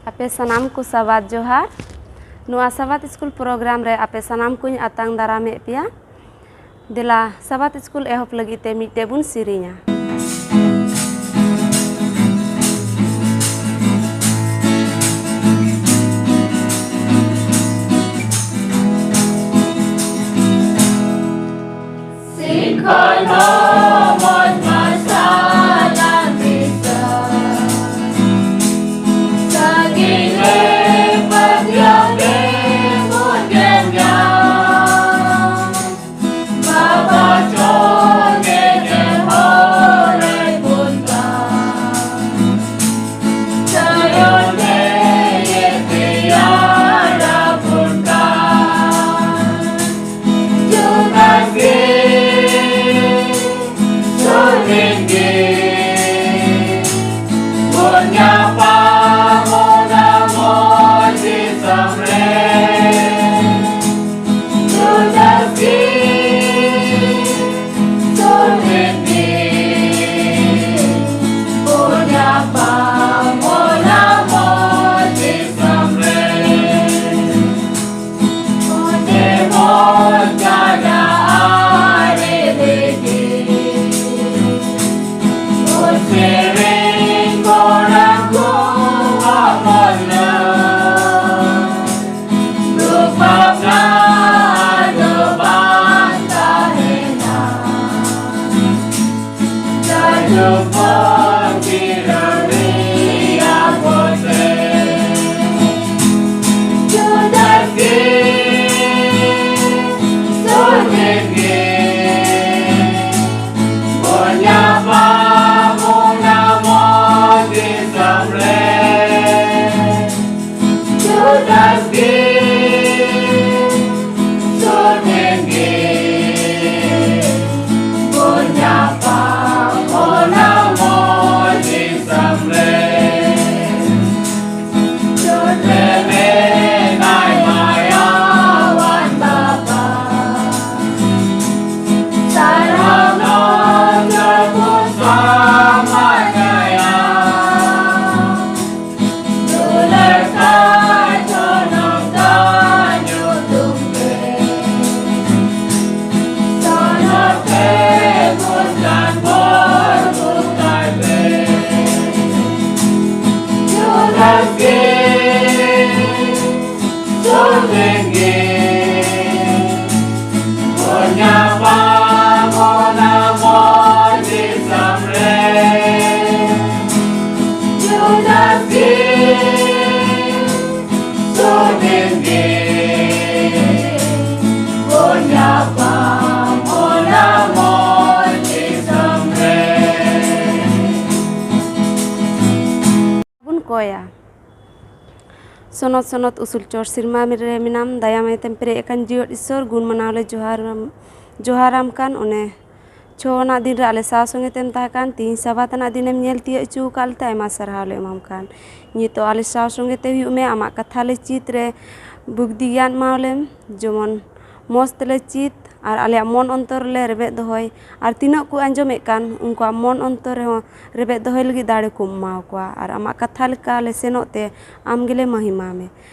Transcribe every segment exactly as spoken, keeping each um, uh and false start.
ᱟᱯᱮ ᱥᱟᱱᱟᱢ ᱠᱚ ᱥᱟᱵᱟᱫ ᱡᱚᱦᱟᱨ᱾ ᱱᱚᱣᱟ ᱥᱟᱵᱟᱫ ᱥᱠᱩᱞ ᱯᱨᱳᱜᱨᱟᱢ ᱨᱮ ᱟᱯᱮ ᱥᱟᱱᱟᱢ ᱠᱚᱧ ᱟᱛᱟᱝ ᱫᱟᱨᱟᱢᱮᱫ ᱯᱮᱭᱟ᱾ ᱫᱮᱞᱟ, ᱥᱟᱵᱟᱫ ᱥᱠᱩᱞ ᱮᱦᱚᱵ ᱞᱟᱹᱜᱤᱫ ᱛᱮ ᱢᱤᱫᱴᱮᱡ ᱵᱚᱱ ᱥᱮᱨᱮᱧᱟ᱾ ᱥᱤᱠᱷᱚᱱ ᱦᱚᱸ ᱢᱚᱡᱽ ᱢᱟᱨᱥᱟᱞ ᱟᱨ ᱫᱤᱥᱟᱹ᱾ ᱥᱟᱺᱜᱤᱧ ᱨᱮ ᱯᱟᱹᱛᱭᱟᱹᱣ ᱜᱮ ᱵᱚᱱ ᱧᱮᱞ ᱧᱟᱢ᱾ ᱵᱟᱵᱟ ᱪᱚᱝ ᱮ ᱦᱚᱨ ᱟᱭ ᱵᱚᱱ ᱠᱟᱱ᱾ ᱛᱟᱭᱚᱢ ᱨᱮ ᱛᱮᱭᱟᱨ ᱟᱵᱚᱱ ᱠᱟᱱ᱾ ᱡᱩᱫᱟᱥ ᱜᱮ ᱥᱩᱨ ᱨᱮᱱ ᱜᱮ ᱵᱚᱱ ᱧᱟᱯᱟᱢᱚᱜᱼᱟ ᱢᱚᱡᱽ ᱫᱤᱥᱚᱢ ᱨᱮ᱾ ᱡᱩᱫᱟᱥ ᱜᱮ ᱥᱩᱨ ᱨᱮᱱ ᱜᱮ ᱵᱚᱱ ᱧᱟᱯᱟᱢᱚᱜᱼᱟ ᱢᱚᱡᱽ ᱫᱤᱥᱚᱢ ᱨᱮ᱾ ᱦᱳᱭᱟ᱾ ᱥᱚᱱᱚᱛ ᱥᱚᱱᱚᱛ ᱩᱥᱩᱞ ᱪᱚᱴ ᱥᱮᱨᱢᱟ ᱨᱮ ᱢᱮᱱᱟᱢ, ᱫᱟᱭᱟ ᱢᱟᱭᱟ ᱛᱮᱢ ᱯᱮᱨᱮᱡ ᱟᱠᱟᱱ ᱡᱤᱭᱚᱫ ᱤᱥᱚᱨ, ᱜᱩᱱ ᱢᱟᱱᱟᱣ ᱞᱮ ᱡᱚᱦᱟᱨ, ᱡᱚᱦᱟᱨᱟᱢ ᱠᱟᱱ᱾ ᱚᱱᱮ ᱪᱷᱚ ᱟᱱᱟᱜ ᱫᱤᱱ ᱨᱮ ᱟᱞᱮ ᱥᱟᱶ ᱥᱚᱸᱜᱮ ᱛᱮᱢ ᱛᱟᱦᱮᱸ ᱠᱟᱱ, ᱛᱤᱦᱤᱧ ᱥᱟᱵᱟᱛ ᱟᱱᱟᱜ ᱫᱤᱱᱮᱢ ᱧᱮᱞ ᱛᱤᱭᱳᱜ ᱦᱚᱪᱚ ᱟᱠᱟᱫ ᱞᱮᱛᱮ ᱟᱭᱢᱟ ᱥᱟᱨᱦᱟᱣ ᱞᱮ ᱮᱢᱟᱢ ᱠᱟᱱ᱾ ᱱᱤᱛᱚᱜ ᱟᱞᱮ ᱥᱟᱶ ᱥᱚᱸᱜᱮ ᱛᱮ ᱦᱩᱭᱩᱜ ᱢᱮ, ᱟᱢᱟᱜ ᱠᱟᱛᱷᱟ ᱞᱮ ᱪᱮᱫ ᱨᱮ ᱵᱩᱫᱽᱫᱷᱤ ᱜᱮᱭᱟᱱ ᱮᱢᱟᱣ ᱞᱮᱢ, ᱡᱮᱢᱚᱱ ᱢᱚᱡᱽ ᱛᱮᱞᱮ ᱪᱮᱫ ᱟᱨ ᱟᱞᱮᱭᱟᱜ ᱢᱚᱱ ᱚᱱᱛᱚᱨ ᱨᱮᱞᱮ ᱨᱮᱵᱮᱫ ᱫᱚᱦᱚᱭ, ᱟᱨ ᱛᱤᱱᱟᱹᱜ ᱠᱚ ᱟᱸᱡᱚᱢᱮᱫ ᱠᱟᱱ ᱩᱱᱠᱩᱣᱟᱜ ᱢᱚᱱ ᱚᱱᱛᱚᱨ ᱨᱮᱦᱚᱸ ᱨᱮᱵᱮᱫ ᱫᱚᱦᱚᱭ ᱞᱟᱹᱜᱤᱫ ᱫᱟᱲᱮ ᱠᱚᱢ ᱮᱢᱟᱣ ᱠᱚᱣᱟ, ᱟᱨ ᱟᱢᱟᱜ ᱠᱟᱛᱷᱟ ᱞᱮᱠᱟ ᱞᱮ ᱥᱮᱱᱚᱜ ᱛᱮ ᱟᱢ ᱜᱮᱞᱮ ᱢᱚᱦᱤᱢᱟ ᱢᱮ᱾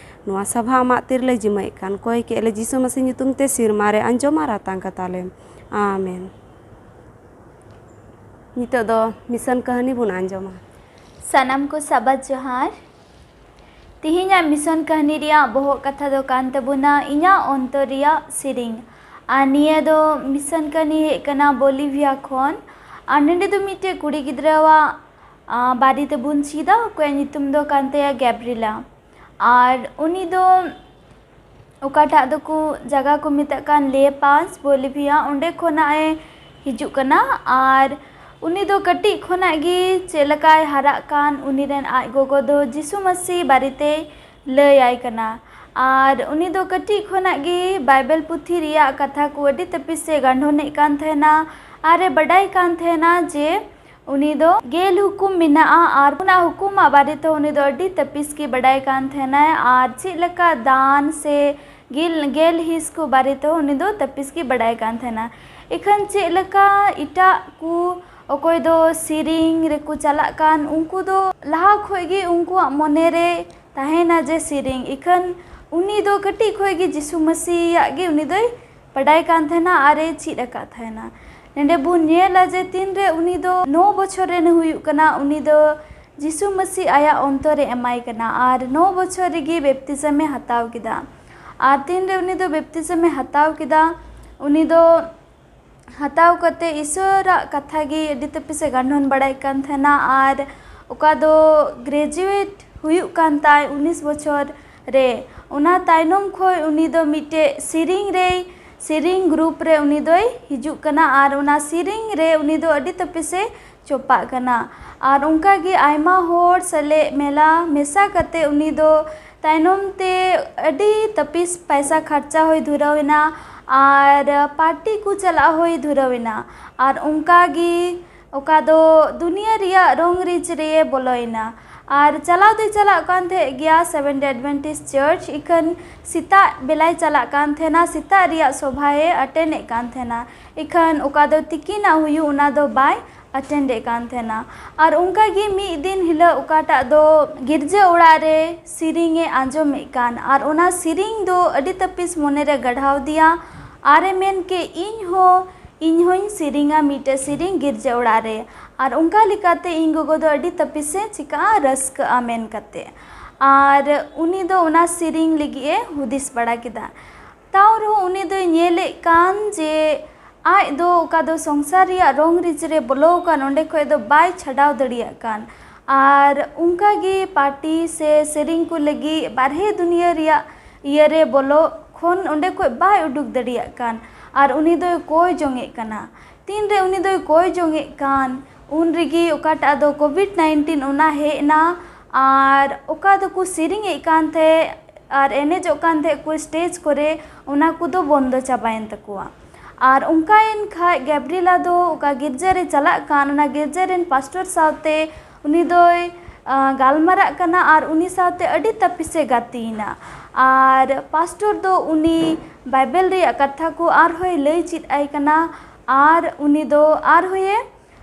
ᱱᱚᱣᱟ ᱥᱟᱵᱷᱟ ᱟᱢᱟᱜ ᱛᱤ ᱨᱮᱞᱮ ᱡᱤᱢᱟᱹᱭᱮᱫ ᱠᱟᱱ, ᱠᱚᱭ ᱠᱮᱫ ᱞᱮ ᱡᱤᱥᱩ ᱢᱟᱹᱥᱤ ᱧᱩᱛᱩᱢ ᱛᱮ ᱥᱮᱨᱢᱟ ᱨᱮ ᱟᱸᱡᱚᱢ ᱟᱨ ᱟᱛᱟᱝ ᱠᱟᱛᱟ ᱞᱮᱢ᱾ ᱟᱢᱮᱱ᱾ ᱱᱤᱛᱚᱜ ᱫᱚ ᱢᱤᱥᱚᱱ ᱠᱟᱹᱦᱱᱤ ᱵᱚᱱ ᱟᱸᱡᱚᱢᱟ᱾ ᱥᱟᱱᱟᱢ ᱠᱚ ᱥᱟᱵᱟᱫ ᱡᱚᱦᱟᱨ᱾ ᱛᱤᱦᱤᱧᱟᱜ ᱢᱤᱥᱚᱱ ᱠᱟᱹᱦᱱᱤ ᱨᱮᱭᱟᱜ ᱵᱚᱦᱚᱜ ᱠᱟᱛᱷᱟ ᱫᱚ ᱠᱟᱱ ᱛᱟᱵᱚᱱᱟ ᱤᱧᱟᱹᱜ ᱚᱱᱛᱚᱨ ᱨᱮᱭᱟᱜ ᱥᱮᱨᱮᱧ᱾ ᱟᱨ ᱱᱤᱭᱟᱹ ᱫᱚ ᱢᱤᱥᱚᱱ ᱠᱟᱹᱦᱱᱤ ᱦᱮᱡ ᱠᱟᱱᱟ ᱵᱚᱞᱤᱵᱷᱤᱭᱟ ᱠᱷᱚᱱ᱾ ᱟᱨ ᱱᱚᱸᱰᱮ ᱫᱚ ᱢᱤᱫᱴᱮᱡ ᱠᱩᱲᱤ ᱜᱤᱫᱽᱨᱟᱹᱣᱟᱜ, ᱟ, ᱵᱟᱨᱮ ᱛᱮᱵᱚᱱ ᱪᱮᱫᱟ, ᱚᱠᱚᱭᱟᱜ ᱧᱩᱛᱩᱢ ᱫᱚ ᱠᱟᱱ ᱛᱟᱭᱟ ᱜᱮᱵᱨᱤᱞᱟ᱾ ᱟᱨ ᱩᱱᱤ ᱫᱚ ᱚᱠᱟᱴᱟᱜ ᱫᱚᱠᱚ ᱡᱟᱭᱜᱟ ᱠᱚ ᱢᱮᱛᱟᱜ ᱠᱟᱱ ᱞᱮ ᱯᱟᱥ, ᱵᱚᱞᱤᱵᱷᱤᱭᱟ, ᱚᱸᱰᱮ ᱠᱷᱚᱱᱟᱜ ᱮ ᱦᱤᱡᱩᱜ ᱠᱟᱱᱟ᱾ ᱟᱨ ᱩᱱᱤ ᱫᱚ ᱠᱟᱹᱴᱤᱡ ᱠᱷᱚᱱᱟᱜ ᱜᱮ ᱪᱮᱫ ᱞᱮᱠᱟᱭ ᱦᱟᱨᱟᱜ ᱠᱟᱱ, ᱩᱱᱤ ᱨᱮᱱ ᱟᱡ ᱜᱚᱜᱚ ᱫᱚ ᱡᱤᱥᱩ ᱢᱟᱹᱥᱤ ᱵᱟᱨᱮᱛᱮᱭ ᱞᱟᱹᱭᱟᱭ ᱠᱟᱱᱟ᱾ ᱟᱨ ᱩᱱᱤ ᱫᱚ ᱠᱟᱹᱴᱤᱡ ᱠᱷᱚᱱᱟᱜ ᱜᱮ ᱵᱟᱭᱵᱮᱞ ᱯᱩᱛᱷᱤ ᱨᱮᱭᱟᱜ ᱠᱟᱛᱷᱟ ᱠᱚ ᱟᱹᱰᱤ ᱛᱟᱹᱯᱤᱥ ᱮ ᱜᱟᱱᱰᱷᱚᱱᱮᱫ ᱠᱟᱱ ᱛᱟᱦᱮᱱᱟ᱾ ᱟᱨ ᱮ ᱵᱟᱰᱟᱭ ᱠᱟᱱ ᱛᱟᱦᱮᱱᱟ ᱡᱮ ᱩᱱᱤ ᱫᱚ ᱜᱮᱞ ᱦᱩᱠᱩᱢ ᱢᱮᱱᱟᱜᱼᱟ, ᱟᱨ ᱚᱱᱟ ᱦᱩᱠᱩᱢᱟᱜ ᱵᱟᱨᱮ ᱛᱮᱦᱚᱸ ᱩᱱᱤ ᱫᱚ ᱟᱹᱰᱤ ᱛᱟᱹᱯᱤᱥ ᱜᱮ ᱵᱟᱰᱟᱭ ᱠᱟᱱ ᱛᱟᱦᱮᱱᱟᱭ, ᱟᱨ ᱪᱮᱫ ᱞᱮᱠᱟ ᱫᱟᱱ ᱥᱮ ᱜᱮᱞ, ᱜᱮᱞ ᱦᱤᱸᱥ ᱠᱚ ᱵᱟᱨᱮ ᱛᱮᱦᱚᱸ ᱩᱱᱤ ᱫᱚ ᱛᱟᱹᱯᱤᱥ ᱜᱮ ᱵᱟᱰᱟᱭ ᱠᱟᱱ ᱛᱟᱦᱮᱱᱟ᱾ ᱤᱠᱷᱟᱹᱱ ᱪᱮᱫ ᱞᱮᱠᱟ ᱮᱴᱟᱜ ᱠᱚ ᱚᱠᱚᱭ ᱫᱚ ᱥᱮᱨᱮᱧ ᱨᱮᱠᱚ ᱪᱟᱞᱟᱜ ᱠᱟᱱ, ᱩᱱᱠᱩ ᱫᱚ ᱞᱟᱦᱟ ᱠᱷᱚᱡ ᱜᱮ ᱩᱱᱠᱩᱣᱟᱜ ᱢᱚᱱᱮ ᱨᱮ ᱛᱟᱦᱮᱱᱟ ᱡᱮ ᱥᱮᱨᱮᱧ᱾ ᱤᱠᱷᱟᱹᱱ ᱩᱱᱤ ᱫᱚ ᱠᱟᱹᱴᱤᱡ ᱠᱷᱚᱡ ᱜᱮ ᱡᱤᱥᱩ ᱢᱟᱹᱥᱤᱭᱟᱜ ᱜᱮ ᱩᱱᱤ ᱫᱚᱭ ᱵᱟᱰᱟᱭ ᱠᱟᱱ ᱛᱟᱦᱮᱱᱟ ᱟᱨ ᱮ ᱪᱮᱫ ᱟᱠᱟᱫ ᱛᱟᱦᱮᱱᱟ᱾ ᱱᱚᱸᱰᱮ ᱵᱚᱱ ᱧᱮᱞᱟ ᱡᱮ ᱛᱤᱱᱨᱮ ᱩᱱᱤ ᱫᱚ ᱱᱚ ᱵᱚᱪᱷᱚᱨ ᱨᱮᱱ ᱦᱩᱭᱩᱜ ᱠᱟᱱᱟ, ᱩᱱᱤ ᱫᱚ ᱡᱤᱥᱩ ᱢᱟᱹᱥᱤ ᱟᱭᱟᱜ ᱚᱱᱛᱚᱨ ᱮ ᱮᱢᱟᱭ ᱠᱟᱱᱟ ᱟᱨ ᱱᱚ ᱵᱚᱪᱷᱚᱨ ᱨᱮᱜᱮ ᱵᱮᱯᱛᱤᱥᱢ ᱮ ᱦᱟᱛᱟᱣ ᱠᱮᱫᱟ᱾ ᱟᱨ ᱛᱤᱱᱨᱮ ᱩᱱᱤ ᱫᱚ ᱵᱮᱯᱛᱤᱥᱢ ᱮ ᱦᱟᱛᱟᱣ ᱠᱮᱫᱟ, ᱩᱱᱤ ᱫᱚ ᱦᱟᱛᱟᱣ ᱠᱟᱛᱮ ᱤᱥᱚᱨᱟᱜ ᱠᱟᱛᱷᱟ ᱜᱮ ᱟᱹᱰᱤ ᱛᱟᱹᱯᱤᱥ ᱮ ᱜᱟᱱᱰᱷᱚᱱ ᱵᱟᱲᱟᱭᱮᱫ ᱠᱟᱱ ᱛᱟᱦᱮᱱᱟ᱾ ᱟᱨ ᱚᱠᱟ ᱫᱚ ᱜᱨᱮᱡᱩᱭᱮᱴ ᱦᱩᱭᱩᱜ ᱠᱟᱱ ᱛᱟᱭ ᱩᱱᱤᱥ ᱵᱚᱪᱷᱚᱨ ᱨᱮ, ᱚᱱᱟ ᱛᱟᱭᱱᱚᱢ ᱠᱷᱚᱱ ᱩᱱᱤ ᱫᱚ ᱢᱤᱫᱴᱮᱡ ᱥᱮᱨᱮᱧ ᱨᱮᱭ ᱥᱮᱨᱮᱧ ᱜᱨᱩᱯ ᱨᱮ ᱩᱱᱤ ᱫᱚᱭ ᱦᱤᱡᱩᱜ ᱠᱟᱱᱟ ᱟᱨ ᱚᱱᱟ ᱥᱮᱨᱮᱧ ᱨᱮ ᱩᱱᱤ ᱫᱚ ᱟᱹᱰᱤ ᱛᱟᱹᱯᱤᱥᱮ ᱪᱚᱯᱟᱜ ᱠᱟᱱᱟ᱾ ᱟᱨ ᱚᱱᱠᱟ ᱜᱮ ᱟᱭᱢᱟ ᱦᱚᱲ ᱥᱟᱞᱮ ᱢᱮᱞᱟ ᱢᱮᱥᱟ ᱠᱟᱛᱮ ᱩᱱᱤ ᱫᱚ ᱛᱟᱭᱱᱚᱢ ᱛᱮ ᱟᱹᱰᱤ ᱛᱟᱹᱯᱤᱥ ᱯᱟᱭᱥᱟ ᱠᱷᱟᱨᱪᱟ ᱦᱩᱭ ᱫᱷᱩᱨᱟᱹᱣ ᱮᱱᱟ ᱟᱨ ᱯᱟᱨᱴᱤ ᱠᱚ ᱪᱟᱞᱟᱜ ᱦᱩᱭ ᱫᱷᱩᱨᱟᱹᱣ ᱮᱱᱟ᱾ ᱟᱨ ᱚᱱᱠᱟ ᱜᱮ ᱚᱠᱟ ᱫᱚ ᱫᱩᱱᱤᱭᱟᱹ ᱨᱮᱭᱟᱜ ᱨᱚᱝ ᱨᱤᱡ ᱨᱮ ᱵᱚᱞᱚᱭᱮᱱᱟ᱾ ᱟᱨ ᱪᱟᱞᱟᱣ ᱫᱚᱭ ᱪᱟᱞᱟᱜ ᱠᱟᱱ ᱛᱟᱦᱮᱸᱫ ᱜᱮᱭᱟ Seventh Day Adventist Church, ᱤᱠᱷᱟᱹᱱ ᱥᱮᱛᱟᱜ ᱵᱮᱞᱟᱭ ᱪᱟᱞᱟᱜ ᱠᱟᱱ ᱛᱟᱦᱮᱱᱟ, ᱥᱮᱛᱟᱜ ᱨᱮᱭᱟᱜ ᱥᱚᱵᱷᱟᱭᱮ ᱟᱴᱮᱱ ᱮᱫ ᱠᱟᱱ ᱛᱟᱦᱮᱱᱟ, ᱤᱠᱷᱟᱹᱱ ᱚᱠᱟ ᱫᱚ ᱛᱤᱠᱤᱱᱟᱜ ᱦᱩᱭᱩᱜ ᱚᱱᱟ ᱫᱚ ᱵᱟᱭ ᱟᱴᱮᱱ ᱮᱫ ᱠᱟᱱ ᱛᱟᱦᱮᱱᱟ᱾ ᱟᱨ ᱚᱱᱠᱟ ᱜᱮ ᱢᱤᱫ ᱫᱤᱱ ᱦᱤᱞᱳᱜ ᱚᱠᱟᱴᱟᱜ ᱫᱚ ᱜᱤᱨᱡᱟᱹ ᱚᱲᱟᱜ ᱨᱮ ᱥᱮᱨᱮᱧ ᱮ ᱟᱸᱡᱚᱢᱮᱫ ᱠᱟᱱ, ᱟᱨ ᱚᱱᱟ ᱥᱮᱨᱮᱧ ᱫᱚ ᱟᱹᱰᱤ ᱛᱟᱹᱯᱤᱥ ᱢᱚᱱᱮᱨᱮ ᱜᱟᱲᱦᱟᱣ ᱫᱮᱭᱟ᱾ ᱟᱨ ᱮ ᱢᱮᱱ ᱠᱮᱫ, "ᱤᱧ ᱦᱚᱸ, ᱤᱧ ᱦᱚᱸᱧ ᱥᱮᱨᱮᱧᱟ ᱢᱤᱫᱴᱮᱡ ᱥᱮᱨᱮᱧ ᱜᱤᱨᱡᱟᱹ ᱚᱲᱟᱜ ᱨᱮ᱾" ᱟᱨ ᱚᱱᱠᱟ ᱞᱮᱠᱟᱛᱮ ᱤᱧ ᱜᱚᱜᱚ ᱫᱚ ᱟᱹᱰᱤ ᱛᱟᱹᱯᱤᱥᱮ ᱪᱤᱠᱟᱹᱜᱼᱟ, ᱨᱟᱹᱥᱠᱟᱹᱜᱼᱟ ᱢᱮᱱ ᱠᱟᱛᱮ᱾ ᱟᱨ ᱩᱱᱤ ᱫᱚ ᱚᱱᱟ ᱥᱮᱨᱮᱧ ᱞᱟᱹᱜᱤᱫ ᱮ ᱦᱩᱫᱤᱥ ᱵᱟᱲᱟ ᱠᱮᱫᱟ᱾ ᱛᱟᱣ ᱨᱮᱦᱚᱸ ᱩᱱᱤ ᱫᱚᱭ ᱧᱮᱞᱮᱫ ᱠᱟᱱ ᱡᱮ ᱟᱡ ᱫᱚ ᱚᱠᱟ ᱫᱚ ᱥᱚᱝᱥᱟᱨ ᱨᱮᱭᱟᱜ ᱨᱚᱝ ᱨᱤᱡ ᱨᱮ ᱵᱚᱞᱚ ᱟᱠᱟᱱ, ᱚᱸᱰᱮ ᱠᱷᱚᱡ ᱫᱚ ᱵᱟᱭ ᱪᱷᱟᱰᱟᱣ ᱫᱟᱲᱮᱭᱟᱜ ᱠᱟᱱ᱾ ᱟᱨ ᱚᱱᱠᱟ ᱜᱮ ᱯᱟᱨᱴᱤ ᱥᱮ ᱥᱮᱨᱮᱧ ᱠᱚ ᱞᱟᱹᱜᱤᱫ ᱵᱟᱨᱦᱮ ᱫᱩᱱᱤᱭᱟᱹ ᱨᱮᱭᱟᱜ ᱤᱭᱟᱹ ᱨᱮ ᱵᱚᱞᱚ ᱠᱷᱚᱱ ᱚᱸᱰᱮ ᱠᱷᱚᱡ ᱵᱟᱭ ᱩᱰᱩᱠ ᱫᱟᱲᱮᱭᱟᱜ ᱠᱟᱱ᱾ ᱟᱨ ᱩᱱᱤ ᱫᱚᱭ ᱠᱚᱭ ᱡᱚᱝ ᱮᱫ ᱠᱟᱱᱟ᱾ ᱛᱤᱱ ᱨᱮ ᱩᱱᱤ ᱫᱚᱭ ᱠᱚᱭ ᱡᱚᱝ ᱮᱫ ᱠᱟᱱ, ᱩᱱ ᱨᱮᱜᱮ ᱚᱠᱟᱴᱟᱜ ᱫᱚ ᱠᱳᱵᱷᱤᱰ ᱱᱟᱭᱤᱱᱴᱤᱱ ᱚᱱᱟ ᱦᱮᱡ ᱮᱱᱟ᱾ ᱟᱨ ᱚᱠᱟ ᱫᱚᱠᱚ ᱥᱮᱨᱮᱧ ᱮᱫ ᱠᱟᱱ ᱛᱟᱦᱮᱸᱫ ᱟᱨ ᱮᱱᱮᱡᱚᱜ ᱠᱟᱱ ᱛᱟᱦᱮᱸᱫ ᱠᱚ ᱥᱴᱮᱡᱽ ᱠᱚᱨᱮ, ᱚᱱᱟ ᱠᱚᱫᱚ ᱵᱚᱱᱫᱚ ᱪᱟᱵᱟᱭᱮᱱ ᱛᱟᱠᱚᱣᱟ᱾ ᱟᱨ ᱚᱱᱠᱟᱭᱮᱱ ᱠᱷᱟᱡ ᱜᱮᱵᱨᱤᱞᱟ ᱫᱚ ᱚᱠᱟ ᱜᱤᱨᱡᱟᱹ ᱨᱮ ᱪᱟᱞᱟᱜ ᱠᱟᱱ, ᱚᱱᱟ ᱜᱤᱨᱡᱟᱹ ᱨᱮᱱ ᱯᱟᱥᱴᱚᱨ ᱥᱟᱶᱛᱮ ᱩᱱᱤ ᱫᱚᱭ, ᱟ, ᱜᱟᱞᱢᱟᱨᱟᱜ ᱠᱟᱱᱟ ᱟᱨ ᱩᱱᱤ ᱥᱟᱶᱛᱮ ᱟᱹᱰᱤ ᱛᱟᱹᱯᱤᱥᱮ ᱜᱟᱛᱮᱭᱮᱱᱟ᱾ ᱟᱨ ᱯᱟᱥᱴᱚᱨ ᱫᱚ ᱩᱱᱤ ᱵᱟᱭᱵᱮᱞ ᱨᱮᱭᱟᱜ ᱠᱟᱛᱷᱟ ᱠᱚ ᱟᱨᱦᱚᱸᱭ ᱞᱟᱹᱭ ᱪᱮᱫ ᱟᱭ ᱠᱟᱱᱟ᱾ ᱟᱨ ᱩᱱᱤ ᱫᱚ ᱟᱨᱦᱚᱸᱭᱮ,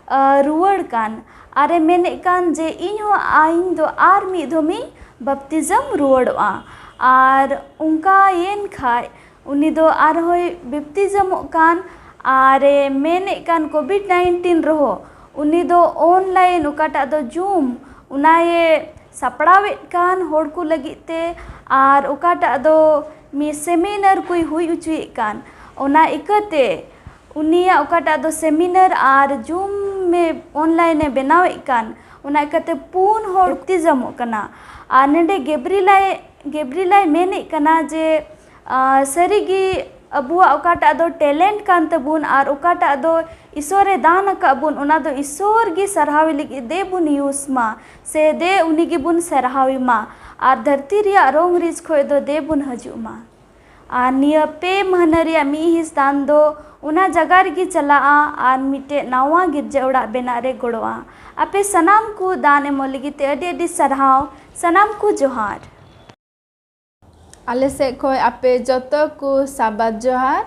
ᱟ, ᱨᱩᱣᱟᱹᱲ ᱠᱟᱱ᱾ ᱟᱨᱮ ᱢᱮᱱᱮᱫ ᱠᱟᱱ ᱡᱮ, "ᱤᱧ ᱦᱚᱸ, ᱤᱧ ᱫᱚ ᱟᱨ ᱢᱤᱫ ᱫᱷᱚᱢᱤᱧ ᱵᱟᱯᱛᱤᱡᱚᱢ ᱨᱩᱣᱟᱹᱲᱚᱜᱼᱟ᱾" ᱟᱨ ᱚᱱᱠᱟᱭᱮᱱ ᱠᱷᱟᱡ ᱩᱱᱤ ᱫᱚ ᱟᱨᱦᱚᱸᱭ ᱵᱟᱯᱛᱤᱡᱚᱢᱚᱜ ᱠᱟᱱ᱾ ᱟᱨᱮ ᱢᱮᱱᱮᱫ ᱠᱟᱱ ᱠᱳᱵᱷᱤᱰ ᱱᱟᱭᱤᱱᱴᱤᱱ ᱨᱮᱦᱚᱸ ᱩᱱᱤ ᱫᱚ ᱚᱱᱞᱟᱭᱤᱱ ᱚᱠᱟᱴᱟᱜ ᱫᱚ ᱡᱩᱢ, ᱚᱱᱟᱭᱮ ᱥᱟᱯᱲᱟᱣᱮᱫ ᱠᱟᱱ ᱦᱚᱲ ᱠᱚ ᱞᱟᱹᱜᱤᱫ ᱛᱮ, ᱟᱨ ᱚᱠᱟᱴᱟᱜ ᱫᱚ ᱢᱤ-, ᱥᱮᱢᱤᱱᱟᱨ ᱠᱚᱭ ᱦᱩᱭ ᱦᱚᱪᱚᱭᱮᱫ ᱠᱟᱱ, ᱚᱱᱟ ᱤᱠᱟᱹᱛᱮ ᱩᱱᱤᱭᱟᱜ ᱚᱠᱟᱴᱟᱜ ᱫᱚ ᱥᱮᱢᱤᱱᱟᱨ ᱟᱨ ᱡᱩᱢ ᱮ ᱚᱱᱞᱟᱭᱤᱱ ᱮ ᱵᱮᱱᱟᱣᱮᱫ ᱠᱟᱱ, ᱚᱱᱟ ᱤᱠᱟᱹᱛᱮ ᱯᱩᱱ ᱦᱚᱲ ᱵᱟᱯᱛᱤᱡᱚᱢᱚᱜ ᱠᱟᱱᱟ᱾ ᱟᱨ ᱱᱚᱰᱮ ᱜᱮᱵᱨᱤᱞᱟᱭ, ᱜᱮᱵᱨᱤᱞᱟᱭ ᱢᱮᱱᱮᱫ ᱠᱟᱱᱟ ᱡᱮ, ᱟ, ᱥᱟᱹᱨᱤᱜᱮ ᱟᱵᱚᱣᱟᱜ ᱚᱠᱟᱴᱟᱜ ᱫᱚ ᱴᱮᱞᱮᱱᱴ ᱠᱟᱱ ᱛᱟᱵᱚᱱ ᱟᱨ ᱚᱠᱟᱴᱟᱜ ᱫᱚ ᱤᱥᱚᱨᱮ ᱫᱟᱱ ᱟᱠᱟᱫ ᱵᱚᱱ, ᱚᱱᱟ ᱫᱚ ᱤᱥᱚᱨ ᱜᱮ ᱥᱟᱨᱦᱟᱣ ᱞᱟᱹᱜᱤᱫ ᱫᱮ ᱵᱚᱱ ᱤᱭᱩᱥ ᱢᱟ, ᱥᱮ ᱫᱮ ᱩᱱᱤ ᱜᱮᱵᱚᱱ ᱥᱟᱨᱦᱟᱣᱮ ᱢᱟ᱾ ᱟᱨ ᱫᱷᱟᱹᱨᱛᱤ ᱨᱮᱭᱟᱜ ᱨᱚᱝ ᱨᱤᱡ ᱠᱷᱚᱱ ᱫᱚ ᱫᱮ ᱵᱚᱱ ᱦᱤᱡᱩᱜ ᱢᱟ᱾ ᱟᱨ ᱱᱤᱭᱟᱹ ᱯᱮ ᱢᱟᱹᱦᱱᱟᱹ ᱨᱮᱭᱟᱜ ᱢᱤᱫ ᱦᱤᱸᱥ ᱫᱟᱱ ᱫᱚ ᱚᱱᱟ ᱡᱟᱭᱜᱟ ᱨᱮᱜᱮ ᱪᱟᱞᱟᱜᱼᱟ ᱟᱨ ᱢᱤᱫᱴᱮᱡ ᱱᱟᱣᱟ ᱜᱤᱨᱡᱟᱹ ᱚᱲᱟᱜ ᱵᱮᱱᱟᱜ ᱨᱮ ᱜᱚᱲᱚᱜᱼᱟ᱾ ᱟᱯᱮ ᱥᱟᱱᱟᱢ ᱠᱚ ᱫᱟᱱ ᱮᱢᱚᱜ ᱞᱟᱹᱜᱤᱫ ᱛᱮ ᱟᱹᱰᱤ ᱟᱹᱰᱤ ᱥᱟᱨᱦᱟᱣ᱾ ᱥᱟᱱᱟᱢ ᱠᱚ ᱡᱚᱦᱟᱨ᱾ ᱟᱞᱮ ᱥᱮᱫ ᱠᱷᱚᱱ ᱟᱯᱮ ᱡᱚᱛᱚ ᱠᱚ ᱥᱟᱵᱟᱫ ᱡᱚᱦᱟᱨ᱾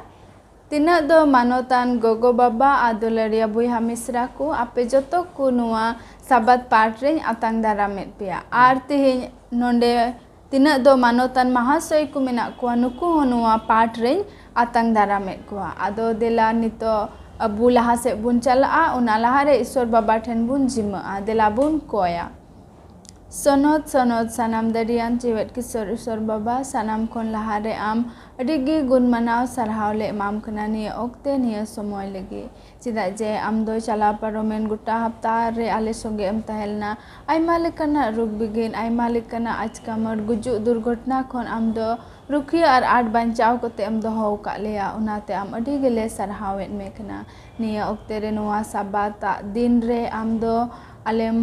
ᱛᱤᱱᱟᱹᱜ ᱫᱚ ᱢᱟᱱᱚᱛᱟᱱ ᱜᱚᱜᱚ ᱵᱟᱵᱟ ᱟᱨ ᱫᱩᱞᱟᱹᱲᱤᱭᱟᱹ ᱵᱚᱭᱦᱟ ᱢᱤᱥᱨᱟ ᱠᱚ, ᱟᱯᱮ ᱡᱚᱛᱚ ᱠᱚ ᱱᱚᱣᱟ ᱥᱟᱵᱟᱫ ᱯᱟᱴ ᱨᱮᱧ ᱟᱛᱟᱝ ᱫᱟᱨᱟᱢᱮᱫ ᱯᱮᱭᱟ᱾ ᱟᱨ ᱛᱮᱦᱮᱧ ᱱᱚᱰᱮ ᱛᱤᱱᱟᱹᱜ ᱫᱚ ᱢᱟᱱᱚᱛᱟᱱ ᱢᱟᱦᱟᱥᱚᱭ ᱠᱚ ᱢᱮᱱᱟᱜ ᱠᱚᱣᱟ, ᱱᱩᱠᱩ ᱦᱚᱸ ᱱᱚᱣᱟ ᱯᱟᱴ ᱨᱮᱧ ᱟᱛᱟᱝ ᱫᱟᱨᱟᱢᱮᱫ ᱠᱚᱣᱟ᱾ ᱟᱫᱚ ᱫᱮᱞᱟ ᱱᱤᱛᱚᱜ ᱟᱵᱚ ᱞᱟᱦᱟ ᱥᱮᱫ ᱵᱚᱱ ᱪᱟᱞᱟᱜᱼᱟ᱾ ᱚᱱᱟ ᱞᱟᱦᱟᱨᱮ ᱤᱥᱚᱨ ᱵᱟᱵᱟ ᱴᱷᱮᱱ ᱵᱚᱱ ᱡᱤᱢᱟᱹᱜᱼᱟ᱾ ᱫᱮᱞᱟ ᱵᱚᱱ ᱠᱚᱭᱟ᱾ ᱥᱚᱱᱚᱛ, ᱥᱚᱱᱚᱛ, ᱥᱟᱱᱟᱢ ᱫᱟᱲᱮᱭᱟᱱ ᱡᱤᱣᱮᱫ ᱠᱤᱥᱳᱨ ᱤᱥᱚᱨ ᱵᱟᱵᱟ, ᱥᱟᱱᱟᱢ ᱠᱷᱚᱱ ᱞᱟᱦᱟᱨᱮ ᱟᱢ ᱟᱹᱰᱤ ᱜᱮ ᱜᱩᱱ ᱢᱟᱱᱟᱣ ᱥᱟᱨᱦᱟᱣ ᱞᱮ ᱮᱢᱟᱢ ᱠᱟᱱᱟ ᱱᱤᱭᱟᱹ ᱚᱠᱛᱮ, ᱱᱤᱭᱟᱹ ᱥᱚᱢᱚᱭ ᱞᱟᱹᱜᱤᱫ᱾ ᱪᱮᱫᱟᱜ ᱡᱮ ᱟᱢ ᱫᱚ ᱪᱟᱞᱟᱣ ᱯᱟᱨᱚᱢᱮᱱ ᱜᱚᱴᱟ ᱦᱟᱯᱛᱟ ᱨᱮ ᱟᱞᱮ ᱥᱚᱸᱜᱮ ᱮᱢ ᱛᱟᱦᱮᱸ ᱞᱮᱱᱟ᱾ ᱟᱭᱢᱟ ᱞᱮᱠᱟᱱᱟᱜ ᱨᱳᱜᱽ ᱵᱤᱜᱷᱤᱱ, ᱟᱭᱢᱟ ᱞᱮᱠᱟᱱᱟᱜ ᱟᱪᱠᱟᱢᱟᱹᱨ ᱜᱩᱡᱩᱜ ᱫᱩᱨᱜᱷᱚᱴᱚᱱᱟ ᱠᱷᱚᱱ ᱟᱢ ᱫᱚ ᱨᱩᱠᱷᱤᱭᱟᱹ ᱟᱨ ᱟᱸᱴ ᱵᱟᱧᱪᱟᱣ ᱠᱟᱛᱮ ᱮᱢ ᱫᱚᱦᱚ ᱟᱠᱟᱫ ᱞᱮᱭᱟ, ᱚᱱᱟᱛᱮ ᱟᱢ ᱟᱹᱰᱤ ᱜᱮᱞᱮ ᱥᱟᱨᱦᱟᱣᱮᱫ ᱢᱮ ᱠᱟᱱᱟ᱾ ᱱᱤᱭᱟᱹ ᱚᱠᱛᱮ ᱨᱮ ᱱᱚᱣᱟ ᱥᱟᱵᱟᱛᱟᱜ ᱫᱤᱱ ᱨᱮ ᱟᱢ ᱫᱚ ᱟᱞᱮᱢ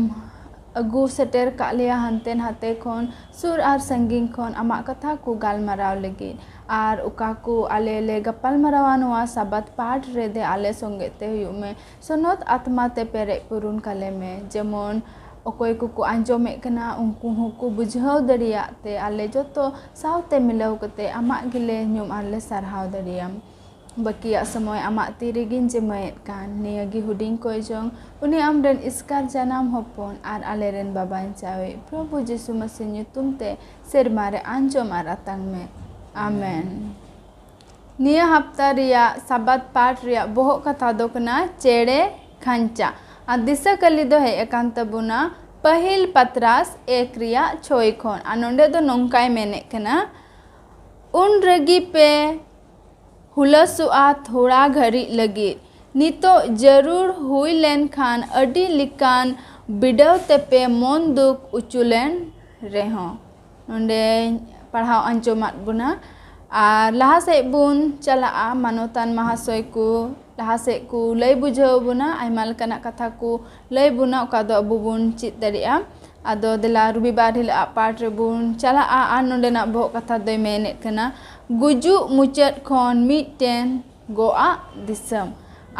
ᱟᱹᱜᱩ ᱥᱮᱴᱮᱨ ᱠᱟᱜ ᱞᱮᱭᱟ ᱦᱟᱱᱛᱮ ᱱᱟᱛᱮ ᱠᱷᱚᱱ, ᱥᱩᱨ ᱟᱨ ᱥᱟᱺᱜᱤᱧ ᱠᱷᱚᱱ ᱟᱢᱟᱜ ᱠᱟᱛᱷᱟ ᱠᱚ ᱜᱟᱞᱢᱟᱨᱟᱣ ᱞᱟᱹᱜᱤᱫ᱾ ᱟᱨ ᱚᱠᱟ ᱠᱚ ᱟᱞᱮ ᱞᱮ ᱜᱟᱯᱟᱞ ᱢᱟᱨᱟᱣᱟ ᱱᱚᱣᱟ ᱥᱟᱵᱟᱛ ᱯᱟᱴ ᱨᱮ, ᱫᱮ ᱟᱞᱮ ᱥᱚᱸᱜᱮ ᱛᱮ ᱦᱩᱭᱩᱜ ᱢᱮ, ᱥᱚᱱᱚᱛ ᱟᱛᱢᱟ ᱛᱮ ᱯᱮᱨᱮᱡ ᱯᱩᱨᱩᱱ ᱠᱟᱞᱮ ᱢᱮ᱾ ᱡᱮᱢᱚᱱ ᱚᱠᱚᱭ ᱠᱚᱠᱚ ᱟᱸᱡᱚᱢᱮᱫ ᱠᱟᱱᱟ ᱩᱱᱠᱩ ᱦᱚᱸᱠᱚ ᱵᱩᱡᱷᱟᱹᱣ ᱫᱟᱲᱮᱭᱟᱜ ᱛᱮ ᱟᱞᱮ ᱡᱚᱛᱚ ᱥᱟᱶᱛᱮ ᱢᱤᱞᱟᱹᱣ ᱠᱟᱛᱮ ᱟᱢᱟᱜ ᱜᱮᱞᱮ ᱧᱩᱢ ᱟᱨ ᱞᱮ ᱥᱟᱨᱦᱟᱣ ᱫᱟᱲᱮᱭᱟᱢ᱾ ᱵᱟᱹᱠᱤᱭᱟᱜ ᱥᱚᱢᱚᱭ ᱟᱢᱟᱜ ᱛᱤ ᱨᱮᱜᱮᱧ ᱡᱤᱢᱟᱹᱭᱮᱫ ᱠᱟᱱ᱾ ᱱᱤᱭᱟᱹ ᱜᱮ ᱦᱩᱰᱤᱧ ᱠᱚᱭ ᱡᱚᱝ, ᱩᱱᱤ ᱟᱢᱨᱮᱱ ᱮᱥᱠᱟᱨ ᱡᱟᱱᱟᱢ ᱦᱚᱯᱚᱱ ᱟᱨ ᱟᱞᱮᱨᱮᱱ ᱵᱟᱵᱟᱧᱪᱟᱣᱤᱡ ᱯᱨᱚᱵᱷᱩ ᱡᱤᱥᱩ ᱢᱟᱹᱥᱤ ᱧᱩᱛᱩᱢ ᱛᱮ ᱥᱮᱨᱢᱟ ᱨᱮ ᱟᱸᱡᱚᱢ ᱟᱨ ᱟᱛᱟᱝ ᱢᱮ᱾ ᱟᱢᱮᱱ᱾ ᱱᱤᱭᱟᱹ ᱦᱟᱯᱛᱟ ᱨᱮᱭᱟᱜ ᱥᱟᱵᱟᱛ ᱯᱟᱴ ᱨᱮᱭᱟᱜ ᱵᱚᱦᱚᱜ ᱠᱟᱛᱷᱟ ᱫᱚ ᱠᱟᱱᱟ ᱪᱮᱬᱮ ᱠᱷᱟᱧᱪᱟ᱾ ᱟᱨ ᱫᱤᱥᱟᱹ ᱠᱟᱹᱞᱤ ᱫᱚ ᱦᱮᱡ ᱟᱠᱟᱱ ᱛᱟᱵᱚᱱᱟ ᱯᱟᱹᱦᱤᱞ ᱯᱟᱛᱨᱟᱥ ᱮᱠ ᱨᱮᱭᱟᱜ ᱪᱷᱚᱭ ᱠᱷᱚᱱ᱾ ᱟᱨ ᱱᱚᱰᱮ ᱫᱚ ᱱᱚᱝᱠᱟᱭ ᱢᱮᱱᱮᱫ ᱠᱟᱱᱟ, ᱩᱱ ᱨᱮᱜᱮ ᱯᱮ ᱦᱩᱞᱟᱹᱥᱚᱜᱼᱟ ᱛᱷᱚᱲᱟ ᱜᱷᱟᱹᱲᱤᱡ ᱞᱟᱹᱜᱤᱫ᱾ ᱱᱤᱛᱚᱜ ᱡᱟᱹᱨᱩᱲ ᱦᱩᱭ ᱞᱮᱱᱠᱷᱟᱱ ᱟᱹᱰᱤ ᱞᱮᱠᱟᱱ ᱵᱤᱰᱟᱹᱣ ᱛᱮᱯᱮ ᱢᱚᱱ ᱫᱩᱠ ᱚᱪᱚ ᱞᱮᱱ ᱨᱮᱦᱚᱸ᱾ ᱱᱚᱰᱮᱧ ᱯᱟᱲᱦᱟᱣ ᱟᱸᱡᱚᱢᱟᱫ ᱵᱚᱱᱟ᱾ ᱟᱨ ᱞᱟᱦᱟ ᱥᱮᱫ ᱵᱚᱱ ᱪᱟᱞᱟᱜᱼᱟ᱾ ᱢᱟᱱᱚᱛᱟᱱ ᱢᱟᱦᱟᱥᱚᱭ ᱠᱚ ᱞᱟᱦᱟ ᱥᱮᱫ ᱠᱚ ᱞᱟᱹᱭ ᱵᱩᱡᱷᱟᱹᱣ ᱵᱚᱱᱟ, ᱟᱭᱢᱟ ᱞᱮᱠᱟᱱᱟᱜ ᱠᱟᱛᱷᱟ ᱠᱚ ᱞᱟᱹᱭ ᱵᱚᱱᱟ, ᱚᱠᱟ ᱫᱚ ᱟᱵᱚ ᱵᱚᱱ ᱪᱮᱫ ᱫᱟᱲᱮᱭᱟᱜᱼᱟ᱾ ᱟᱫᱚ ᱫᱮᱞᱟ ᱨᱚᱵᱤᱵᱟᱨ ᱦᱤᱞᱳᱜ ᱟᱜ ᱯᱟᱴ ᱨᱮᱵᱚᱱ ᱪᱟᱞᱟᱜᱼᱟ᱾ ᱟᱨ ᱱᱚᱰᱮᱱᱟᱜ ᱵᱚᱦᱚᱜ ᱠᱟᱛᱷᱟ ᱫᱚᱭ ᱢᱮᱱᱮᱫ ᱠᱟᱱᱟ, ᱜᱩᱡᱩᱜ ᱢᱩᱪᱟᱹᱫ ᱠᱷᱚᱱ ᱢᱤᱫᱴᱮᱱ ᱜᱚᱜ ᱟᱜ ᱫᱤᱥᱚᱢ᱾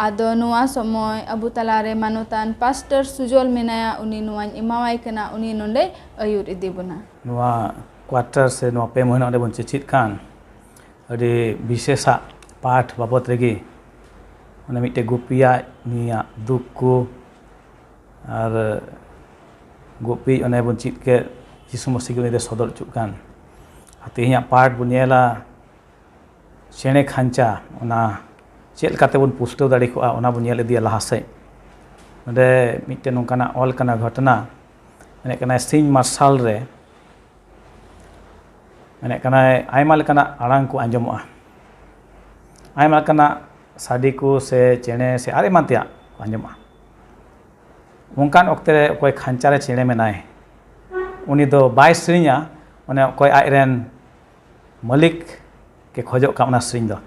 ᱟᱫᱚ ᱱᱚᱣᱟ ᱥᱚᱢᱚᱭ ᱟᱵᱚ ᱛᱟᱞᱟᱨᱮ ᱢᱟᱱᱚᱛᱟᱱ ᱯᱟᱥᱴᱚᱨ ᱥᱩᱡᱚᱞ ᱢᱮᱱᱟᱭᱟ, ᱩᱱᱤ ᱱᱚᱣᱟᱧ ᱮᱢᱟᱣᱟᱭ ᱠᱟᱱᱟ, ᱩᱱᱤ ᱱᱚᱰᱮ ᱟᱹᱭᱩᱨ ᱤᱫᱤ ᱵᱚᱱᱟ᱾ ᱱᱚᱣᱟ ᱠᱣᱟᱨᱴᱟᱨ ᱥᱮ ᱱᱚᱣᱟ ᱯᱮ ᱢᱟᱹᱦᱱᱟᱹ ᱚᱸᱰᱮ ᱵᱚᱱ ᱪᱮᱪᱮᱫ ᱠᱟᱱ, ᱟᱹᱰᱤ ᱵᱤᱥᱮᱥᱟᱜ ᱯᱟᱴ ᱵᱟᱵᱚᱛ ᱨᱮᱜᱮ, ᱚᱱᱮ ᱢᱤᱫᱴᱮᱡ ᱜᱩᱯᱤᱭᱟᱜ ᱩᱱᱤᱭᱟᱜ ᱫᱩᱠ ᱠᱚ, ᱟᱨ ᱜᱩᱯᱤ ᱚᱱᱮ ᱵᱚᱱ ᱪᱮᱫ ᱠᱮᱫ, ᱡᱤᱥᱩ ᱢᱟᱹᱥᱤ ᱜᱮ ᱩᱱᱤ ᱫᱚᱭ ᱥᱚᱫᱚᱨ ᱦᱚᱪᱚᱜ ᱠᱟᱱ᱾ ᱟᱨ ᱛᱮᱦᱮᱧᱟᱜ ᱯᱟᱴ ᱵᱚᱱ ᱧᱮᱞᱟ, ᱪᱮᱬᱮ ᱠᱷᱟᱧᱪᱟ, ᱚᱱᱟ ᱪᱮᱫ ᱞᱮᱠᱟᱛᱮ ᱵᱚᱱ ᱯᱩᱥᱴᱟᱹᱣ ᱫᱟᱲᱮ ᱠᱚᱜᱼᱟ, ᱚᱱᱟ ᱵᱚᱱ ᱧᱮᱞ ᱤᱫᱤᱭᱟ ᱞᱟᱦᱟ ᱥᱮᱫ᱾ ᱱᱚᱰᱮ ᱢᱤᱫᱴᱮᱱ ᱱᱚᱝᱠᱟᱱᱟᱜ ᱚᱞ ᱠᱟᱱᱟ ᱜᱷᱚᱴᱚᱱᱟ, ᱢᱮᱱᱮᱫ ᱠᱟᱱᱟᱭ, ᱥᱤᱧ ᱢᱟᱨᱥᱟᱞ ᱨᱮ, ᱢᱮᱱᱮᱫ ᱠᱟᱱᱟᱭ, ᱟᱭᱢᱟ ᱞᱮᱠᱟᱱᱟᱜ ᱟᱲᱟᱝ ᱠᱚ ᱟᱸᱡᱚᱢᱚᱜᱼᱟ, ᱟᱭᱢᱟ ᱞᱮᱠᱟᱱᱟᱜ ᱥᱟᱰᱮ ᱠᱚ ᱥᱮ ᱪᱮᱬᱮ ᱥᱮ ᱟᱨ ᱮᱢᱟᱱ ᱛᱮᱭᱟᱜ ᱠᱚ ᱟᱸᱡᱚᱢᱚᱜᱼᱟ᱾ ᱚᱱᱠᱟᱱ ᱚᱠᱛᱮ ᱨᱮ ᱚᱠᱚᱭ ᱠᱷᱟᱧᱪᱟ ᱨᱮ ᱪᱮᱬᱮ ᱢᱮᱱᱟᱭ, ᱩᱱᱤ ᱫᱚ ᱵᱟᱭ ᱥᱮᱨᱮᱧᱟ, ᱚᱱᱮ ᱚᱠᱚᱭ ᱟᱡ ᱨᱮᱱ ᱢᱟᱹᱞᱤᱠ ᱮ ᱠᱷᱚᱡᱚᱜ ᱠᱟᱱ ᱚᱱᱟ ᱥᱮᱨᱮᱧ ᱫᱚ,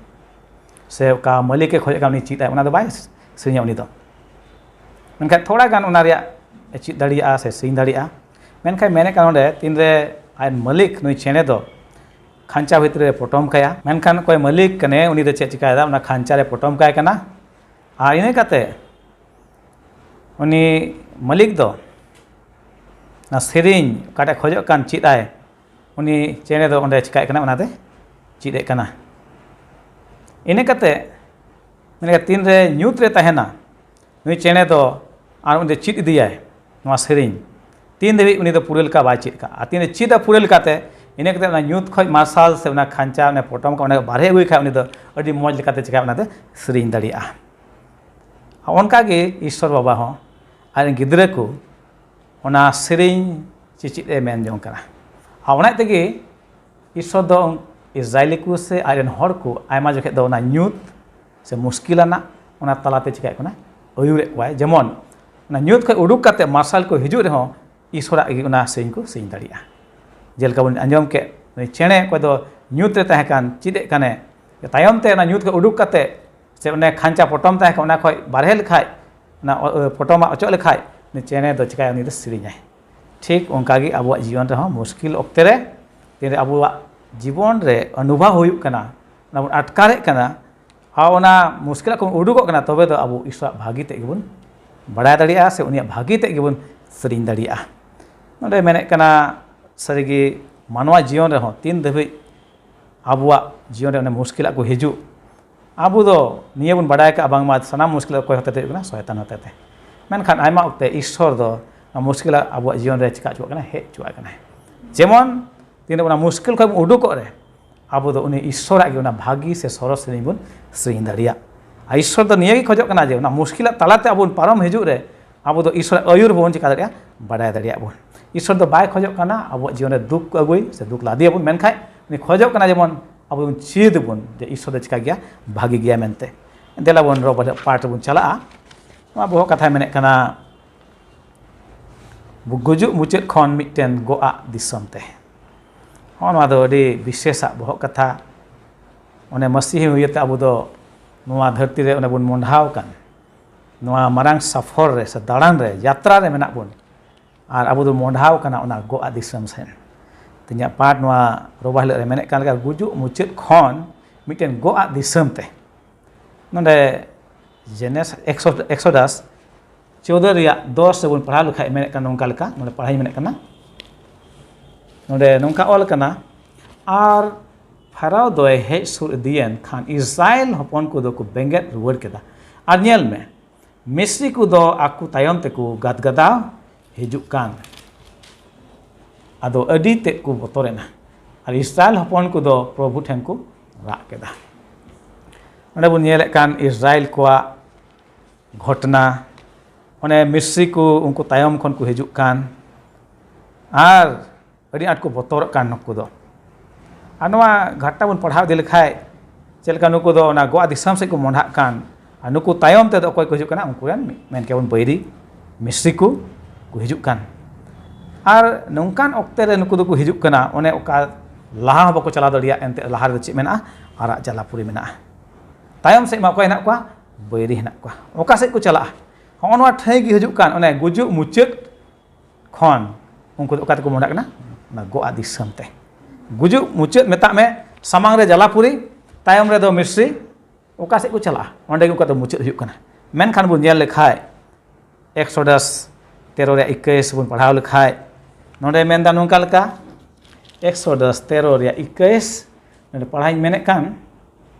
ᱥᱮ ᱚᱠᱟ ᱢᱟᱹᱞᱤᱠ ᱮ ᱠᱷᱚᱡᱚᱜ ᱠᱟᱱ ᱩᱱᱤ ᱪᱮᱫ ᱟᱭ, ᱚᱱᱟ ᱫᱚ ᱵᱟᱭ ᱥᱮᱨᱮᱧᱟ ᱩᱱᱤ ᱫᱚ᱾ ᱢᱮᱱᱠᱷᱟᱱ ᱛᱷᱚᱲᱟ ᱜᱟᱱ ᱚᱱᱟ ᱨᱮᱭᱟᱜ ᱮ ᱪᱮᱫ ᱫᱟᱲᱮᱭᱟᱜᱼᱟ ᱥᱮ ᱥᱮᱨᱮᱧ ᱫᱟᱲᱮᱭᱟᱜᱼᱟ᱾ ᱢᱮᱱᱠᱷᱟᱱ ᱢᱮᱱᱮᱫ ᱠᱟᱱ ᱱᱚᱰᱮ, ᱛᱤᱱᱨᱮ ᱟᱡ ᱢᱟᱹᱞᱤᱠ ᱱᱩᱭ ᱪᱮᱬᱮ ᱫᱚ ᱠᱷᱟᱧᱪᱟ ᱵᱷᱤᱛᱨᱤ ᱨᱮ ᱯᱚᱴᱚᱢ ᱠᱟᱭᱟ, ᱢᱮᱱᱠᱷᱟᱱ ᱚᱠᱚᱭ ᱢᱟᱹᱞᱤᱠ ᱠᱟᱱᱮ ᱩᱱᱤ ᱫᱚ ᱪᱮᱫ ᱪᱤᱠᱟᱭᱮᱫᱟ, ᱚᱱᱟ ᱠᱷᱟᱧᱪᱟ ᱨᱮ ᱯᱚᱴᱚᱢ ᱠᱟᱭ ᱠᱟᱱᱟ᱾ ᱟᱨ ᱤᱱᱟᱹ ᱠᱟᱛᱮ ᱩᱱᱤ ᱢᱟᱹᱞᱤᱠ ᱫᱚ ᱚᱱᱟ ᱥᱮᱨᱮᱧ ᱚᱠᱟᱴᱟᱜ ᱠᱷᱚᱡᱚᱜ ᱠᱟᱱ ᱪᱮᱫ ᱟᱭ, ᱩᱱᱤ ᱪᱮᱬᱮ ᱫᱚ ᱚᱸᱰᱮ ᱪᱤᱠᱟᱹᱭᱮᱫ ᱠᱟᱱᱟ, ᱚᱱᱟᱛᱮ ᱪᱮᱫ ᱮᱫ ᱠᱟᱱᱟ᱾ ᱤᱱᱟᱹ ᱠᱟᱛᱮ, ᱢᱮᱱᱠᱷᱟᱱ ᱛᱤᱱᱨᱮ ᱧᱩᱛ ᱨᱮ ᱛᱟᱦᱮᱱᱟ ᱱᱩᱭ ᱪᱮᱬᱮ ᱫᱚ, ᱟᱨ ᱩᱱᱤ ᱫᱚ ᱪᱮᱫ ᱤᱫᱤᱭᱟᱭ ᱱᱚᱣᱟ ᱥᱮᱨᱮᱧ, ᱛᱤᱱ ᱫᱷᱟᱹᱵᱤᱡ ᱩᱱᱤ ᱫᱚ ᱯᱩᱨᱟᱹ ᱞᱮᱠᱟ ᱵᱟᱭ ᱪᱮᱫ ᱠᱟᱜᱼᱟ᱾ ᱟᱨ ᱛᱤᱱᱨᱮ ᱪᱮᱫ ᱟ ᱯᱩᱨᱟᱹ ᱞᱮᱠᱟᱛᱮ, ᱤᱱᱟᱹ ᱠᱟᱛᱮ ᱚᱱᱟ ᱧᱩᱛ ᱠᱷᱚᱡ ᱢᱟᱨᱥᱟᱞ ᱥᱮ ᱚᱱᱟ ᱠᱷᱟᱧᱪᱟ, ᱚᱱᱟ ᱯᱚᱴᱚᱢ ᱠᱷᱚᱡ ᱚᱸᱰᱮ ᱵᱟᱨᱦᱮ ᱟᱹᱜᱩᱭ ᱠᱷᱟᱡ, ᱩᱱᱤ ᱫᱚ ᱟᱹᱰᱤ ᱢᱚᱡᱽ ᱞᱮᱠᱟᱛᱮ ᱪᱤᱠᱟᱹ, ᱚᱱᱟᱛᱮ ᱥᱮᱨᱮᱧ ᱫᱟᱲᱮᱭᱟᱜᱼᱟ᱾ ᱚᱱᱠᱟᱜᱮ ᱤᱥᱥᱚᱨ ᱵᱟᱵᱟ ᱦᱚᱸ ᱟᱡ ᱨᱮᱱ ᱜᱤᱫᱽᱨᱟᱹ ᱠᱚ ᱚᱱᱟ ᱥᱮᱨᱮᱧ ᱪᱮᱪᱮᱫ ᱮ ᱢᱮᱱ ᱡᱚᱝ ᱠᱟᱱᱟ᱾ ᱟᱨ ᱚᱱᱟ ᱛᱮᱜᱮ ᱤᱥᱥᱚᱨ ᱫᱚ ᱤᱥᱨᱟᱭᱮᱞᱤ ᱠᱚ ᱥᱮ ᱟᱡ ᱨᱮᱱ ᱦᱚᱲ ᱠᱚ ᱟᱭᱢᱟ ᱡᱚᱠᱷᱮᱡ ᱫᱚ ᱚᱱᱟ ᱧᱩᱛ ᱥᱮ ᱢᱩᱥᱠᱤᱞ ᱟᱱᱟᱜ, ᱚᱱᱟ ᱛᱟᱞᱟᱛᱮ ᱪᱤᱠᱟᱹᱭᱮᱫ ᱠᱟᱱᱟ, ᱟᱹᱭᱩᱨᱮᱫ ᱠᱚᱣᱟᱭ᱾ ᱡᱮᱢᱚᱱ ᱚᱱᱟ ᱧᱩᱛ ᱠᱷᱚᱱ ᱩᱰᱩᱠ ᱠᱟᱛᱮ ᱢᱟᱨᱥᱟᱞ ᱠᱚ ᱦᱤᱡᱩᱜ ᱨᱮᱦᱚᱸ ᱤᱥᱥᱚᱨᱟᱜ ᱜᱮ ᱚᱱᱟ ᱥᱮᱨᱮᱧ ᱠᱚ ᱥᱮᱨᱮᱧ ᱫᱟᱲᱮᱭᱟᱜᱼᱟ᱾ ᱡᱮᱞᱮᱠᱟ ᱵᱚᱱ ᱟᱸᱡᱚᱢ ᱠᱮᱫ, ᱩᱱᱤ ᱪᱮᱬᱮ ᱚᱠᱚᱭ ᱫᱚ ᱧᱩᱛ ᱨᱮ ᱛᱟᱦᱮᱸ ᱠᱟᱱ, ᱪᱮᱫ ᱮᱫ ᱠᱟᱱᱮ, ᱛᱟᱭᱚᱢ ᱛᱮ ᱚᱱᱟ ᱧᱩᱛ ᱠᱷᱚᱱ ᱩᱰᱩᱠ ᱠᱟᱛᱮ, ᱥᱮ ᱚᱱᱮ ᱠᱷᱟᱧᱪᱟ ᱯᱚᱴᱚᱢ ᱛᱟᱦᱮᱸ ᱠᱟᱱᱟ, ᱚᱱᱟ ᱠᱷᱚᱱ ᱵᱟᱨᱦᱮ ᱞᱮᱠᱷᱟᱡ, ᱚᱱᱟ ᱚ-, ᱚ-, ᱯᱚᱴᱚᱢᱟᱜ ᱚᱪᱚᱜ ᱞᱮᱠᱷᱟᱡ, ᱩᱱᱤ ᱪᱮᱬᱮ ᱫᱚ ᱪᱤᱠᱟᱹᱭᱟ? ᱩᱱᱤ ᱫᱚ ᱥᱮᱨᱮᱧᱟᱭ᱾ ᱴᱷᱤᱠ ᱚᱱᱠᱟ ᱜᱮ ᱟᱵᱚᱣᱟᱜ ᱡᱤᱭᱚᱱ ᱨᱮᱦᱚᱸ ᱢᱩᱥᱠᱤᱞ ᱚᱠᱛᱮ ᱨᱮ, ᱛᱤᱱᱨᱮ ᱟᱵᱚᱣᱟᱜ ᱡᱤᱵᱚᱱ ᱨᱮ ᱚᱱᱩᱵᱷᱚᱵ ᱦᱩᱭᱩᱜ ᱠᱟᱱᱟ, ᱚᱱᱟ ᱵᱚᱱ ᱟᱴᱠᱟᱨᱮᱫ ᱠᱟᱱᱟ, ᱟᱨ ᱚᱱᱟ ᱢᱩᱥᱠᱤᱞ ᱠᱷᱚᱱ ᱩᱰᱩᱠᱚᱜ ᱠᱟᱱᱟ, ᱛᱚᱵᱮ ᱫᱚ ᱟᱵᱚ ᱤᱥᱚᱨᱟᱜ ᱵᱷᱟᱹᱜᱤ ᱛᱮᱫ ᱜᱮᱵᱚᱱ ᱵᱟᱲᱟᱭ ᱫᱟᱲᱮᱭᱟᱜᱼᱟ, ᱥᱮ ᱩᱱᱤᱭᱟᱜ ᱵᱷᱟᱹᱜᱤ ᱛᱮᱫ ᱜᱮᱵᱚᱱ ᱥᱮᱨᱮᱧ ᱫᱟᱲᱮᱭᱟᱜᱼᱟ᱾ ᱱᱚᱰᱮ ᱢᱮᱱᱮᱫ ᱠᱟᱱᱟ, ᱥᱟᱹᱨᱤᱜᱮ ᱢᱟᱱᱣᱟ ᱡᱤᱭᱚᱱ ᱨᱮᱦᱚᱸ ᱛᱤᱱ ᱫᱷᱟᱹᱵᱤᱡ ᱟᱵᱚᱣᱟᱜ ᱡᱤᱭᱚᱱ ᱨᱮ ᱚᱱᱮ ᱢᱩᱥᱠᱤᱞᱟᱜ ᱠᱚ ᱦᱤᱡᱩᱜ, ᱟᱵᱚ ᱫᱚ ᱱᱤᱭᱟᱹ ᱵᱚᱱ ᱵᱟᱲᱟᱭ ᱠᱟᱜᱼᱟ, ᱵᱟᱝᱢᱟ ᱥᱟᱱᱟᱢ ᱢᱩᱥᱠᱤᱞ ᱚᱠᱚᱭ ᱦᱚᱛᱮᱛᱮ ᱦᱩᱭᱩᱜ ᱠᱟᱱᱟ? ᱥᱚᱭᱛᱟᱱ ᱦᱚᱛᱮᱛᱮ᱾ ᱢᱮᱱᱠᱷᱟᱱ ᱟᱭᱢᱟ ᱚᱠᱛᱮ ᱤᱥᱥᱚᱨ ᱫᱚ ᱱᱚᱣᱟ ᱢᱩᱥᱠᱤᱞᱟᱜ ᱟᱵᱚᱣᱟᱜ ᱡᱤᱭᱚᱱ ᱨᱮ ᱪᱤᱠᱟ ᱦᱚᱪᱚᱣᱟᱜ ᱠᱟᱱᱟ? ᱦᱮᱡ ᱦᱚᱪᱚᱣᱟᱜ ᱠᱟᱱᱟᱭ᱾ ᱡᱮᱢᱚᱱ ᱛᱤᱱᱟᱹᱜ ᱚᱱᱟ ᱢᱩᱥᱠᱤᱞ ᱠᱷᱚᱱ ᱵᱚᱱ ᱩᱰᱩᱠᱚᱜ ᱨᱮ, ᱟᱵᱚ ᱫᱚ ᱩᱱᱤ ᱤᱥᱥᱚᱨᱟᱜ ᱜᱮ ᱚᱱᱟ ᱵᱷᱟᱹᱜᱤ ᱥᱮ ᱥᱚᱨᱚᱥ ᱥᱮᱨᱮᱧ ᱵᱚᱱ ᱥᱮᱨᱮᱧ ᱫᱟᱲᱮᱭᱟᱜ᱾ ᱟᱨ ᱤᱥᱥᱚᱨ ᱫᱚ ᱱᱤᱭᱟᱹ ᱜᱮ ᱠᱷᱚᱡᱚᱜ ᱠᱟᱱᱟ ᱡᱮ ᱚᱱᱟ ᱢᱩᱥᱠᱤᱞᱟᱜ ᱛᱟᱞᱟᱛᱮ ᱟᱵᱚ ᱵᱚᱱ ᱯᱟᱨᱚᱢ ᱦᱤᱡᱩᱜ ᱨᱮ, ᱟᱵᱚ ᱫᱚ ᱤᱥᱥᱚᱨᱟᱜ ᱟᱹᱭᱩᱨ ᱵᱚᱱ ᱪᱤᱠᱟ ᱫᱟᱲᱮᱭᱟᱜᱼᱟ? ᱵᱟᱰᱟᱭ ᱫᱟᱲᱮᱭᱟᱜ ᱵᱚᱱ᱾ ᱤᱥᱥᱚᱨ ᱫᱚ ᱵᱟᱭ ᱠᱷᱚᱡᱚᱜ ᱠᱟᱱᱟ ᱟᱵᱚᱣᱟᱜ ᱡᱤᱭᱚᱱ ᱨᱮ ᱫᱩᱠ ᱠᱚ ᱟᱹᱜᱩᱭ ᱥᱮ ᱫᱩᱠ ᱞᱟᱫᱮᱭᱟᱵᱚᱱ, ᱢᱮᱱᱠᱷᱟᱡ ᱩᱱᱤ ᱠᱷᱚᱡᱚᱜ ᱠᱟᱱᱟ ᱡᱮᱢᱚᱱ ᱟᱵᱚ ᱵᱚᱱ ᱪᱮᱫ ᱵᱚᱱ ᱡᱮ ᱤᱥᱥᱚᱨ ᱫᱚ ᱪᱤᱠᱟ ᱜᱮᱭᱟ? ᱵᱷᱟᱹᱜᱤ ᱜᱮᱭᱟ ᱢᱮᱱᱛᱮ᱾ ᱫᱮᱞᱟ ᱵᱚᱱ ᱨᱚᱵᱚ ᱯᱟᱴ ᱨᱮᱵᱚᱱ ᱪᱟᱞᱟᱜᱼᱟ᱾ ᱱᱚᱣᱟ ᱵᱚᱦᱚᱜ ᱠᱟᱛᱷᱟᱭ ᱢᱮᱱᱮᱫ ᱠᱟᱱᱟ, ᱜᱩᱡᱩᱜ ᱢᱩᱪᱟᱹᱫ ᱠᱷᱚᱱ ᱢᱤᱫᱴᱮᱱ ᱜᱚᱜ ᱟᱜ ᱫᱤᱥᱚᱢ ᱛᱮ᱾ ᱦᱚᱸ, ᱱᱚᱣᱟ ᱫᱚ ᱟᱹᱰᱤ ᱵᱤᱥᱮᱥᱟᱜ ᱵᱚᱦᱚᱜ ᱠᱟᱛᱷᱟ᱾ ᱚᱱᱮ ᱢᱟᱹᱥᱤᱦᱤ ᱦᱩᱭᱟᱛᱮ ᱟᱵᱚ ᱫᱚ ᱱᱚᱣᱟ ᱫᱷᱟᱹᱨᱛᱤ ᱨᱮ ᱚᱱᱮ ᱵᱚᱱ ᱢᱚᱸᱰᱷᱟᱣ ᱟᱠᱟᱱ, ᱱᱚᱣᱟ ᱢᱟᱨᱟᱝ ᱥᱟᱯᱷᱚᱨ ᱨᱮ ᱥᱮ ᱫᱟᱬᱟᱱ ᱨᱮ, ᱡᱟᱛᱨᱟ ᱨᱮ ᱢᱮᱱᱟᱜ ᱵᱚᱱ᱾ ᱟᱨ ᱟᱵᱚ ᱫᱚ ᱢᱚᱸᱰᱷᱟᱣ ᱟᱠᱟᱱᱟ ᱚᱱᱟ ᱜᱚᱜ ᱟᱜ ᱫᱤᱥᱚᱢ ᱥᱮᱫ᱾ ᱛᱮᱦᱮᱧᱟᱜ ᱯᱟᱴ ᱱᱚᱣᱟ ᱨᱚᱵᱟ ᱦᱤᱞᱳᱜ ᱨᱮ ᱢᱮᱱᱮᱫ ᱠᱟᱱ ᱞᱮᱠᱟ, ᱜᱩᱡᱩᱜ ᱢᱩᱪᱟᱹᱫ ᱠᱷᱚᱱ ᱢᱤᱫᱴᱮᱱ ᱜᱚᱜ ᱟᱜ ᱫᱤᱥᱚᱢ ᱛᱮ᱾ ᱱᱚᱰᱮ ᱡᱮᱱᱮᱥ-, ᱮᱠᱥᱚ-, ᱮᱠᱥᱚᱰᱟᱥ ᱪᱳᱫᱟᱹ ᱨᱮᱭᱟᱜ ᱫᱚᱥ ᱨᱮᱵᱚᱱ ᱯᱟᱲᱦᱟᱣ ᱞᱮᱠᱷᱟᱡ ᱢᱮᱱᱮᱫ ᱠᱟᱱ ᱱᱚᱝᱠᱟ ᱞᱮᱠᱟ, ᱱᱚᱰᱮ ᱯᱟᱲᱦᱟᱣ ᱤᱧ ᱢᱮᱱᱮᱫ ᱠᱟᱱᱟ, ᱱᱚᱰᱮ ᱱᱚᱝᱠᱟ ᱚᱞ ᱠᱟᱱᱟ, ᱟᱨ ᱯᱷᱟᱨᱟᱣ ᱫᱚᱭ ᱦᱮᱡ ᱥᱩᱨ ᱤᱫᱤᱭᱮᱱ ᱠᱷᱟᱱ ᱤᱥᱨᱟᱭᱮᱞ ᱦᱚᱯᱚᱱ ᱠᱚᱫᱚ ᱠᱚ ᱵᱮᱸᱜᱮᱫ ᱨᱩᱣᱟᱹᱲ ᱠᱮᱫᱟ᱾ ᱟᱨ ᱧᱮᱞ ᱢᱮ, ᱢᱤᱥᱨᱤ ᱠᱚᱫᱚ ᱟᱠᱚ ᱛᱟᱭᱚᱢ ᱛᱮᱠᱚ ᱜᱟᱫᱜᱟᱫᱟᱣ ᱦᱤᱡᱩᱜ ᱠᱟᱱ᱾ ᱟᱫᱚ ᱟᱹᱰᱤ ᱛᱮᱫ ᱠᱚ ᱵᱚᱛᱚᱨᱮᱱᱟ᱾ ᱟᱨ ᱤᱥᱨᱟᱭᱮᱞ ᱦᱚᱯᱚᱱ ᱠᱚᱫᱚ ᱯᱨᱚᱵᱷᱩ ᱴᱷᱮᱱ ᱠᱚ ᱨᱟᱜ ᱠᱮᱫᱟ᱾ ᱱᱚᱰᱮ ᱵᱚᱱ ᱧᱮᱞᱮᱫ ᱠᱟᱱ ᱤᱥᱨᱟᱭᱮᱞ ᱠᱚᱣᱟᱜ ᱜᱷᱚᱴᱱᱟ, ᱚᱱᱮ ᱢᱤᱥᱨᱤ ᱠᱚ ᱩᱱᱠᱩ ᱛᱟᱭᱚᱢ ᱠᱷᱚᱱ ᱠᱚ ᱦᱤᱡᱩᱜ ᱠᱟᱱ, ᱟᱨ ᱟᱹᱰᱤ ᱟᱸᱴ ᱠᱚ ᱵᱚᱛᱚᱨᱚᱜ ᱠᱟᱱ ᱱᱩᱠᱩ ᱫᱚ᱾ ᱟᱨ ᱱᱚᱣᱟ ᱜᱷᱟᱴᱱᱟ ᱵᱚᱱ ᱯᱟᱲᱦᱟᱣ ᱤᱫᱤ ᱞᱮᱠᱷᱟᱡ, ᱪᱮᱫ ᱞᱮᱠᱟ ᱱᱩᱠᱩ ᱫᱚ ᱚᱱᱟ ᱜᱚᱜ ᱟᱜ ᱫᱤᱥᱚᱢ ᱥᱮᱫ ᱠᱚ ᱢᱚᱸᱰᱷᱟᱜ ᱠᱟᱱ, ᱟᱨ ᱱᱩᱠᱩ ᱛᱟᱭᱚᱢ ᱛᱮᱫᱚ ᱚᱠᱚᱭ ᱠᱚ ᱦᱤᱡᱩᱜ ᱠᱟᱱᱟ? ᱩᱱᱠᱩ ᱨᱮᱱ ᱢᱮᱱ ᱠᱮᱭᱟ ᱵᱚᱱ ᱵᱟᱹᱭᱨᱤ ᱢᱤᱥᱨᱤ ᱠᱚ, ᱠᱚ ᱦᱤᱡᱩᱜ ᱠᱟᱱ᱾ ᱟᱨ ᱱᱚᱝᱠᱟᱱ ᱚᱠᱛᱮ ᱨᱮ ᱱᱩᱠᱩ ᱫᱚᱠᱚ ᱦᱤᱡᱩᱜ ᱠᱟᱱᱟ, ᱚᱱᱮ ᱚᱠᱟ ᱞᱟᱦᱟ ᱦᱚᱸ ᱵᱟᱠᱚ ᱪᱟᱞᱟᱣ ᱫᱟᱲᱮᱭᱟᱜ᱾ ᱮᱱᱛᱮ ᱞᱟᱦᱟ ᱨᱮᱫᱚ ᱪᱮᱫ ᱢᱮᱱᱟᱜᱼᱟ? ᱟᱨᱟᱜ ᱡᱟᱞᱟᱯᱩᱨᱤ ᱢᱮᱱᱟᱜᱼᱟ᱾ ᱛᱟᱭᱚᱢ ᱥᱮᱫ ᱢᱟ ᱚᱠᱚᱭ ᱦᱮᱱᱟᱜ ᱠᱚᱣᱟ? ᱵᱟᱹᱭᱨᱤ ᱦᱮᱱᱟᱜ ᱠᱚᱣᱟ᱾ ᱚᱠᱟ ᱥᱮᱫ ᱠᱚ ᱪᱟᱞᱟᱜᱼᱟ? ᱦᱚᱸᱜᱼᱚ ᱱᱚᱣᱟ ᱴᱷᱟᱹᱭ ᱜᱮ ᱦᱤᱡᱩᱜ ᱠᱟᱱ ᱚᱱᱮ ᱜᱩᱡᱩᱜ ᱢᱩᱪᱟᱹᱫ ᱠᱷᱚᱱ ᱩᱱᱠᱩ ᱫᱚ ᱚᱠᱟ ᱛᱮᱠᱚ ᱢᱚᱦᱰᱟᱜ ᱠᱟᱱᱟ? ᱚᱱᱟ ᱜᱚᱜᱼᱟ ᱫᱤᱥᱚᱢ ᱛᱮ᱾ ᱜᱩᱡᱩᱜ ᱢᱩᱪᱟᱹᱫ ᱢᱮᱛᱟᱜ ᱢᱮ, ᱥᱟᱢᱟᱝ ᱨᱮ ᱡᱟᱞᱟᱯᱩᱨᱤ, ᱛᱟᱭᱚᱢ ᱨᱮᱫᱚ ᱢᱤᱥᱨᱤ᱾ ᱚᱠᱟ ᱥᱮᱫ ᱠᱚ ᱪᱟᱞᱟᱜᱼᱟ? ᱚᱸᱰᱮ ᱜᱮ ᱚᱱᱠᱟ ᱫᱚ ᱢᱩᱪᱟᱹᱫ ᱦᱩᱭᱩᱜ ᱠᱟᱱᱟ᱾ ᱢᱮᱱᱠᱷᱟᱱ ᱵᱚᱱ ᱧᱮᱞ ᱞᱮᱠᱷᱟᱡ, ᱮᱠᱥᱚᱰᱟᱥ ᱛᱮᱨᱚ ᱨᱮᱭᱟᱜ ᱤᱠᱟᱹᱭᱤᱥ ᱵᱚᱱ ᱯᱟᱲᱦᱟᱣ ᱞᱮᱠᱷᱟᱡ, ᱱᱚᱰᱮ ᱢᱮᱱᱫᱟ ᱱᱚᱝᱠᱟ ᱞᱮᱠᱟ, ᱮᱠᱥᱚᱰᱟᱥ ᱛᱮᱨᱚ ᱨᱮᱭᱟᱜ ᱤᱠᱟᱹᱭᱤᱥ, ᱱᱚᱰᱮ ᱯᱟᱲᱦᱟᱣ ᱤᱧ ᱢᱮᱱᱮᱫ ᱠᱟᱱ,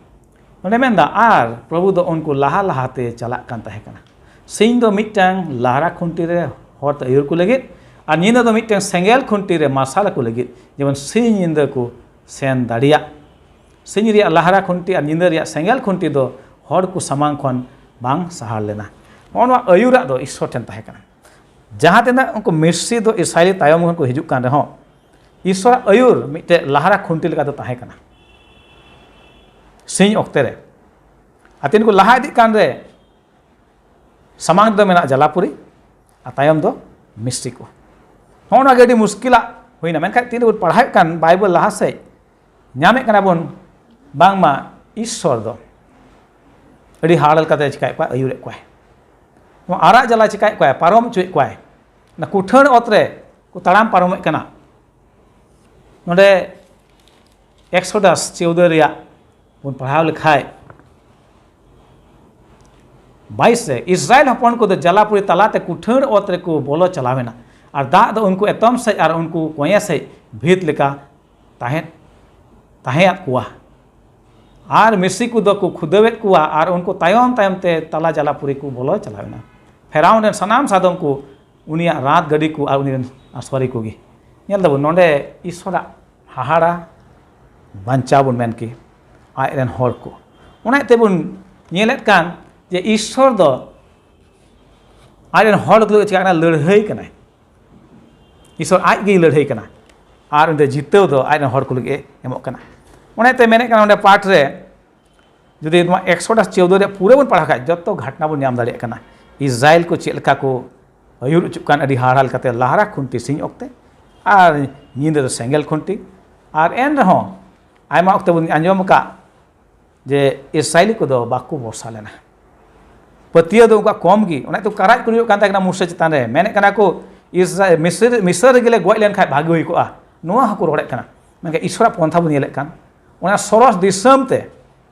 ᱱᱚᱰᱮ ᱢᱮᱱᱫᱟ, ᱟᱨ ᱯᱨᱚᱵᱷᱩ ᱫᱚ ᱩᱱᱠᱩ ᱞᱟᱦᱟ ᱞᱟᱦᱟᱛᱮ ᱪᱟᱞᱟᱜ ᱠᱟᱱ ᱛᱟᱦᱮᱸ ᱠᱟᱱᱟ᱾ ᱥᱤᱧ ᱫᱚ ᱢᱤᱫᱴᱟᱝ ᱞᱟᱦᱨᱟ ᱠᱷᱩᱱᱴᱤ ᱨᱮ ᱦᱚᱨ ᱛᱮ ᱟᱹᱭᱩᱨ ᱠᱚ ᱞᱟᱹᱜᱤᱫ, ᱟᱨ ᱧᱤᱫᱟᱹ ᱫᱚ ᱢᱤᱫᱴᱟᱝ ᱥᱮᱸᱜᱮᱞ ᱠᱷᱩᱱᱴᱤ ᱨᱮ ᱢᱟᱨᱥᱟᱞ ᱟᱠᱚ ᱞᱟᱹᱜᱤᱫ, ᱡᱮᱢᱚᱱ ᱥᱤᱧ ᱧᱤᱫᱟᱹ ᱠᱚ ᱥᱮᱱ ᱫᱟᱲᱮᱭᱟᱜ᱾ ᱥᱤᱧ ᱨᱮᱭᱟᱜ ᱞᱟᱦᱨᱟ ᱠᱷᱩᱱᱴᱤ ᱟᱨ ᱧᱤᱫᱟᱹ ᱨᱮᱭᱟᱜ ᱥᱮᱸᱜᱮᱞ ᱠᱷᱩᱱᱴᱤ ᱫᱚ ᱦᱚᱲ ᱠᱚ ᱥᱟᱢᱟᱝ ᱠᱷᱚᱱ ᱵᱟᱝ ᱥᱟᱦᱟᱲ ᱞᱮᱱᱟ᱾ ᱱᱚᱜᱼᱚ ᱱᱚᱣᱟ ᱟᱹᱭᱩᱨᱟᱜ ᱫᱚ ᱤᱥᱥᱚᱨ ᱴᱷᱮᱱ ᱛᱟᱦᱮᱸ ᱠᱟᱱᱟ᱾ ᱡᱟᱦᱟᱸ ᱛᱤᱱᱟᱹᱜ ᱩᱱᱠᱩ ᱢᱤᱥᱨᱤ ᱫᱚ ᱤᱥᱨᱟᱭᱮᱞᱤ ᱛᱟᱭᱚᱢ ᱠᱷᱚᱱ ᱠᱚ ᱦᱤᱡᱩᱜ ᱠᱟᱱ ᱨᱮᱦᱚᱸ, ᱤᱥᱥᱚᱨᱟᱜ ᱟᱹᱭᱩᱨ ᱢᱤᱫᱴᱮᱡ ᱞᱟᱦᱨᱟ ᱠᱷᱩᱱᱴᱤ ᱞᱮᱠᱟ ᱫᱚ ᱛᱟᱦᱮᱸ ᱠᱟᱱᱟ᱾ ᱥᱤᱧ ᱚᱠᱛᱮ ᱨᱮ ᱟᱨ ᱛᱤᱱ ᱠᱚ ᱞᱟᱦᱟ ᱤᱫᱤᱜ ᱠᱟᱱ ᱨᱮ, ᱥᱟᱢᱟᱝ ᱨᱮᱫᱚ ᱢᱮᱱᱟᱜᱼᱟ ᱡᱟᱞᱟᱯᱩᱨᱤ ᱟᱨ ᱛᱟᱭᱚᱢ ᱫᱚ ᱢᱤᱥᱨᱤ ᱠᱚ᱾ ᱦᱚᱸᱜᱼᱚ ᱱᱚᱣᱟ ᱜᱮ ᱟᱹᱰᱤ ᱢᱩᱥᱠᱤᱞᱟᱜ ᱦᱩᱭᱱᱟ᱾ ᱢᱮᱱᱠᱷᱟᱱ ᱛᱤᱱ ᱨᱮᱵᱚᱱ ᱯᱟᱲᱦᱟᱣᱮᱫ ᱠᱟᱱ ᱵᱟᱭᱵᱮᱞ ᱞᱟᱦᱟ ᱥᱮᱫ, ᱧᱟᱢᱮᱫ ᱠᱟᱱᱟ ᱵᱚᱱ ᱵᱟᱝᱢᱟ ᱤᱥᱥᱚᱨ ᱫᱚ ᱟᱹᱰᱤ ᱦᱟᱦᱟᱲᱟ ᱞᱮᱠᱟᱛᱮ ᱪᱤᱠᱟᱭᱮᱫ ᱠᱚᱣᱟᱭ? ᱟᱹᱭᱩᱨᱮᱫ ᱠᱚᱣᱟᱭ᱾ ᱱᱚᱣᱟ ᱟᱨᱟᱜ ᱡᱟᱞᱟ ᱪᱤᱠᱟᱭᱮᱫ ᱠᱚᱣᱟᱭ? ᱯᱟᱨᱚᱢ ᱦᱚᱪᱚᱭᱮᱫ ᱠᱚᱣᱟᱭ᱾ ᱚᱱᱟ ᱠᱩᱴᱷᱟᱹᱬ ᱚᱛ ᱨᱮ ᱠᱚ ᱛᱟᱲᱟᱢ ᱯᱟᱨᱚᱢᱮᱫ ᱠᱟᱱᱟ᱾ ᱱᱚᱰᱮ ᱮᱠᱥᱚᱰᱟᱥ ᱪᱳᱣᱫᱚ ᱨᱮᱭᱟᱜ ᱵᱚᱱ ᱯᱟᱲᱦᱟᱣ ᱞᱮᱠᱷᱟᱡ, ᱵᱟᱭᱤᱥ ᱨᱮ, ᱤᱥᱨᱟᱭᱮᱞ ᱦᱚᱯᱚᱱ ᱠᱚᱫᱚ ᱡᱟᱞᱟᱯᱩᱨᱤ ᱛᱟᱞᱟᱛᱮ ᱠᱩᱴᱷᱟᱹᱬ ᱚᱛ ᱨᱮᱠᱚ ᱵᱚᱞᱚ ᱪᱟᱞᱟᱣᱮᱱᱟ, ᱟᱨ ᱫᱟᱜ ᱫᱚ ᱩᱱᱠᱩ ᱮᱛᱚᱢ ᱥᱮᱫ ᱟᱨ ᱩᱱᱠᱩ ᱠᱚᱧᱮ ᱥᱮᱫ ᱵᱷᱤᱛ ᱞᱮᱠᱟ ᱛᱟᱦᱮᱸᱫ, ᱛᱟᱦᱮᱸᱭᱟᱫ ᱠᱚᱣᱟ᱾ ᱟᱨ ᱢᱤᱥᱨᱤ ᱠᱚᱫᱚ ᱠᱚ ᱠᱷᱩᱫᱟᱹᱣᱮᱫ ᱠᱚᱣᱟ, ᱟᱨ ᱩᱱᱠᱩ ᱛᱟᱭᱚᱢ ᱛᱟᱭᱚᱢ ᱛᱮ ᱛᱟᱞᱟ ᱡᱟᱞᱟᱯᱩᱨᱤ ᱠᱚ ᱵᱚᱞᱚ ᱪᱟᱞᱟᱣᱮᱱᱟ᱾ ᱯᱷᱮᱨᱟᱣᱩᱱ ᱨᱮᱱ ᱥᱟᱱᱟᱢ ᱥᱟᱫᱚᱢ ᱠᱚ, ᱩᱱᱤᱭᱟᱜ ᱨᱟᱛ ᱜᱟᱹᱰᱤ ᱠᱚ ᱟᱨ ᱩᱱᱤ ᱨᱮᱱ ᱥᱚᱣᱟᱨᱤ ᱠᱚᱜᱮ᱾ ᱧᱮᱞ ᱫᱟᱵᱚᱱ ᱱᱚᱰᱮ ᱤᱥᱥᱚᱨᱟᱜ ᱦᱟᱦᱟᱲᱟ ᱵᱟᱧᱪᱟᱣ ᱵᱚᱱ ᱢᱮᱱ ᱠᱮ, ᱟᱡ ᱨᱮᱱ ᱦᱚᱲ ᱠᱚ᱾ ᱚᱱᱟ ᱤᱭᱟᱹᱛᱮ ᱵᱚᱱ ᱧᱮᱞᱮᱫ ᱠᱟᱱ ᱡᱮ ᱤᱥᱥᱚᱨ ᱫᱚ ᱟᱡ ᱨᱮᱱ ᱦᱚᱲ ᱠᱚ ᱪᱤᱠᱟᱹᱜ ᱠᱟᱱᱟ? ᱞᱟᱹᱲᱦᱟᱹᱭ ᱠᱟᱱᱟᱭ᱾ ᱤᱥᱥᱚᱨ ᱟᱡ ᱜᱮᱭ ᱞᱟᱹᱲᱦᱟᱹᱭ ᱠᱟᱱᱟ ᱟᱨ ᱚᱸᱰᱮ ᱡᱤᱛᱟᱹᱣ ᱫᱚ ᱟᱡ ᱨᱮᱱ ᱦᱚᱲ ᱠᱚ ᱞᱟᱹᱜᱤᱫ ᱮ ᱮᱢᱚᱜ ᱠᱟᱱᱟ᱾ ᱚᱱᱟ ᱤᱭᱟᱹᱛᱮ ᱢᱮᱱᱮᱫ ᱠᱟᱱᱟ ᱚᱸᱰᱮ ᱯᱟᱴ ᱨᱮ, ᱡᱩᱫᱤ ᱱᱚᱣᱟ ᱮᱠᱥᱚᱰᱟᱥ ᱪᱳᱣᱫᱚ ᱨᱮᱭᱟᱜ ᱯᱩᱨᱟᱹ ᱵᱚᱱ ᱯᱟᱲᱦᱟᱣ ᱠᱷᱟᱡ, ᱡᱚᱛᱚ ᱜᱷᱟᱴᱱᱟ ᱵᱚᱱ ᱧᱟᱢ ᱫᱟᱲᱮᱭᱟᱜ ᱠᱟᱱᱟ᱾ ᱤᱥᱨᱟᱭᱮᱞ ᱠᱚ ᱪᱮᱫ ᱞᱮᱠᱟ ᱠᱚ ᱟᱹᱭᱩᱨ ᱦᱚᱪᱚᱜ ᱠᱟᱱ ᱟᱹᱰᱤ ᱦᱟᱦᱟᱲᱟ ᱞᱮᱠᱟᱛᱮ, ᱞᱟᱦᱨᱟ ᱠᱷᱩᱱᱴᱤ ᱥᱤᱧ ᱚᱠᱛᱮ ᱟᱨ ᱧᱤᱫᱟᱹ ᱫᱚ ᱥᱮᱸᱜᱮᱞ ᱠᱷᱩᱱᱴᱤ᱾ ᱟᱨ ᱮᱱ ᱨᱮᱦᱚᱸ ᱟᱭᱢᱟ ᱚᱠᱛᱚ ᱵᱚᱱ ᱟᱸᱡᱚᱢ ᱟᱠᱟᱫ ᱡᱮ ᱤᱥᱨᱟᱭᱮᱞᱤ ᱠᱚᱫᱚ ᱵᱟᱠᱚ ᱵᱷᱚᱨᱥᱟ ᱞᱮᱱᱟ᱾ ᱯᱟᱹᱛᱭᱟᱹᱣ ᱫᱚ ᱩᱱᱠᱩᱣᱟᱜ ᱠᱚᱢ ᱜᱮ᱾ ᱚᱱᱟ ᱛᱮ ᱠᱟᱨᱟᱡ ᱠᱚ ᱦᱩᱭᱩᱜ ᱠᱟᱱ ᱛᱟᱦᱮᱸ ᱠᱟᱱᱟ ᱢᱩᱥᱟᱹ ᱪᱮᱛᱟᱱ ᱨᱮ, ᱢᱮᱱᱮᱫ ᱠᱟᱱᱟ ᱠᱚ, "ᱤᱥᱨᱟ-, ᱢᱤᱥᱨ, ᱢᱤᱥᱨ ᱨᱮᱜᱮ ᱞᱮ ᱜᱚᱡ ᱞᱮᱱᱠᱷᱟᱱ ᱵᱷᱟᱜᱮ ᱦᱩᱭ ᱠᱚᱜᱼᱟ", ᱱᱚᱣᱟ ᱦᱚᱸᱠᱚ ᱨᱚᱲᱮᱫ ᱠᱟᱱᱟ᱾ ᱢᱮᱱᱠᱷᱟᱱ ᱤᱥᱚᱨᱟᱜ ᱯᱚᱱᱛᱷᱟ ᱵᱚᱱ ᱧᱮᱞᱮᱫ ᱠᱟᱱ, ᱚᱱᱟ ᱥᱚᱨᱚᱥ ᱫᱤᱥᱚᱢ ᱛᱮ,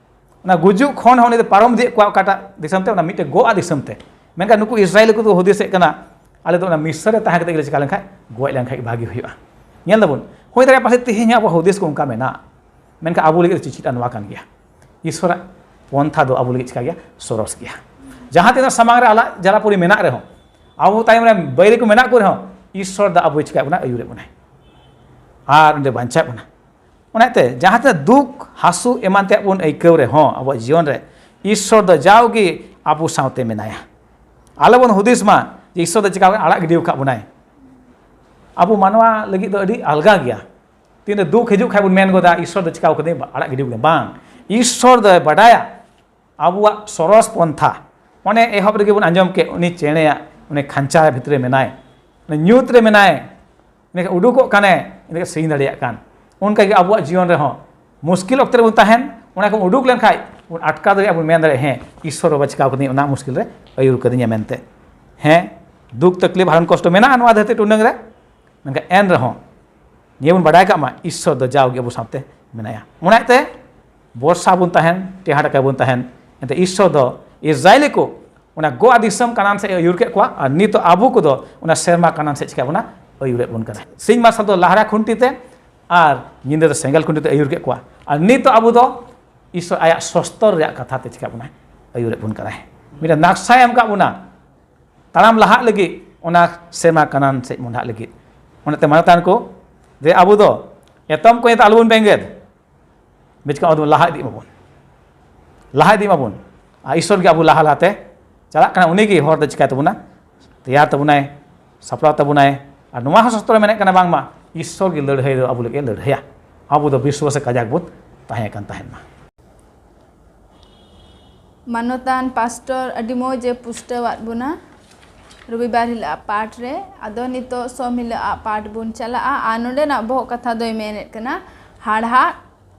ᱚᱱᱟ ᱜᱩᱡᱩᱜ ᱠᱷᱚᱱ ᱦᱚᱸ ᱩᱱᱤ ᱫᱚ ᱯᱟᱨᱚᱢ ᱤᱫᱤᱭᱮᱫ ᱠᱚᱣᱟ ᱚᱠᱟᱴᱟᱜ ᱫᱤᱥᱚᱢ ᱛᱮ, ᱚᱱᱟ ᱢᱤᱫᱴᱮᱱ ᱜᱚᱜ ᱟᱜ ᱫᱤᱥᱚᱢ ᱛᱮ᱾ ᱢᱮᱱᱠᱷᱟᱱ ᱱᱩᱠᱩ ᱤᱥᱨᱟᱭᱮᱞ ᱠᱚᱫᱚ ᱦᱩᱫᱤᱥᱮᱫ ᱠᱟᱱᱟ, "ᱟᱞᱮ ᱫᱚ ᱚᱱᱟ ᱢᱤᱥᱨ ᱨᱮ ᱛᱟᱦᱮᱸ ᱠᱟᱛᱮ ᱜᱮᱞᱮ ᱪᱤᱠᱟ ᱞᱮᱱᱠᱷᱟᱱ, ᱜᱚᱡ ᱞᱮᱱᱠᱷᱟᱱ ᱜᱮ ᱵᱷᱟᱜᱮ ᱦᱩᱭᱩᱜᱼᱟ᱾" ᱧᱮᱞ ᱫᱟᱵᱚᱱ, ᱦᱩᱭ ᱫᱟᱲᱮᱭᱟᱜᱼᱟ ᱯᱟᱥᱮᱡ ᱛᱮᱦᱮᱧ ᱦᱚᱸ ᱟᱵᱚ ᱦᱩᱫᱤᱥ ᱠᱚ ᱚᱱᱠᱟ ᱢᱮᱱᱟᱜ, ᱢᱮᱱᱠᱷᱟᱱ ᱟᱵᱚ ᱞᱟᱹᱜᱤᱫ ᱫᱚ ᱪᱮᱫ ᱪᱮᱫ ᱱᱚᱣᱟ ᱠᱟᱱ ᱜᱮᱭᱟ? ᱤᱥᱚᱨᱟᱜ ᱯᱚᱱᱛᱷᱟ ᱫᱚ ᱟᱵᱚ ᱞᱟᱹᱜᱤᱫ ᱪᱤᱠᱟ ᱜᱮᱭᱟ? ᱥᱚᱨᱚᱥ ᱜᱮᱭᱟ᱾ ᱡᱟᱦᱟᱸ ᱛᱤᱱᱟᱹᱜ ᱥᱟᱢᱟᱝ ᱨᱮ ᱟᱞᱟᱜ ᱡᱟᱞᱟᱯᱩᱨᱤ ᱢᱮᱱᱟᱜ ᱨᱮᱦᱚᱸ, ᱟᱵᱚ ᱛᱟᱭᱚᱢ ᱨᱮ ᱵᱟᱹᱭᱨᱤ ᱠᱚ ᱢᱮᱱᱟᱜ ᱠᱚ ᱨᱮᱦᱚᱸ, ᱤᱥᱚᱨ ᱫᱚ ᱟᱵᱚᱭ ᱪᱤᱠᱟᱭᱮᱫ ᱵᱚᱱᱟ? ᱟᱹᱭᱩᱨᱮᱫ ᱵᱚᱱᱟᱭ ᱟᱨ ᱚᱸᱰᱮ ᱵᱟᱧᱪᱟᱣᱮᱫ ᱵᱚᱱᱟ᱾ ᱚᱱᱟᱛᱮ ᱡᱟᱦᱟᱸ ᱛᱤᱱᱟᱹᱜ ᱫᱩᱠ, ᱦᱟᱹᱥᱩ ᱮᱢᱟᱱ ᱛᱮᱭᱟᱜ ᱵᱚᱱ ᱟᱹᱭᱠᱟᱹᱣ ᱨᱮᱦᱚᱸ ᱟᱵᱚᱣᱟᱜ ᱡᱤᱭᱚᱱ ᱨᱮ, ᱤᱥᱚᱨ ᱫᱚ ᱡᱟᱣᱜᱮ ᱟᱵᱚ ᱥᱟᱶᱛᱮ ᱢᱮᱱᱟᱭᱟ᱾ ᱟᱞᱚ ᱵᱚᱱ ᱦᱩᱫᱤᱥ ᱢᱟ ᱡᱮ ᱤᱥᱚᱨ ᱫᱚ ᱪᱤᱠᱟ ᱟᱲᱟᱜ ᱜᱤᱰᱤ ᱟᱠᱟᱫ ᱵᱚᱱᱟᱭ᱾ ᱟᱵᱚ ᱢᱟᱱᱣᱟ ᱞᱟᱹᱜᱤᱫ ᱫᱚ ᱟᱹᱰᱤ ᱟᱞᱜᱟ ᱜᱮᱭᱟ᱾ ᱛᱤᱱᱟᱹᱜ ᱫᱩᱠ ᱦᱤᱡᱩᱜ ᱠᱷᱟᱡ ᱵᱚᱱ ᱢᱮᱱ ᱜᱚᱫᱟ, "ᱤᱥᱚᱨ ᱫᱚ ᱪᱤᱠᱟᱹ ᱠᱟᱹᱫᱤᱧ, ᱟᱲᱟᱜ ᱜᱤᱰᱤ ᱟᱠᱟᱫᱤᱧ?" ᱵᱟᱝ, ᱤᱥᱚᱨ ᱫᱚᱭ ᱵᱟᱰᱟᱭᱟ ᱟᱵᱚᱣᱟᱜ ᱥᱚᱨᱚᱥ ᱯᱚᱱᱛᱷᱟ᱾ ᱚᱱᱮ ᱮᱦᱚᱵ ᱨᱮᱜᱮ ᱵᱚᱱ ᱟᱸᱡᱚᱢ ᱠᱮᱫ, ᱩᱱᱤ ᱪᱮᱬᱮᱭᱟᱜ ᱚᱱᱮ ᱠᱷᱟᱧᱪᱟ ᱵᱷᱤᱛᱨᱤ ᱨᱮ ᱢᱮᱱᱟᱭ, ᱩᱱᱤ ᱧᱩᱛ ᱨᱮ ᱢᱮᱱᱟᱭ, ᱤᱱᱟᱹ ᱩᱰᱩᱠᱚᱜ ᱠᱟᱱᱮ, ᱤᱱᱟᱹ ᱥᱮᱨᱮᱧ ᱫᱟᱲᱮᱭᱟᱜ ᱠᱟᱱ᱾ ᱚᱱᱠᱟᱜᱮ ᱟᱵᱚᱣᱟᱜ ᱡᱤᱭᱚᱱ ᱨᱮᱦᱚᱸ ᱢᱩᱥᱠᱤᱞ ᱚᱠᱛᱮ ᱨᱮᱵᱚᱱ ᱛᱟᱦᱮᱱ, ᱚᱱᱟ ᱠᱷᱚᱱ ᱩᱰᱩᱠ ᱞᱮᱱᱠᱷᱟᱡ ᱵᱚᱱ ᱟᱴᱠᱟᱨ ᱫᱟᱲᱮᱭᱟᱜᱼᱟ, ᱵᱚᱱ ᱢᱮᱱ ᱫᱟᱲᱮᱭᱟᱜᱼᱟ, "ᱦᱮᱸ, ᱤᱥᱚᱨ ᱵᱟᱵᱟ ᱪᱤᱠᱟᱹ ᱠᱟᱹᱫᱤᱧᱟ, ᱚᱱᱟ ᱢᱩᱥᱠᱤᱞ ᱨᱮ ᱟᱹᱭᱩᱨ ᱠᱟᱹᱫᱤᱧᱟ" ᱢᱮᱱᱛᱮ᱾ ᱦᱮᱸ, ᱫᱩᱠ ᱛᱟᱠᱞᱤᱯ ᱦᱟᱨᱚᱱ ᱠᱚᱥᱴᱚ ᱢᱮᱱᱟᱜᱼᱟ ᱱᱚᱣᱟ ᱫᱷᱟᱹᱨᱛᱤ ᱴᱩᱰᱟᱹᱝ ᱨᱮ, ᱢᱮᱱᱠᱷᱟᱱ ᱮᱱ ᱨᱮᱦᱚᱸ ᱱᱤᱭᱟᱹ ᱵᱚᱱ ᱵᱟᱰᱟᱭ ᱠᱟᱜ ᱢᱟ, ᱤᱥᱚᱨ ᱫᱚ ᱡᱟᱣᱜᱮ ᱟᱵᱚ ᱥᱟᱶᱛᱮ ᱢᱮᱱᱟᱭᱟ᱾ ᱚᱱᱟᱛᱮ ᱵᱚᱨᱥᱟ ᱵᱚᱱ ᱛᱟᱦᱮᱱ, ᱴᱮᱦᱟᱸᱰ ᱟᱠᱟᱭ ᱵᱚᱱ ᱛᱟᱦᱮᱱ, ᱮᱱᱛᱮ ᱤᱥᱚᱨ ᱫᱚ ᱤᱥᱨᱟᱭᱮᱞᱤ ᱠᱚ ᱚᱱᱟ ᱜᱚᱜ ᱫᱤᱥᱚᱢ ᱠᱟᱱᱟᱱ ᱥᱮᱫ ᱮ ᱟᱹᱭᱩᱨ ᱠᱮᱫ ᱠᱚᱣᱟ, ᱟᱨ ᱱᱤᱛᱚᱜ ᱟᱵᱚ ᱠᱚᱫᱚ ᱚᱱᱟ ᱥᱮᱨᱢᱟ ᱠᱟᱱᱟᱱ ᱥᱮᱫ ᱪᱤᱠᱟ ᱵᱚᱱᱟ ᱟᱹᱭᱩᱨᱮᱫ ᱵᱚᱱ ᱠᱟᱱᱟ᱾ ᱥᱤᱧ ᱢᱟᱨᱥᱟᱞ ᱫᱚ ᱞᱟᱦᱨᱟ ᱠᱷᱩᱱᱴᱤ ᱛᱮ ᱟᱨ ᱧᱤᱫᱟᱹ ᱫᱚ ᱥᱮᱸᱜᱮᱞ ᱠᱷᱩᱱᱴᱤ ᱛᱮ ᱟᱹᱭᱩᱨ ᱠᱮᱫ ᱠᱚᱣᱟ, ᱟᱨ ᱱᱤᱛᱚᱜ ᱟᱵᱚ ᱫᱚ ᱤᱥᱚᱨ ᱟᱭᱟᱜ ᱥᱚᱥᱛᱚᱨ ᱨᱮᱭᱟᱜ ᱠᱟᱛᱷᱟ ᱛᱮ ᱪᱤᱠᱟ ᱵᱚᱱᱟ ᱟᱹᱭᱩᱨᱮᱫ ᱵᱚᱱ ᱠᱟᱱᱟᱭ᱾ ᱢᱤᱫᱴᱟᱝ ᱱᱟᱠᱥᱟᱭ ᱮᱢ ᱠᱟᱜ ᱵᱚᱱᱟ ᱛᱟᱲᱟᱢ ᱞᱟᱦᱟᱜ ᱞᱟᱹᱜᱤᱫ, ᱚᱱᱟ ᱥᱮᱨᱢᱟ ᱠᱟᱱᱟᱱ ᱥᱮᱫ ᱢᱚᱦᱰᱟᱜ ᱞᱟᱹᱜᱤᱫ᱾ ᱚᱱᱟᱛᱮ ᱢᱟᱱᱚᱛᱟᱱ ᱠᱚ, ᱡᱮ ᱟᱵᱚ ᱫᱚ ᱮᱛᱚᱢ ᱠᱚ ᱧᱮᱞᱛᱮ ᱟᱞᱚᱵᱚᱱ ᱵᱮᱸᱜᱮᱫ, ᱢᱮᱪᱠᱟ ᱟᱵᱚ ᱞᱟᱦᱟ ᱤᱫᱤᱜ ᱢᱟᱵᱚᱱ, ᱞᱟᱦᱟ ᱤᱫᱤᱜ ᱢᱟᱵᱚᱱ᱾ ᱟᱨ ᱤᱥᱚᱨ ᱜᱮ ᱟᱵᱚ ᱞᱟᱦᱟ ᱞᱟᱦᱟᱛᱮ ᱪᱟᱞᱟᱜ ᱠᱟᱱᱟ, ᱩᱱᱤ ᱜᱮ ᱦᱚᱨ ᱫᱚ ᱪᱤᱠᱟᱹᱭ ᱛᱟᱵᱚᱱᱟ? ᱛᱮᱭᱟᱨ ᱛᱟᱵᱚᱱᱟᱭ, ᱥᱟᱯᱲᱟᱣ ᱛᱟᱵᱚᱱᱟᱭ᱾ ᱟᱨ ᱱᱚᱣᱟ ᱦᱚᱸ ᱥᱚᱥᱛᱨᱚ ᱨᱮ ᱢᱮᱱᱮᱫ ᱠᱟᱱᱟ ᱵᱟᱝᱢᱟ ᱤᱥᱚᱨ ᱜᱮ ᱞᱟᱹᱲᱦᱟᱹᱭ ᱫᱚ ᱟᱵᱚ ᱞᱟᱹᱜᱤᱫ ᱮ ᱞᱟᱹᱲᱦᱟᱹᱭᱟ᱾ ᱟᱵᱚ ᱫᱚ ᱵᱤᱥᱣᱟᱥ ᱨᱮ ᱠᱟᱡᱟᱠ ᱵᱚᱱ ᱛᱟᱦᱮᱸ ᱠᱟᱱ ᱛᱟᱦᱮᱱ ᱢᱟ᱾ ᱢᱟᱱᱚᱛᱟᱱ ᱯᱟᱥᱴᱚᱨ ᱟᱹᱰᱤ ᱢᱚᱡᱽ ᱮ ᱯᱩᱥᱴᱟᱹᱣᱟᱫ ᱵᱚᱱᱟ᱾ ᱨᱚᱵᱤᱵᱟᱨ ᱦᱤᱞᱳᱜ ᱟᱜ ᱯᱟᱴ ᱨᱮ᱾ ᱟᱫᱚ ᱱᱤᱛᱚᱜ ᱥᱳᱢ ᱦᱤᱞᱳᱜ ᱟᱜ ᱯᱟᱴ ᱵᱚᱱ ᱪᱟᱞᱟᱜᱼᱟ᱾ ᱟᱨ ᱱᱚᱰᱮᱱᱟᱜ ᱵᱚᱦᱚᱜ ᱠᱟᱛᱷᱟ ᱫᱚᱭ ᱢᱮᱱᱮᱫ ᱠᱟᱱᱟ ᱦᱟᱲᱦᱟᱫ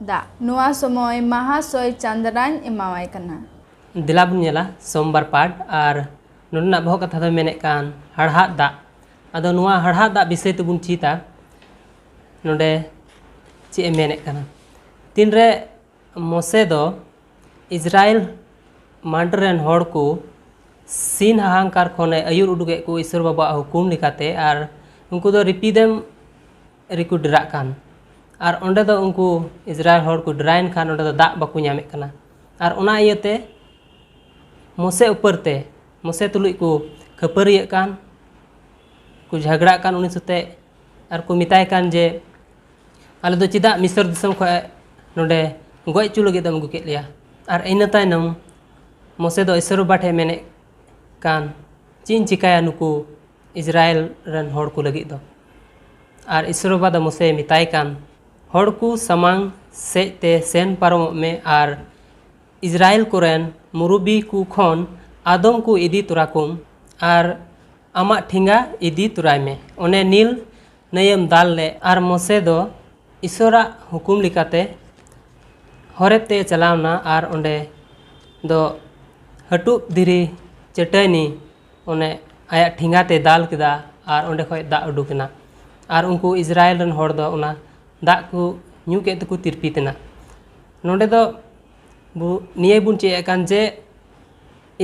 ᱫᱟᱜ᱾ ᱱᱚᱣᱟ ᱥᱚᱢᱚᱭ ᱢᱟᱦᱟᱥᱚᱭ ᱪᱟᱸᱫᱽᱨᱟᱧ ᱮᱢᱟᱣᱟᱭ ᱠᱟᱱᱟ᱾ ᱫᱮᱞᱟ ᱵᱚᱱ ᱧᱮᱞᱟ ᱥᱳᱢᱵᱟᱨ ᱯᱟᱴ ᱟᱨ ᱱᱚᱰᱮᱱᱟᱜ ᱵᱚᱦᱚᱜ ᱠᱟᱛᱷᱟ ᱫᱚᱭ ᱢᱮᱱᱮᱫ ᱠᱟᱱ ᱦᱟᱲᱦᱟᱫ ᱫᱟᱜ᱾ ᱟᱫᱚ ᱱᱚᱣᱟ ᱦᱟᱲᱦᱟᱫ ᱫᱟᱜ ᱵᱤᱥᱚᱭ ᱛᱮᱵᱚᱱ ᱪᱮᱫᱟ᱾ ᱱᱚᱰᱮ ᱪᱮᱫ ᱮ ᱢᱮᱱᱮᱫ ᱠᱟᱱᱟ? ᱛᱤᱱᱨᱮ ᱢᱚᱥᱮ ᱫᱚ ᱤᱥᱨᱟᱭᱮᱞ ᱢᱟᱱᱰ ᱨᱮᱱ ᱦᱚᱲ ᱠᱚ ᱥᱤᱱ ᱦᱟᱦᱟᱝᱠᱟᱨ ᱠᱷᱚᱱᱮ ᱟᱹᱭᱩᱨ ᱩᱰᱩᱠᱮᱫ ᱠᱚ ᱤᱥᱚᱨ ᱵᱟᱵᱟᱣᱟᱜ ᱦᱩᱠᱩᱢ ᱞᱮᱠᱟᱛᱮ, ᱟᱨ ᱩᱱᱠᱩ ᱫᱚ ᱨᱤᱯᱤᱫᱮᱢ ᱨᱮᱠᱚ ᱰᱮᱨᱟᱜ ᱠᱟᱱ, ᱟᱨ ᱚᱸᱰᱮ ᱫᱚ ᱩᱱᱠᱩ ᱤᱥᱨᱟᱭᱮᱞ ᱦᱚᱲ ᱠᱚ ᱰᱮᱨᱟᱭᱮᱱ ᱠᱷᱟᱱ ᱚᱸᱰᱮ ᱫᱚ ᱫᱟᱜ ᱵᱟᱠᱚ ᱧᱟᱢᱮᱫ ᱠᱟᱱᱟ᱾ ᱟᱨ ᱚᱱᱟ ᱤᱭᱟᱹᱛᱮ ᱢᱚᱥᱮ ᱩᱯᱟᱹᱨ ᱛᱮ, ᱢᱚᱥᱮ ᱛᱩᱞᱩᱡ ᱠᱚ ᱠᱷᱟᱹᱯᱟᱹᱨᱤᱭᱟᱹᱜ ᱠᱟᱱ, ᱠᱚ ᱡᱷᱟᱜᱽᱲᱟᱜ ᱠᱟᱱ ᱩᱱᱤ ᱥᱟᱛᱮᱜ, ᱟᱨ ᱠᱚ ᱢᱮᱛᱟᱭ ᱠᱟᱱ ᱡᱮ, "ᱟᱞᱮ ᱫᱚ ᱪᱮᱫᱟᱜ ᱢᱤᱥᱚᱨ ᱫᱤᱥᱚᱢ ᱠᱷᱚᱱ ᱱᱚᱰᱮ ᱜᱚᱡ ᱦᱚᱪᱚ ᱞᱟᱹᱜᱤᱫ ᱮᱢ ᱟᱹᱜᱩ ᱠᱮᱫ ᱞᱮᱭᱟ?" ᱟᱨ ᱤᱱᱟᱹ ᱛᱟᱭᱱᱚᱢ ᱢᱚᱥᱮ ᱫᱚ ᱤᱥᱚᱨ ᱵᱟᱵᱟ ᱴᱷᱮᱱ ᱢᱮᱱᱮᱫ ᱠᱟᱱ, "ᱪᱮᱫ ᱤᱧ ᱪᱤᱠᱟᱹᱭᱟ ᱱᱩᱠᱩ ᱤᱥᱨᱟᱭᱮᱞ ᱨᱮᱱ ᱦᱚᱲ ᱠᱚ ᱞᱟᱹᱜᱤᱫ ᱫᱚ?" ᱟᱨ ᱤᱥᱚᱨ ᱵᱟᱵᱟ ᱫᱚ ᱢᱚᱥᱮᱭ ᱢᱮᱛᱟᱭ ᱠᱟᱱ, "ᱦᱚᱲ ᱠᱚ ᱥᱟᱢᱟᱝ ᱥᱮᱫ ᱛᱮ ᱥᱮᱱ ᱯᱟᱨᱚᱢᱚᱜ ᱢᱮ ᱟᱨ ᱤᱥᱨᱟᱭᱮᱞ ᱠᱚᱨᱮᱱ ᱢᱩᱨᱩᱵᱤ ᱠᱚ ᱠᱷᱚᱱ ᱟᱫᱚᱢ ᱠᱚ ᱤᱫᱤ ᱛᱚᱨᱟ ᱠᱚᱢ ᱟᱨ ᱟᱢᱟᱜ ᱴᱷᱮᱸᱜᱟ ᱤᱫᱤ ᱛᱚᱨᱟᱭ ᱢᱮ, ᱚᱱᱮ ᱱᱤᱞ ᱱᱟᱹᱭᱮᱢ ᱫᱟᱞ ᱞᱮᱫ᱾" ᱟᱨ ᱢᱚᱥᱮ ᱫᱚ ᱤᱥᱚᱨᱟᱜ ᱦᱩᱠᱩᱢ ᱞᱮᱠᱟᱛᱮ ᱦᱚᱨᱮᱵ ᱛᱮ ᱪᱟᱞᱟᱣᱱᱟ ᱟᱨ ᱚᱸᱰᱮ ᱫᱚ ᱦᱟᱹᱴᱩᱵ ᱫᱷᱤᱨᱤ ᱪᱟᱹᱴᱟᱹᱱᱤ ᱚᱱᱮ ᱟᱭᱟᱜ ᱴᱷᱮᱸᱜᱟ ᱛᱮ ᱫᱟᱞ ᱠᱮᱫᱟ ᱟᱨ ᱚᱸᱰᱮ ᱠᱷᱚᱱ ᱫᱟᱜ ᱩᱰᱩᱠ ᱮᱱᱟ᱾ ᱟᱨ ᱩᱱᱠᱩ ᱤᱥᱨᱟᱭᱮᱞ ᱨᱮᱱ ᱦᱚᱲ ᱫᱚ ᱚᱱᱟ ᱫᱟᱜ ᱠᱚ ᱧᱩ ᱠᱮᱫ ᱛᱮᱠᱚ ᱛᱤᱨᱯᱤᱛ ᱮᱱᱟ᱾ ᱱᱚᱰᱮ ᱫᱚ ᱵᱚ-, ᱱᱤᱭᱟᱹ ᱵᱚᱱ ᱪᱮᱫ ᱮᱫ ᱠᱟᱱ ᱡᱮ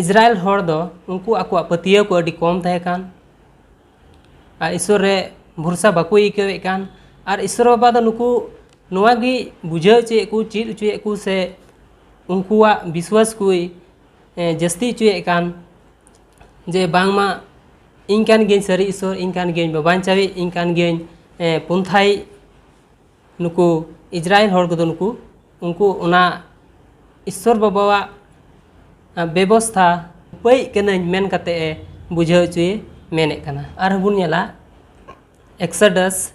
ᱤᱥᱨᱟᱭᱮᱞ ᱦᱚᱲ ᱫᱚ ᱩᱱᱠᱩ ᱟᱠᱚᱣᱟᱜ ᱯᱟᱹᱛᱭᱟᱹᱣ ᱠᱚ ᱟᱹᱰᱤ ᱠᱚᱢ ᱛᱟᱦᱮᱸ ᱠᱟᱱ, ᱟᱨ ᱤᱥᱚᱨ ᱨᱮ ᱵᱷᱚᱨᱥᱟ ᱵᱟᱠᱚ ᱟᱹᱭᱠᱟᱹᱣᱮᱫ ᱠᱟᱱ, ᱟᱨ ᱤᱥᱚᱨ ᱵᱟᱵᱟ ᱫᱚ ᱱᱩᱠᱩ ᱱᱚᱣᱟ ᱜᱮ ᱵᱩᱡᱷᱟᱹᱣ ᱦᱚᱪᱚᱭᱮᱫ ᱠᱚ, ᱪᱮᱫ ᱦᱚᱪᱚᱭᱮᱫ ᱠᱚ ᱥᱮ ᱩᱱᱠᱩᱣᱟᱜ ᱵᱤᱥᱣᱟᱥ ᱠᱚᱭ, ᱮ, ᱡᱟᱹᱥᱛᱤ ᱦᱚᱪᱚᱭᱮᱫ ᱠᱟᱱ ᱡᱮ ᱵᱟᱝᱢᱟ ᱤᱧ ᱠᱟᱱ ᱜᱤᱭᱟᱹᱧ ᱥᱟᱹᱨᱤ ᱤᱥᱚᱨ, ᱤᱧ ᱠᱟᱱ ᱜᱤᱭᱟᱹᱧ ᱵᱟᱧᱪᱟᱣᱤᱡ, ᱤᱧ ᱠᱟᱱ ᱜᱤᱭᱟᱹᱧ, ᱮ, ᱯᱚᱱᱛᱷᱟᱭᱤᱡ᱾ ᱱᱩᱠᱩ ᱤᱥᱨᱟᱭᱮᱞ ᱦᱚᱲ ᱠᱚᱫᱚ ᱱᱩᱠᱩ, ᱩᱱᱠᱩ ᱚᱱᱟ ᱤᱥᱥᱚᱨ ᱵᱟᱵᱟᱣᱟᱜ, ᱟ, ᱵᱮᱵᱚᱥᱛᱷᱟ ᱯᱟᱹᱭ ᱠᱟᱹᱱᱟᱹᱧ ᱢᱮᱱ ᱠᱟᱛᱮ ᱮ ᱵᱩᱡᱷᱟᱹᱣ ᱦᱚᱪᱚᱭᱮ ᱢᱮᱱᱮᱫ ᱠᱟᱱᱟ᱾ ᱟᱨᱦᱚᱸ ᱵᱚᱱ ᱧᱮᱞᱟ ᱮᱠᱥᱚᱰᱟᱥ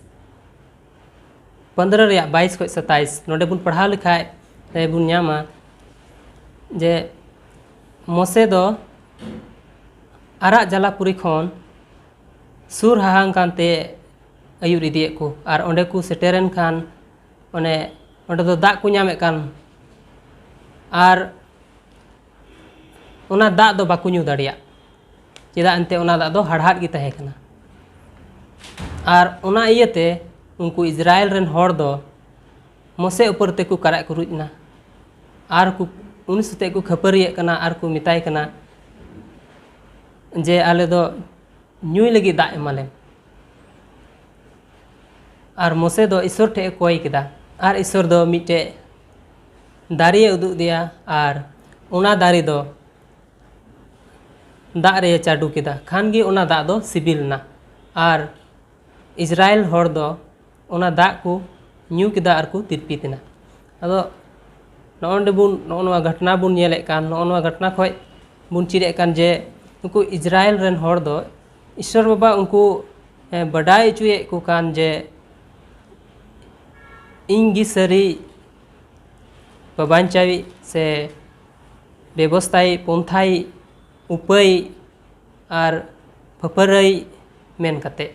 ᱯᱚᱱᱫᱽᱨᱚ ᱨᱮᱭᱟᱜ ᱵᱟᱭᱤᱥ ᱠᱷᱚᱱ ᱥᱟᱛᱟᱭᱤᱥ, ᱱᱚᱰᱮ ᱵᱚᱱ ᱯᱟᱲᱦᱟᱣ ᱞᱮᱠᱷᱟᱡ ᱛᱮ ᱵᱚᱱ ᱧᱟᱢᱟ ᱡᱮ ᱢᱚᱥᱮ ᱫᱚ ᱟᱨᱟᱜ ᱡᱟᱞᱟᱯᱩᱨᱤ ᱠᱷᱚᱱ ᱥᱩᱨ ᱦᱟᱦᱟᱝ ᱠᱟᱱᱛᱮ ᱟᱹᱭᱩᱨ ᱤᱫᱤᱭᱮᱫ ᱠᱚ, ᱟᱨ ᱚᱸᱰᱮ ᱠᱚ ᱥᱮᱴᱮᱨᱮᱱ ᱠᱷᱟᱱ ᱚᱱᱮ ᱚᱸᱰᱮ ᱫᱚ ᱫᱟᱜ ᱠᱚ ᱧᱟᱢᱮᱫ ᱠᱟᱱ, ᱟᱨ ᱚᱱᱟ ᱫᱟᱜ ᱫᱚ ᱵᱟᱠᱚ ᱧᱩ ᱫᱟᱲᱮᱭᱟᱜ, ᱪᱮᱫᱟᱜ ᱮᱱᱛᱮ ᱚᱱᱟ ᱫᱟᱜ ᱫᱚ ᱦᱟᱲᱦᱟᱫ ᱜᱮ ᱛᱟᱦᱮᱸ ᱠᱟᱱᱟ᱾ ᱟᱨ ᱚᱱᱟ ᱤᱭᱟᱹᱛᱮ ᱩᱱᱠᱩ ᱤᱥᱨᱟᱭᱮᱞ ᱨᱮᱱ ᱦᱚᱲ ᱫᱚ ᱢᱚᱥᱮ ᱩᱯᱚᱨ ᱛᱮᱠᱚ ᱠᱟᱨᱟᱜ ᱠᱩᱨᱩᱡ ᱮᱱᱟ, ᱟᱨ ᱠᱚ ᱩᱱᱤ ᱥᱟᱛᱮᱜ ᱠᱚ ᱠᱷᱟᱹᱯᱟᱹᱨᱤᱭᱟᱹᱜ ᱠᱟᱱᱟ, ᱟᱨ ᱠᱚ ᱢᱮᱛᱟᱭ ᱠᱟᱱᱟ ᱡᱮ, "ᱟᱞᱮ ᱫᱚ ᱧᱩᱭ ᱞᱟᱹᱜᱤᱫ ᱫᱟᱜ ᱮᱢᱟᱞᱮᱢ᱾" ᱟᱨ ᱢᱚᱥᱮ ᱫᱚ ᱤᱥᱥᱚᱨ ᱴᱷᱮᱡ ᱮ ᱠᱚᱭ ᱠᱮᱫᱟ, ᱟᱨ ᱤᱥᱥᱚᱨ ᱫᱚ ᱢᱤᱫᱴᱮᱡ ᱫᱟᱨᱮᱭᱮ ᱩᱫᱩᱜ ᱟᱫᱮᱭᱟ, ᱟᱨ ᱚᱱᱟ ᱫᱟᱨᱮ ᱫᱚ ᱫᱟᱜ ᱨᱮᱭ ᱪᱟᱰᱚ ᱠᱮᱫᱟ, ᱠᱷᱟᱱ ᱜᱮ ᱚᱱᱟ ᱫᱟᱜ ᱫᱚ ᱥᱤᱵᱤᱞ ᱮᱱᱟ᱾ ᱟᱨ ᱤᱥᱨᱟᱭᱮᱞ ᱦᱚᱲ ᱫᱚ ᱚᱱᱟ ᱫᱟᱜ ᱠᱚ ᱧᱩ ᱠᱮᱫᱟ ᱟᱨ ᱠᱚ ᱛᱤᱨᱯᱤᱛ ᱮᱱᱟ᱾ ᱟᱫᱚ ᱱᱚᱜᱼᱚ ᱱᱚᱰᱮ ᱵᱚᱱ, ᱱᱚᱜᱼᱚ ᱱᱚᱣᱟ ᱜᱷᱚᱴᱱᱟ ᱵᱚᱱ ᱧᱮᱞᱮᱫ ᱠᱟᱱ, ᱱᱚᱜᱼᱚ ᱱᱚᱣᱟ ᱜᱷᱚᱴᱱᱟ ᱠᱷᱚᱡ ᱵᱚᱱ ᱪᱮᱫ ᱮᱫ ᱠᱟᱱ ᱡᱮ ᱱᱩᱠᱩ ᱤᱥᱨᱟᱭᱮᱞ ᱨᱮᱱ ᱦᱚᱲ ᱫᱚ ᱤᱥᱥᱚᱨ ᱵᱟᱵᱟ ᱩᱱᱠᱩ, ᱮ, ᱵᱟᱰᱟᱭ ᱦᱚᱪᱚᱭᱮᱫ ᱠᱚ ᱠᱟᱱ ᱡᱮ ᱤᱧ ᱜᱮ ᱥᱟᱹᱨᱤ ᱵᱟᱵᱟᱧᱪᱟᱣᱤᱡ ᱥᱮ ᱵᱮᱵᱚᱥᱛᱷᱟᱭᱤᱡ, ᱯᱚᱱᱛᱷᱟᱭᱤᱡ, ᱩᱯᱟᱹᱭ ᱟᱨ ᱯᱷᱟᱹᱯᱟᱹᱨᱟᱹᱭ ᱢᱮᱱ ᱠᱟᱛᱮ᱾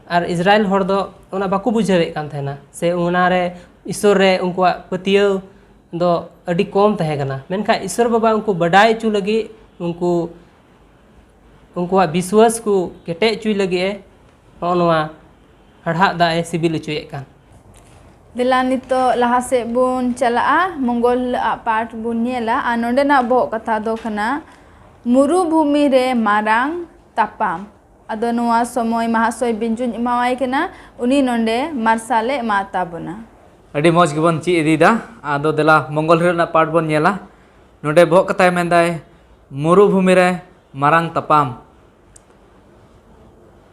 ᱟᱨ ᱤᱥᱨᱟᱭᱮᱞ ᱦᱚᱲ ᱫᱚ ᱚᱱᱟ ᱵᱟᱠᱚ ᱵᱩᱡᱷᱟᱹᱣᱮᱫ ᱠᱟᱱ ᱛᱟᱦᱮᱱᱟ, ᱥᱮ ᱚᱱᱟ ᱨᱮ ᱤᱥᱥᱚᱨ ᱨᱮ ᱩᱱᱠᱩᱣᱟᱜ ᱯᱟᱹᱛᱭᱟᱹᱣ ᱫᱚ ᱟᱹᱰᱤ ᱠᱚᱢ ᱛᱟᱦᱮᱸ ᱠᱟᱱᱟ᱾ ᱢᱮᱱᱠᱷᱟᱱ ᱤᱥᱥᱚᱨ ᱵᱟᱵᱟ ᱩᱱᱠᱩ ᱵᱟᱰᱟᱭ ᱦᱚᱪᱚ ᱞᱟᱹᱜᱤᱫ, ᱩᱱᱠᱩ, ᱩᱱᱠᱩᱣᱟᱜ ᱵᱤᱥᱣᱟᱥ ᱠᱚ ᱠᱮᱴᱮᱡ ᱦᱚᱪᱚᱭ ᱞᱟᱹᱜᱤᱫ ᱮ ᱱᱚᱜᱼᱚ ᱱᱚᱣᱟ ᱦᱟᱲᱦᱟᱫ ᱫᱟᱜ ᱮ ᱥᱤᱵᱤᱞ ᱦᱚᱪᱚᱭᱮᱫ ᱠᱟᱱ᱾ ᱫᱮᱞᱟ ᱱᱤᱛᱚᱜ ᱞᱟᱦᱟ ᱥᱮᱫ ᱵᱚᱱ ᱪᱟᱞᱟᱜᱼᱟ, ᱢᱚᱝᱜᱚᱞ ᱦᱤᱞᱳᱜ ᱟᱜ ᱯᱟᱴ ᱵᱚᱱ ᱧᱮᱞᱟ᱾ ᱟᱨ ᱱᱚᱸᱰᱮᱱᱟᱜ ᱵᱚᱦᱚᱜ ᱠᱟᱛᱷᱟ ᱫᱚ ᱠᱟᱱᱟ ᱢᱩᱨᱩᱵᱷᱩᱢᱤ ᱨᱮ ᱢᱟᱨᱟᱝ ᱛᱟᱯᱟᱢ᱾ ᱟᱫᱚ ᱱᱚᱣᱟ ᱥᱚᱢᱚᱭ ᱢᱟᱦᱟᱥᱚᱭ ᱵᱤᱧᱡᱩᱧ ᱮᱢᱟᱣᱟᱭ ᱠᱟᱱᱟ, ᱩᱱᱤ ᱱᱚᱸᱰᱮ ᱢᱟᱨᱥᱟᱞᱮ ᱮᱢᱟ ᱛᱟᱵᱚᱱᱟ᱾ ᱟᱹᱰᱤ ᱢᱚᱡᱽ ᱜᱮᱵᱚᱱ ᱪᱮᱫ ᱤᱫᱤᱭᱮᱫᱟ᱾ ᱟᱫᱚ ᱫᱮᱞᱟ ᱢᱚᱝᱜᱚᱞ ᱦᱤᱞᱳᱜ ᱨᱮᱱᱟᱜ ᱯᱟᱴ ᱵᱚᱱ ᱧᱮᱞᱟ᱾ ᱱᱚᱸᱰᱮ ᱵᱚᱦᱚᱜ ᱠᱟᱛᱷᱟᱭ ᱢᱮᱱᱫᱟᱭ ᱢᱩᱨᱩᱵᱷᱩᱢᱤ ᱨᱮ ᱢᱟᱨᱟᱝ ᱛᱟᱯᱟᱢ᱾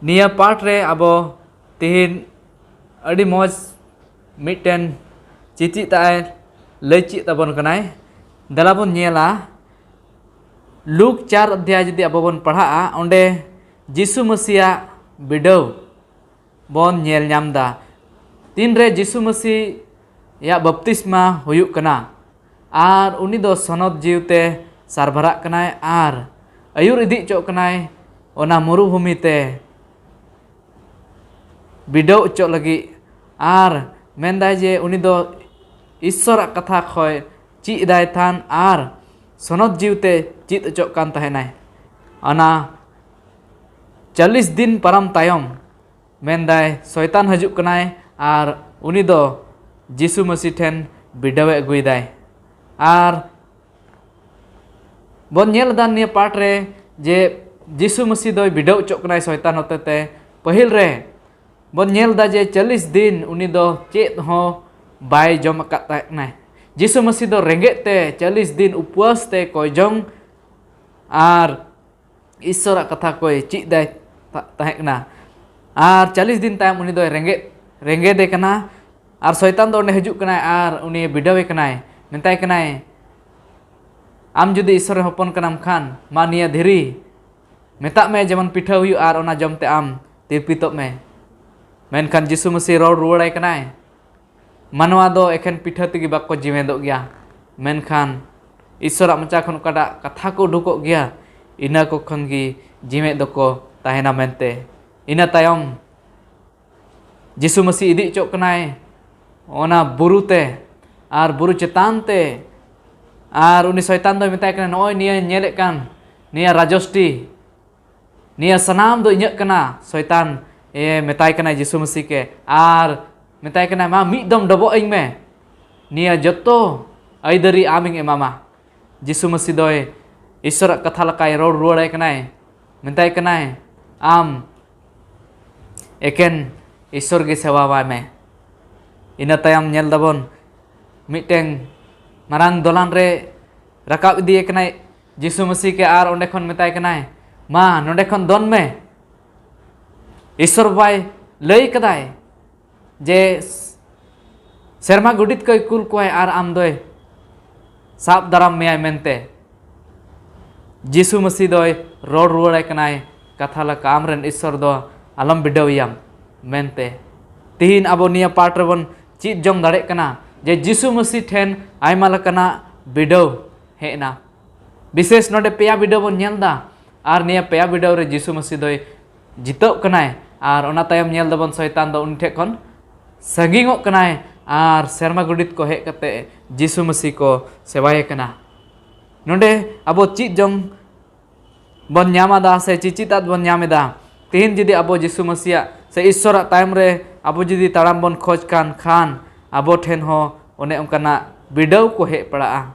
ᱱᱤᱭᱟᱹ ᱯᱟᱴ ᱨᱮ ᱟᱵᱚ ᱛᱤᱦᱤᱧ ᱟᱹᱰᱤ ᱢᱚᱡᱽ ᱢᱤᱫᱴᱮᱱ ᱪᱤᱪᱤᱫ ᱛᱟᱭ ᱞᱟᱹᱭ ᱪᱮᱫ ᱛᱟᱵᱚᱱ ᱠᱟᱱᱟᱭ᱾ ᱫᱮᱞᱟ ᱵᱚᱱ ᱧᱮᱞᱟ, ᱞᱩᱠ ᱪᱟᱨ ᱚᱫᱷᱭᱟᱭ ᱡᱩᱫᱤ ᱟᱵᱚ ᱵᱚᱱ ᱯᱟᱲᱦᱟᱜᱼᱟ, ᱚᱸᱰᱮ ᱡᱤᱥᱩ ᱢᱟᱹᱥᱤᱭᱟᱜ ᱵᱤᱰᱟᱹᱣ ᱵᱚᱱ ᱧᱮᱞ ᱧᱟᱢ ᱮᱫᱟ᱾ ᱛᱤᱱᱨᱮ ᱡᱤᱥᱩ ᱢᱟᱹᱥᱤᱭᱟᱜ ᱵᱟᱯᱛᱤᱥᱢᱟ ᱦᱩᱭᱩᱜ ᱠᱟᱱᱟ ᱟᱨ ᱩᱱᱤ ᱫᱚ ᱥᱚᱱᱚᱛ ᱡᱤᱣᱤᱛᱮ ᱥᱟᱨᱵᱷᱟᱨᱟᱜ ᱠᱟᱱᱟᱭ ᱟᱨ ᱟᱹᱭᱩᱨ ᱤᱫᱤ ᱦᱚᱪᱚᱜ ᱠᱟᱱᱟᱭ ᱚᱱᱟ ᱢᱩᱨᱩᱵᱷᱩᱢᱤ ᱛᱮ ᱵᱤᱰᱟᱹᱣ ᱦᱚᱪᱚᱜ ᱞᱟᱹᱜᱤᱫ᱾ ᱟᱨ ᱢᱮᱱᱫᱟᱭ ᱡᱮ ᱩᱱᱤ ᱫᱚ ᱤᱥᱥᱚᱨᱟᱜ ᱠᱟᱛᱷᱟ ᱠᱷᱚᱱ ᱪᱮᱫ ᱮᱫᱟᱭ ᱛᱟᱦᱮᱱ ᱟᱨ ᱥᱚᱱᱚᱛ ᱡᱤᱣᱤᱛᱮ ᱪᱮᱫ ᱦᱚᱪᱚᱜ ᱠᱟᱱ ᱛᱟᱦᱮᱱᱟᱭ᱾ ᱚᱱᱟ ᱪᱚᱞᱞᱤᱥ ᱫᱤᱱ ᱯᱟᱨᱚᱢ ᱛᱟᱭᱚᱢ ᱢᱮᱱᱫᱟᱭ ᱥᱚᱭᱛᱟᱱ ᱦᱤᱡᱩᱜ ᱠᱟᱱᱟᱭ ᱟᱨ ᱩᱱᱤ ᱫᱚ ᱡᱤᱥᱩ ᱢᱟᱹᱥᱤ ᱴᱷᱮᱱ ᱵᱤᱰᱟᱹᱣᱮ ᱟᱹᱜᱩᱭᱮᱫᱟᱭ᱾ ᱟᱨ ᱵᱚᱱ ᱧᱮᱞ ᱮᱫᱟ ᱱᱤᱭᱟᱹ ᱯᱟᱴ ᱨᱮ ᱡᱮ ᱡᱤᱥᱩ ᱢᱟᱹᱥᱤ ᱫᱚᱭ ᱵᱤᱰᱟᱹᱣ ᱦᱚᱪᱚᱜ ᱠᱟᱱᱟᱭ ᱥᱚᱭᱛᱟᱱ ᱦᱚᱛᱮᱛᱮ᱾ ᱯᱟᱹᱦᱤᱞ ᱨᱮ ᱵᱚᱱ ᱧᱮᱞ ᱮᱫᱟ ᱡᱮ ᱪᱚᱞᱞᱤᱥ ᱫᱤᱱ ᱩᱱᱤ ᱫᱚ ᱪᱮᱫ ᱦᱚᱸ ᱵᱟᱭ ᱡᱚᱢ ᱟᱠᱟᱫ ᱛᱟᱦᱮᱸ᱾ ᱡᱤᱥᱩ ᱢᱟᱹᱥᱤ ᱫᱚ ᱨᱮᱸᱜᱮᱡ ᱛᱮ ᱪᱚᱞᱞᱤᱥ ᱫᱤᱱ ᱩᱯᱣᱟᱥ ᱛᱮ ᱠᱚᱭᱡᱚᱝ ᱟᱨ ᱤᱥᱥᱚᱨᱟᱜ ᱠᱟᱛᱷᱟ ᱠᱚᱭ ᱪᱮᱫ ᱫᱟᱭ ᱛᱟ-, ᱛᱟᱦᱮᱸ ᱠᱟᱱᱟ᱾ ᱟᱨ ᱪᱚᱞᱞᱤᱥ ᱫᱤᱱ ᱛᱟᱭᱚᱢ ᱩᱱᱤ ᱫᱚᱭ ᱨᱮᱸᱜᱮᱡ, ᱨᱮᱸᱜᱮᱫᱮ ᱠᱟᱱᱟ᱾ ᱟᱨ ᱥᱚᱭᱛᱟᱱ ᱫᱚ ᱚᱸᱰᱮ ᱦᱤᱡᱩᱜ ᱠᱟᱱᱟᱭ ᱟᱨ ᱩᱱᱤ ᱵᱤᱰᱟᱹᱣᱮ ᱠᱟᱱᱟᱭ, ᱢᱮᱛᱟᱭ ᱠᱟᱱᱟᱭ, "ᱟᱢ ᱡᱩᱫᱤ ᱤᱥᱥᱚᱨ ᱨᱮᱱ ᱦᱚᱯᱚᱱ ᱠᱟᱱᱟᱢ ᱠᱷᱟᱱ, ᱢᱟ ᱱᱤᱭᱟᱹ ᱫᱷᱤᱨᱤ ᱢᱮᱛᱟᱜ ᱢᱮ ᱡᱮᱢᱚᱱ ᱯᱤᱴᱷᱟᱹ ᱦᱩᱭᱩᱜ ᱟᱨ ᱚᱱᱟ ᱡᱚᱢ ᱛᱮ ᱟᱢ ᱛᱤᱨᱯᱤᱛᱚᱜ ᱢᱮ᱾" ᱢᱮᱱᱠᱷᱟᱱ ᱡᱤᱥᱩ ᱢᱟᱹᱥᱤ ᱨᱚᱲ ᱨᱩᱣᱟᱹᱲᱟᱭ ᱠᱟᱱᱟᱭ, "ᱢᱟᱱᱣᱟ ᱫᱚ ᱮᱠᱷᱮᱱ ᱯᱤᱴᱷᱟᱹ ᱛᱮᱜᱮ ᱵᱟᱠᱚ ᱡᱤᱣᱮᱫᱚᱜ ᱜᱮᱭᱟ, ᱢᱮᱱᱠᱷᱟᱱ ᱤᱥᱥᱚᱨᱟᱜ ᱢᱚᱪᱟ ᱠᱷᱚᱱ ᱚᱠᱟᱴᱟᱜ ᱠᱟᱛᱷᱟ ᱠᱚ ᱩᱰᱩᱠᱚᱜ ᱜᱮᱭᱟ, ᱤᱱᱟᱹ ᱠᱚ ᱠᱷᱚᱱ ᱜᱮ ᱡᱤᱣᱮᱫ ᱫᱚᱠᱚ ᱛᱟᱦᱮᱱᱟ" ᱢᱮᱱᱛᱮ᱾ ᱤᱱᱟᱹ ᱛᱟᱭᱚᱢ ᱡᱤᱥᱩ ᱢᱟᱹᱥᱤ ᱤᱫᱤ ᱦᱚᱪᱚᱜ ᱠᱟᱱᱟᱭ ᱚᱱᱟ ᱵᱩᱨᱩ ᱛᱮ, ᱟᱨ ᱵᱩᱨᱩ ᱪᱮᱛᱟᱱ ᱛᱮ, ᱟᱨ ᱩᱱᱤ ᱥᱚᱭᱛᱟᱱ ᱫᱚᱭ ᱢᱮᱛᱟᱭ ᱠᱟᱱᱟ, "ᱱᱚᱜᱼᱚᱭ ᱱᱤᱭᱟᱹ ᱧᱮᱞᱮᱫ ᱠᱟᱱ ᱱᱤᱭᱟᱹ ᱨᱟᱡᱚᱥᱴᱤ, ᱱᱤᱭᱟᱹ ᱥᱟᱱᱟᱢ ᱫᱚ ᱤᱧᱟᱹᱜ ᱠᱟᱱᱟ᱾" ᱥᱚᱭᱛᱟᱱ ᱮ ᱢᱮᱛᱟᱭ ᱠᱟᱱᱟᱭ ᱡᱤᱥᱩ ᱢᱟᱹᱥᱤ ᱠᱮ, ᱟᱨ ᱢᱮᱛᱟᱭ ᱠᱟᱱᱟᱭ, "ᱢᱟ ᱢᱤᱫ ᱫᱚᱢ ᱰᱚᱵᱚᱜ ᱟᱹᱧ ᱢᱮ, ᱱᱤᱭᱟᱹ ᱡᱚᱛᱚ ᱟᱹᱭᱫᱟᱹᱨᱤ ᱟᱢᱤᱧ ᱮᱢᱟᱢᱟ᱾" ᱡᱤᱥᱩ ᱢᱟᱹᱥᱤ ᱫᱚᱭ ᱤᱥᱥᱚᱨᱟᱜ ᱠᱟᱛᱷᱟ ᱞᱮᱠᱟᱭ ᱨᱚᱲ ᱨᱩᱣᱟᱹᱲᱟᱭ ᱠᱟᱱᱟᱭ, ᱢᱮᱛᱟᱭ ᱠᱟᱱᱟᱭ, "ᱟᱢ ᱮᱠᱮᱱ ᱤᱥᱥᱚᱨ ᱜᱮ ᱥᱮᱵᱟᱣᱟᱭ ᱢᱮ᱾" ᱤᱱᱟᱹ ᱛᱟᱭᱚᱢ ᱧᱮᱞ ᱫᱟᱵᱚᱱ ᱢᱤᱫᱴᱮᱱ ᱢᱟᱨᱟᱝ ᱫᱚᱞᱟᱱ ᱨᱮ ᱨᱟᱠᱟᱵ ᱤᱫᱤᱭᱮ ᱠᱟᱱᱟᱭ ᱡᱤᱥᱩ ᱢᱟᱹᱥᱤ ᱠᱮ, ᱟᱨ ᱚᱸᱰᱮ ᱠᱷᱚᱱ ᱢᱮᱛᱟᱭ ᱠᱟᱱᱟᱭ, "ᱢᱟ ᱱᱚᱸᱰᱮ ᱠᱷᱚᱱ ᱫᱚᱱ ᱢᱮ, ᱤᱥᱥᱚᱨ ᱵᱟᱵᱟᱭ ᱞᱟᱹᱭ ᱠᱟᱫᱟᱭ ᱡᱮ ᱥᱮᱨᱢᱟ ᱜᱚᱰᱮᱛ ᱠᱚᱭ ᱠᱩᱞ ᱠᱚᱣᱟᱭ ᱟᱨ ᱟᱢ ᱫᱚᱭ ᱥᱟᱵ ᱫᱟᱨᱟᱢ ᱢᱮᱭᱟᱭ" ᱢᱮᱱᱛᱮ᱾ ᱡᱤᱥᱩ ᱢᱟᱹᱥᱤ ᱫᱚᱭ ᱨᱚᱲ ᱨᱩᱣᱟᱹᱲᱟᱭ ᱠᱟᱱᱟᱭ ᱠᱟᱛᱷᱟ ᱞᱮᱠᱟ, "ᱟᱢᱨᱮᱱ ᱤᱥᱥᱚᱨ ᱫᱚ ᱟᱞᱚᱢ ᱵᱤᱰᱟᱹᱣᱮᱭᱟᱢ" ᱢᱮᱱᱛᱮ᱾ ᱛᱤᱦᱤᱧ ᱟᱵᱚ ᱱᱤᱭᱟᱹ ᱯᱟᱴ ᱨᱮᱵᱚᱱ ᱪᱮᱫ ᱡᱚᱝ ᱫᱟᱲᱮᱜ ᱠᱟᱱᱟ ᱡᱮ ᱡᱤᱥᱩ ᱢᱟᱹᱥᱤ ᱴᱷᱮᱱ ᱟᱭᱢᱟ ᱞᱮᱠᱟᱱᱟᱜ ᱵᱤᱰᱟᱹᱣ ᱦᱮᱡ ᱮᱱᱟ᱾ ᱵᱤᱥᱮᱥ ᱱᱚᱰᱮ ᱯᱮᱭᱟ ᱵᱤᱰᱟᱹᱣ ᱵᱚᱱ ᱧᱮᱞ ᱮᱫᱟ, ᱟᱨ ᱱᱤᱭᱟᱹ ᱯᱮᱭᱟ ᱵᱤᱰᱟᱹᱣ ᱨᱮ ᱡᱤᱥᱩ ᱢᱟᱹᱥᱤ ᱫᱚᱭ ᱡᱤᱛᱟᱹᱜ ᱠᱟᱱᱟᱭ, ᱟᱨ ᱚᱱᱟ ᱛᱟᱭᱚᱢ ᱧᱮᱞ ᱫᱟᱵᱚᱱ ᱥᱚᱭᱛᱟᱱ ᱫᱚ ᱩᱱᱤ ᱴᱷᱮᱱ ᱠᱷᱚᱱ ᱥᱟᱺᱜᱤᱧᱚᱜ ᱠᱟᱱᱟᱭ ᱟᱨ ᱥᱮᱨᱢᱟ ᱜᱚᱰᱮᱛ ᱠᱚ ᱦᱮᱡ ᱠᱟᱛᱮ ᱡᱤᱥᱩ ᱢᱟᱹᱥᱤ ᱠᱚ ᱥᱮᱵᱟᱭᱮ ᱠᱟᱱᱟ᱾ ᱱᱚᱰᱮ ᱟᱵᱚ ᱪᱮᱫ ᱡᱚᱝ ᱵᱚᱱ ᱧᱟᱢ ᱮᱫᱟ ᱥᱮ ᱪᱮᱪᱮᱫ ᱟᱫ ᱵᱚᱱ ᱧᱟᱢ ᱮᱫᱟ? ᱛᱮᱦᱮᱧ ᱡᱩᱫᱤ ᱟᱵᱚ ᱡᱤᱥᱩ ᱢᱟᱹᱥᱤᱭᱟᱜ ᱥᱮ ᱤᱥᱥᱚᱨᱟᱜ ᱛᱟᱭᱚᱢ ᱨᱮ ᱟᱵᱚ ᱡᱩᱫᱤ ᱛᱟᱲᱟᱢ ᱵᱚᱱ ᱠᱷᱚᱡᱽ ᱠᱟᱱ ᱠᱷᱟᱱ, ᱟᱵᱚ ᱴᱷᱮᱱ ᱦᱚᱸ ᱚᱱᱮ ᱚᱱᱠᱟᱱᱟᱜ ᱵᱤᱰᱟᱹᱣ ᱠᱚ ᱦᱮᱡ ᱯᱟᱲᱟᱜᱼᱟ᱾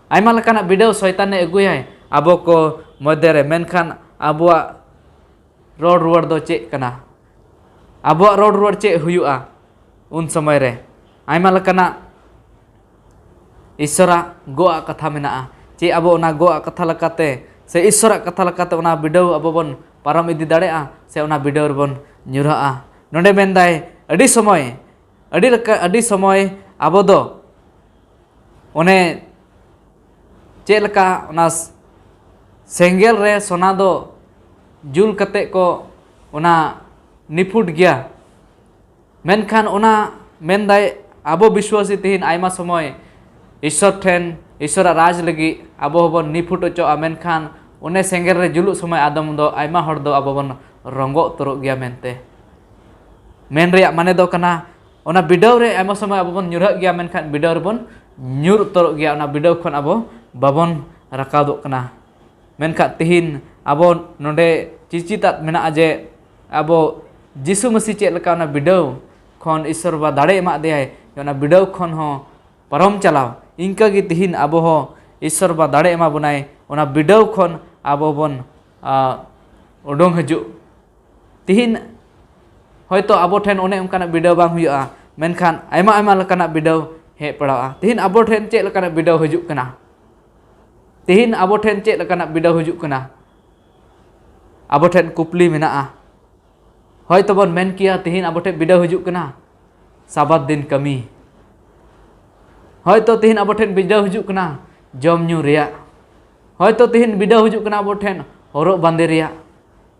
ᱟᱭᱢᱟ ᱞᱮᱠᱟᱱᱟᱜ ᱵᱤᱰᱟᱹᱣ ᱥᱚᱭᱛᱟᱱᱮ ᱟᱹᱜᱩᱭᱟᱭ ᱟᱵᱚ ᱠᱚ ᱢᱚᱫᱽᱫᱷᱮ ᱨᱮ, ᱢᱮᱱᱠᱷᱟᱱ ᱟᱵᱚᱣᱟᱜ ᱨᱚᱲ ᱨᱩᱣᱟᱹᱲ ᱫᱚ ᱪᱮᱫ ᱠᱟᱱᱟ? ᱟᱵᱚᱣᱟᱜ ᱨᱚᱲ ᱨᱩᱣᱟᱹᱲ ᱪᱮᱫ ᱦᱩᱭᱩᱜᱼᱟ ᱩᱱ ᱥᱚᱢᱚᱭ ᱨᱮ? ᱟᱭᱢᱟ ᱞᱮᱠᱟᱱᱟᱜ ᱤᱥᱥᱚᱨᱟᱜ ᱜᱚᱜ ᱟᱜ ᱠᱟᱛᱷᱟ ᱢᱮᱱᱟᱜᱼᱟ᱾ ᱪᱮᱫ ᱟᱵᱚ ᱚᱱᱟ ᱜᱚᱜ ᱟᱜ ᱠᱟᱛᱷᱟ ᱞᱮᱠᱟᱛᱮ ᱥᱮ ᱤᱥᱥᱚᱨᱟᱜ ᱠᱟᱛᱷᱟ ᱞᱮᱠᱟᱛᱮ ᱚᱱᱟ ᱵᱤᱰᱟᱹᱣ ᱟᱵᱚ ᱵᱚᱱ ᱯᱟᱨᱚᱢ ᱤᱫᱤ ᱫᱟᱲᱮᱭᱟᱜᱼᱟ ᱥᱮ ᱚᱱᱟ ᱵᱤᱰᱟᱹᱣ ᱨᱮᱵᱚᱱ ᱧᱩᱨᱦᱟᱜᱼᱟ? ᱱᱚᱰᱮ ᱢᱮᱱᱫᱟᱭ, ᱟᱹᱰᱤ ᱥᱚᱢᱚᱭ, ᱟᱹᱰᱤ ᱞᱮᱠᱟ, ᱟᱹᱰᱤ ᱥᱚᱢᱚᱭ ᱟᱵᱚ ᱫᱚ ᱚᱱᱮ ᱪᱮᱫ ᱞᱮᱠᱟ ᱚᱱᱟ ᱥᱮᱸᱜᱮᱞ ᱨᱮ ᱥᱚᱱᱟ ᱫᱚ ᱡᱩᱞ ᱠᱟᱛᱮ ᱠᱚ ᱚᱱᱟ ᱱᱤᱯᱷᱩᱴ ᱜᱮᱭᱟ, ᱢᱮᱱᱠᱷᱟᱱ ᱚᱱᱟ ᱢᱮᱱᱫᱟᱭ, ᱟᱵᱚ ᱵᱤᱥᱣᱟᱥᱤ ᱛᱮᱦᱮᱧ ᱟᱭᱢᱟ ᱥᱚᱢᱚᱭ ᱤᱥᱥᱚᱨ ᱴᱷᱮᱱ, ᱤᱥᱥᱚᱨᱟᱜ ᱨᱟᱡᱽ ᱞᱟᱹᱜᱤᱫ ᱟᱵᱚ ᱦᱚᱸᱵᱚᱱ ᱱᱤᱯᱷᱩᱴ ᱚᱪᱚᱜᱼᱟ, ᱢᱮᱱᱠᱷᱟᱱ ᱚᱱᱮ ᱥᱮᱸᱜᱮᱞ ᱨᱮ ᱡᱩᱞᱩᱜ ᱥᱚᱢᱚᱭ ᱟᱫᱚᱢ ᱫᱚ ᱟᱭᱢᱟ ᱦᱚᱲ ᱫᱚ ᱟᱵᱚ ᱵᱚᱱ ᱨᱚᱸᱜᱚ ᱩᱛᱟᱹᱨᱚᱜ ᱜᱮᱭᱟ ᱢᱮᱱᱛᱮ᱾ ᱢᱮᱱ ᱨᱮᱭᱟᱜ ᱢᱟᱱᱮ ᱫᱚ ᱠᱟᱱᱟ, ᱚᱱᱟ ᱵᱤᱰᱟᱹᱣ ᱨᱮ ᱟᱭᱢᱟ ᱥᱚᱢᱚᱭ ᱟᱵᱚ ᱵᱚᱱ ᱧᱩᱨᱦᱟᱹᱜ ᱜᱮᱭᱟ, ᱢᱮᱱᱠᱷᱟᱱ ᱵᱤᱰᱟᱹᱣ ᱨᱮᱵᱚᱱ ᱧᱩᱨ ᱩᱛᱟᱹᱨᱚᱜ ᱜᱮᱭᱟ, ᱚᱱᱟ ᱵᱤᱰᱟᱹᱣ ᱠᱷᱚᱱ ᱟᱵᱚ ᱵᱟᱵᱚᱱ ᱨᱟᱠᱟᱵᱚᱜ ᱠᱟᱱᱟ᱾ ᱢᱮᱱᱠᱷᱟᱱ ᱛᱤᱦᱤᱧ ᱟᱵᱚ ᱱᱚᱰᱮ ᱪᱤᱪᱤᱛᱟᱜ ᱢᱮᱱᱟᱜᱼᱟ ᱡᱮ ᱟᱵᱚ ᱡᱤᱥᱩ ᱢᱟᱹᱥᱤ ᱪᱮᱫ ᱞᱮᱠᱟ ᱚᱱᱟ ᱵᱤᱰᱟᱹᱣ ᱠᱷᱚᱱ ᱤᱥᱥᱚᱨ ᱵᱟ ᱫᱟᱲᱮ ᱮᱢᱟᱫ ᱫᱮᱭᱟᱭ, ᱚᱱᱟ ᱵᱤᱰᱟᱹᱣ ᱠᱷᱚᱱ ᱦᱚᱸ ᱯᱟᱨᱚᱢ ᱪᱟᱞᱟᱣ, ᱤᱱᱠᱟᱹ ᱜᱮ ᱛᱤᱦᱤᱧ ᱟᱵᱚ ᱦᱚᱸ ᱤᱥᱥᱚᱨ ᱵᱟ ᱫᱟᱲᱮ ᱮᱢᱟ ᱵᱚᱱᱟᱭ, ᱚᱱᱟ ᱵᱤᱰᱟᱹᱣ ᱠᱷᱚᱱ ᱟᱵᱚ ᱵᱚᱱ, ᱟ, ᱩᱰᱩᱝ ᱦᱤᱡᱩᱜ᱾ ᱛᱤᱦᱤᱧ ᱦᱚᱭᱛᱚ ᱟᱵᱚ ᱴᱷᱮᱱ ᱚᱱᱮ ᱚᱱᱠᱟᱱᱟᱜ ᱵᱤᱰᱟᱹᱣ ᱵᱟᱝ ᱦᱩᱭᱩᱜᱼᱟ, ᱢᱮᱱᱠᱷᱟᱱ ᱟᱭᱢᱟ ᱟᱭᱢᱟ ᱞᱮᱠᱟᱱᱟᱜ ᱵᱤᱰᱟᱹᱣ ᱦᱮᱡ ᱯᱟᱲᱟᱣᱜᱼᱟ᱾ ᱛᱤᱦᱤᱧ ᱟᱵᱚ ᱴᱷᱮᱱ ᱪᱮᱫ ᱞᱮᱠᱟᱱᱟᱜ ᱵᱤᱰᱟᱹᱣ ᱦᱤᱡᱩᱜ ᱠᱟᱱᱟ? ᱛᱤᱦᱤᱧ ᱟᱵᱚ ᱴᱷᱮᱱ ᱪᱮᱫ ᱞᱮᱠᱟᱱᱟᱜ ᱵᱤᱰᱟᱹᱣ ᱦᱤᱡᱩᱜ ᱠᱟᱱᱟ? ᱟᱵᱚ ᱴᱷᱮᱱ ᱠᱩᱯᱞᱤ ᱢᱮᱱᱟᱜᱼᱟ᱾ ᱦᱚᱭᱛᱚ ᱵᱚᱱ ᱢᱮᱱ ᱠᱮᱭᱟ, ᱛᱤᱦᱤᱧ ᱟᱵᱚ ᱴᱷᱮᱱ ᱵᱤᱰᱟᱹᱣ ᱦᱤᱡᱩᱜ ᱠᱟᱱᱟ ᱥᱟᱵᱟᱛ ᱫᱤᱱ ᱠᱟᱹᱢᱤ᱾ ᱦᱚᱭᱛᱚ ᱛᱤᱦᱤᱧ ᱟᱵᱚ ᱴᱷᱮᱱ ᱵᱤᱰᱟᱹᱣ ᱦᱤᱡᱩᱜ ᱠᱟᱱᱟ ᱡᱚᱢ ᱧᱩ ᱨᱮᱭᱟᱜ᱾ ᱦᱚᱭᱛᱚ ᱛᱤᱦᱤᱧ ᱵᱤᱰᱟᱹᱣ ᱦᱤᱡᱩᱜ ᱠᱟᱱᱟ ᱟᱵᱚ ᱴᱷᱮᱱ ᱦᱚᱨᱚᱜ ᱵᱟᱸᱫᱮ ᱨᱮᱭᱟᱜ᱾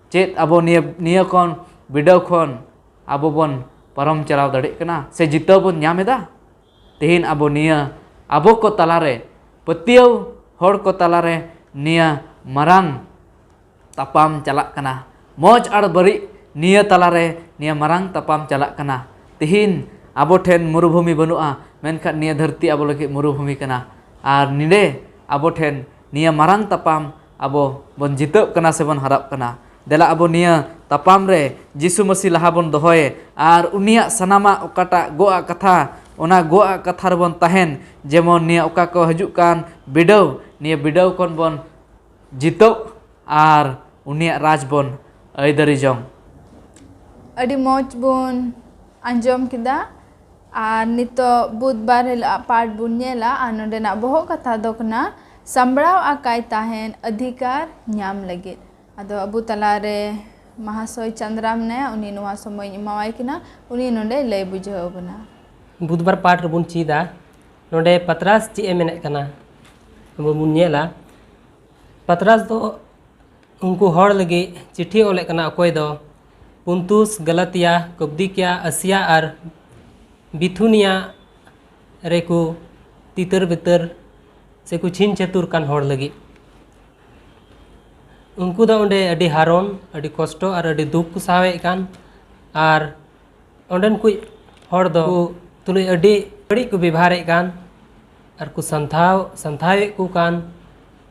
ᱪᱮᱫ ᱟᱵᱚ ᱱᱤᱭᱟᱹ, ᱱᱤᱭᱟᱹ ᱠᱷᱚᱱ, ᱵᱤᱰᱟᱹᱣ ᱠᱷᱚᱱ ᱟᱵᱚ ᱵᱚᱱ ᱯᱟᱨᱚᱢ ᱪᱟᱞᱟᱣ ᱫᱟᱲᱮᱭᱟᱜ ᱠᱟᱱᱟ ᱥᱮ ᱡᱤᱛᱟᱹᱣ ᱵᱚᱱ ᱧᱟᱢ ᱮᱫᱟ? ᱛᱮᱦᱮᱧ ᱟᱵᱚ ᱱᱤᱭᱟᱹ, ᱟᱵᱚ ᱠᱚ ᱛᱟᱞᱟᱨᱮ, ᱯᱟᱹᱛᱭᱟᱹᱣ ᱦᱚᱲ ᱠᱚ ᱛᱟᱞᱟᱨᱮ ᱱᱤᱭᱟᱹ ᱢᱟᱨᱟᱝ ᱛᱟᱯᱟᱢ ᱪᱟᱞᱟᱜ ᱠᱟᱱᱟ᱾ ᱢᱚᱡᱽ ᱟᱨ ᱵᱟᱹᱲᱤᱡ ᱱᱤᱭᱟᱹ ᱛᱟᱞᱟᱨᱮ ᱱᱤᱭᱟᱹ ᱢᱟᱨᱟᱝ ᱛᱟᱯᱟᱢ ᱪᱟᱞᱟᱜ ᱠᱟᱱᱟ᱾ ᱛᱤᱦᱤᱧ ᱟᱵᱚ ᱴᱷᱮᱱ ᱢᱩᱨᱩᱵᱷᱩᱢᱤ ᱵᱟᱹᱱᱩᱜᱼᱟ, ᱢᱮᱱᱠᱷᱟᱱ ᱱᱤᱭᱟᱹ ᱫᱷᱟᱹᱨᱛᱤ ᱟᱵᱚ ᱞᱟᱹᱜᱤᱫ ᱢᱩᱨᱩᱵᱷᱩᱢᱤ ᱠᱟᱱᱟ᱾ ᱟᱨ ᱱᱤᱰᱮ ᱟᱵᱚ ᱴᱷᱮᱱ ᱱᱤᱭᱟᱹ ᱢᱟᱨᱟᱝ ᱛᱟᱯᱟᱢ ᱟᱵᱚ ᱵᱚᱱ ᱡᱤᱛᱟᱹᱜ ᱠᱟᱱᱟ ᱥᱮᱵᱚᱱ ᱦᱟᱨᱟᱜ ᱠᱟᱱᱟ᱾ ᱫᱮᱞᱟ ᱟᱵᱚ ᱱᱤᱭᱟᱹ ᱛᱟᱯᱟᱢ ᱨᱮ ᱡᱤᱥᱩ ᱢᱟᱹᱥᱤ ᱞᱟᱦᱟ ᱵᱚᱱ ᱫᱚᱦᱚᱭᱮ ᱟᱨ ᱩᱱᱤᱭᱟᱜ ᱥᱟᱱᱟᱢᱟᱜ ᱚᱠᱟᱴᱟᱜ ᱜᱚᱜ ᱟᱜ ᱠᱟᱛᱷᱟ, ᱚᱱᱟ ᱜᱚᱜ ᱟᱜ ᱠᱟᱛᱷᱟ ᱨᱮᱵᱚᱱ ᱛᱟᱦᱮᱱ᱾ ᱡᱮᱢᱚᱱ ᱱᱤᱭᱟᱹ ᱚᱠᱟ ᱠᱚ ᱦᱤᱡᱩᱜ ᱠᱟᱱ ᱵᱤᱰᱟᱹᱣ, ᱱᱤᱭᱟᱹ ᱵᱤᱰᱟᱹᱣ ᱠᱷᱚᱱ ᱵᱚᱱ ᱡᱤᱛᱟᱹᱜ ᱟᱨ ᱩᱱᱤᱭᱟᱜ ᱨᱟᱡᱽ ᱵᱚᱱ ᱟᱹᱭᱫᱟᱹᱨᱤ ᱡᱚᱝ᱾ ᱟᱹᱰᱤ ᱢᱚᱡᱽ ᱵᱚᱱ ᱟᱸᱡᱚᱢ ᱠᱮᱫᱟ᱾ ᱟᱨ ᱱᱤᱛᱚᱜ ᱵᱩᱫᱷᱵᱟᱨ ᱦᱤᱞᱳᱜ ᱟᱜ ᱯᱟᱴ ᱵᱚᱱ ᱧᱮᱞᱟ ᱟᱨ ᱱᱚᱰᱮᱱᱟᱜ ᱵᱚᱦᱚᱜ ᱠᱟᱛᱷᱟ ᱫᱚ ᱠᱟᱱᱟ ᱥᱟᱢᱵᱲᱟᱣ ᱟᱠᱟᱭ ᱛᱟᱦᱮᱱ ᱚᱫᱷᱤᱠᱟᱨ ᱧᱟᱢ ᱞᱟᱹᱜᱤᱫ᱾ ᱟᱫᱚ ᱟᱵᱚ ᱛᱟᱞᱟᱨᱮ ᱢᱟᱦᱟᱥᱚᱭ ᱪᱟᱸᱫᱽᱨᱟ ᱢᱮᱱᱟᱭᱟ, ᱩᱱᱤ ᱱᱚᱣᱟ ᱥᱚᱢᱚᱭ ᱤᱧ ᱮᱢᱟᱣᱟᱭ ᱠᱟᱱᱟ, ᱩᱱᱤ ᱱᱚᱰᱮ ᱞᱟᱹᱭ ᱵᱩᱡᱷᱟᱹᱣ ᱟᱵᱚᱱᱟ᱾ ᱵᱩᱫᱷᱵᱟᱨ ᱯᱟᱴ ᱨᱮᱵᱚᱱ ᱪᱮᱫᱟ, ᱱᱚᱰᱮ ᱯᱟᱛᱨᱟᱥ ᱪᱮᱫ ᱮ ᱢᱮᱱᱮᱫ ᱠᱟᱱᱟ ᱟᱵᱚ ᱵᱚᱱ ᱧᱮᱞᱟ᱾ ᱯᱟᱛᱨᱟᱥ ᱫᱚ ᱩᱱᱠᱩ ᱦᱚᱲ ᱞᱟᱹᱜᱤᱫ ᱪᱤᱴᱷᱤ ᱚᱞᱮᱫ ᱠᱟᱱᱟ, ᱚᱠᱚᱭ ᱫᱚ ᱯᱩᱱᱛᱩᱥ, ᱜᱟᱞᱟᱛᱤᱭᱟ, ᱠᱚᱯᱫᱤᱠᱤᱭᱟ, ᱟᱥᱤᱭᱟ ᱟᱨ ᱵᱤᱛᱷᱩᱱᱤᱭᱟ ᱨᱮᱠᱚ ᱛᱤᱛᱟᱹᱨ ᱵᱤᱛᱟᱹᱨ ᱥᱮᱠᱚ ᱪᱷᱤᱝ ᱪᱷᱟᱹᱛᱩᱨ ᱠᱟᱱ ᱦᱚᱲ ᱞᱟᱹᱜᱤᱫ᱾ ᱩᱱᱠᱩ ᱫᱚ ᱚᱸᱰᱮ ᱟᱹᱰᱤ ᱦᱟᱨᱚᱱ, ᱟᱹᱰᱤ ᱠᱚᱥᱴᱚ ᱟᱨ ᱟᱹᱰᱤ ᱫᱩᱠ ᱠᱚ ᱥᱟᱦᱟᱣᱮᱫ ᱠᱟᱱ, ᱟᱨ ᱚᱸᱰᱮᱱ ᱠᱚ ᱦᱚᱲ ᱫᱚ ᱠᱚ ᱛᱩᱞᱩᱡ ᱟᱹᱰᱤ ᱵᱟᱹᱲᱤᱡ ᱠᱚ ᱵᱮᱵᱷᱟᱨᱮᱫ ᱠᱟᱱ ᱟᱨ ᱠᱚ ᱥᱟᱱᱛᱷᱟᱣ ᱥᱟᱱᱛᱷᱟᱣᱮᱫ ᱠᱚ ᱠᱟᱱ,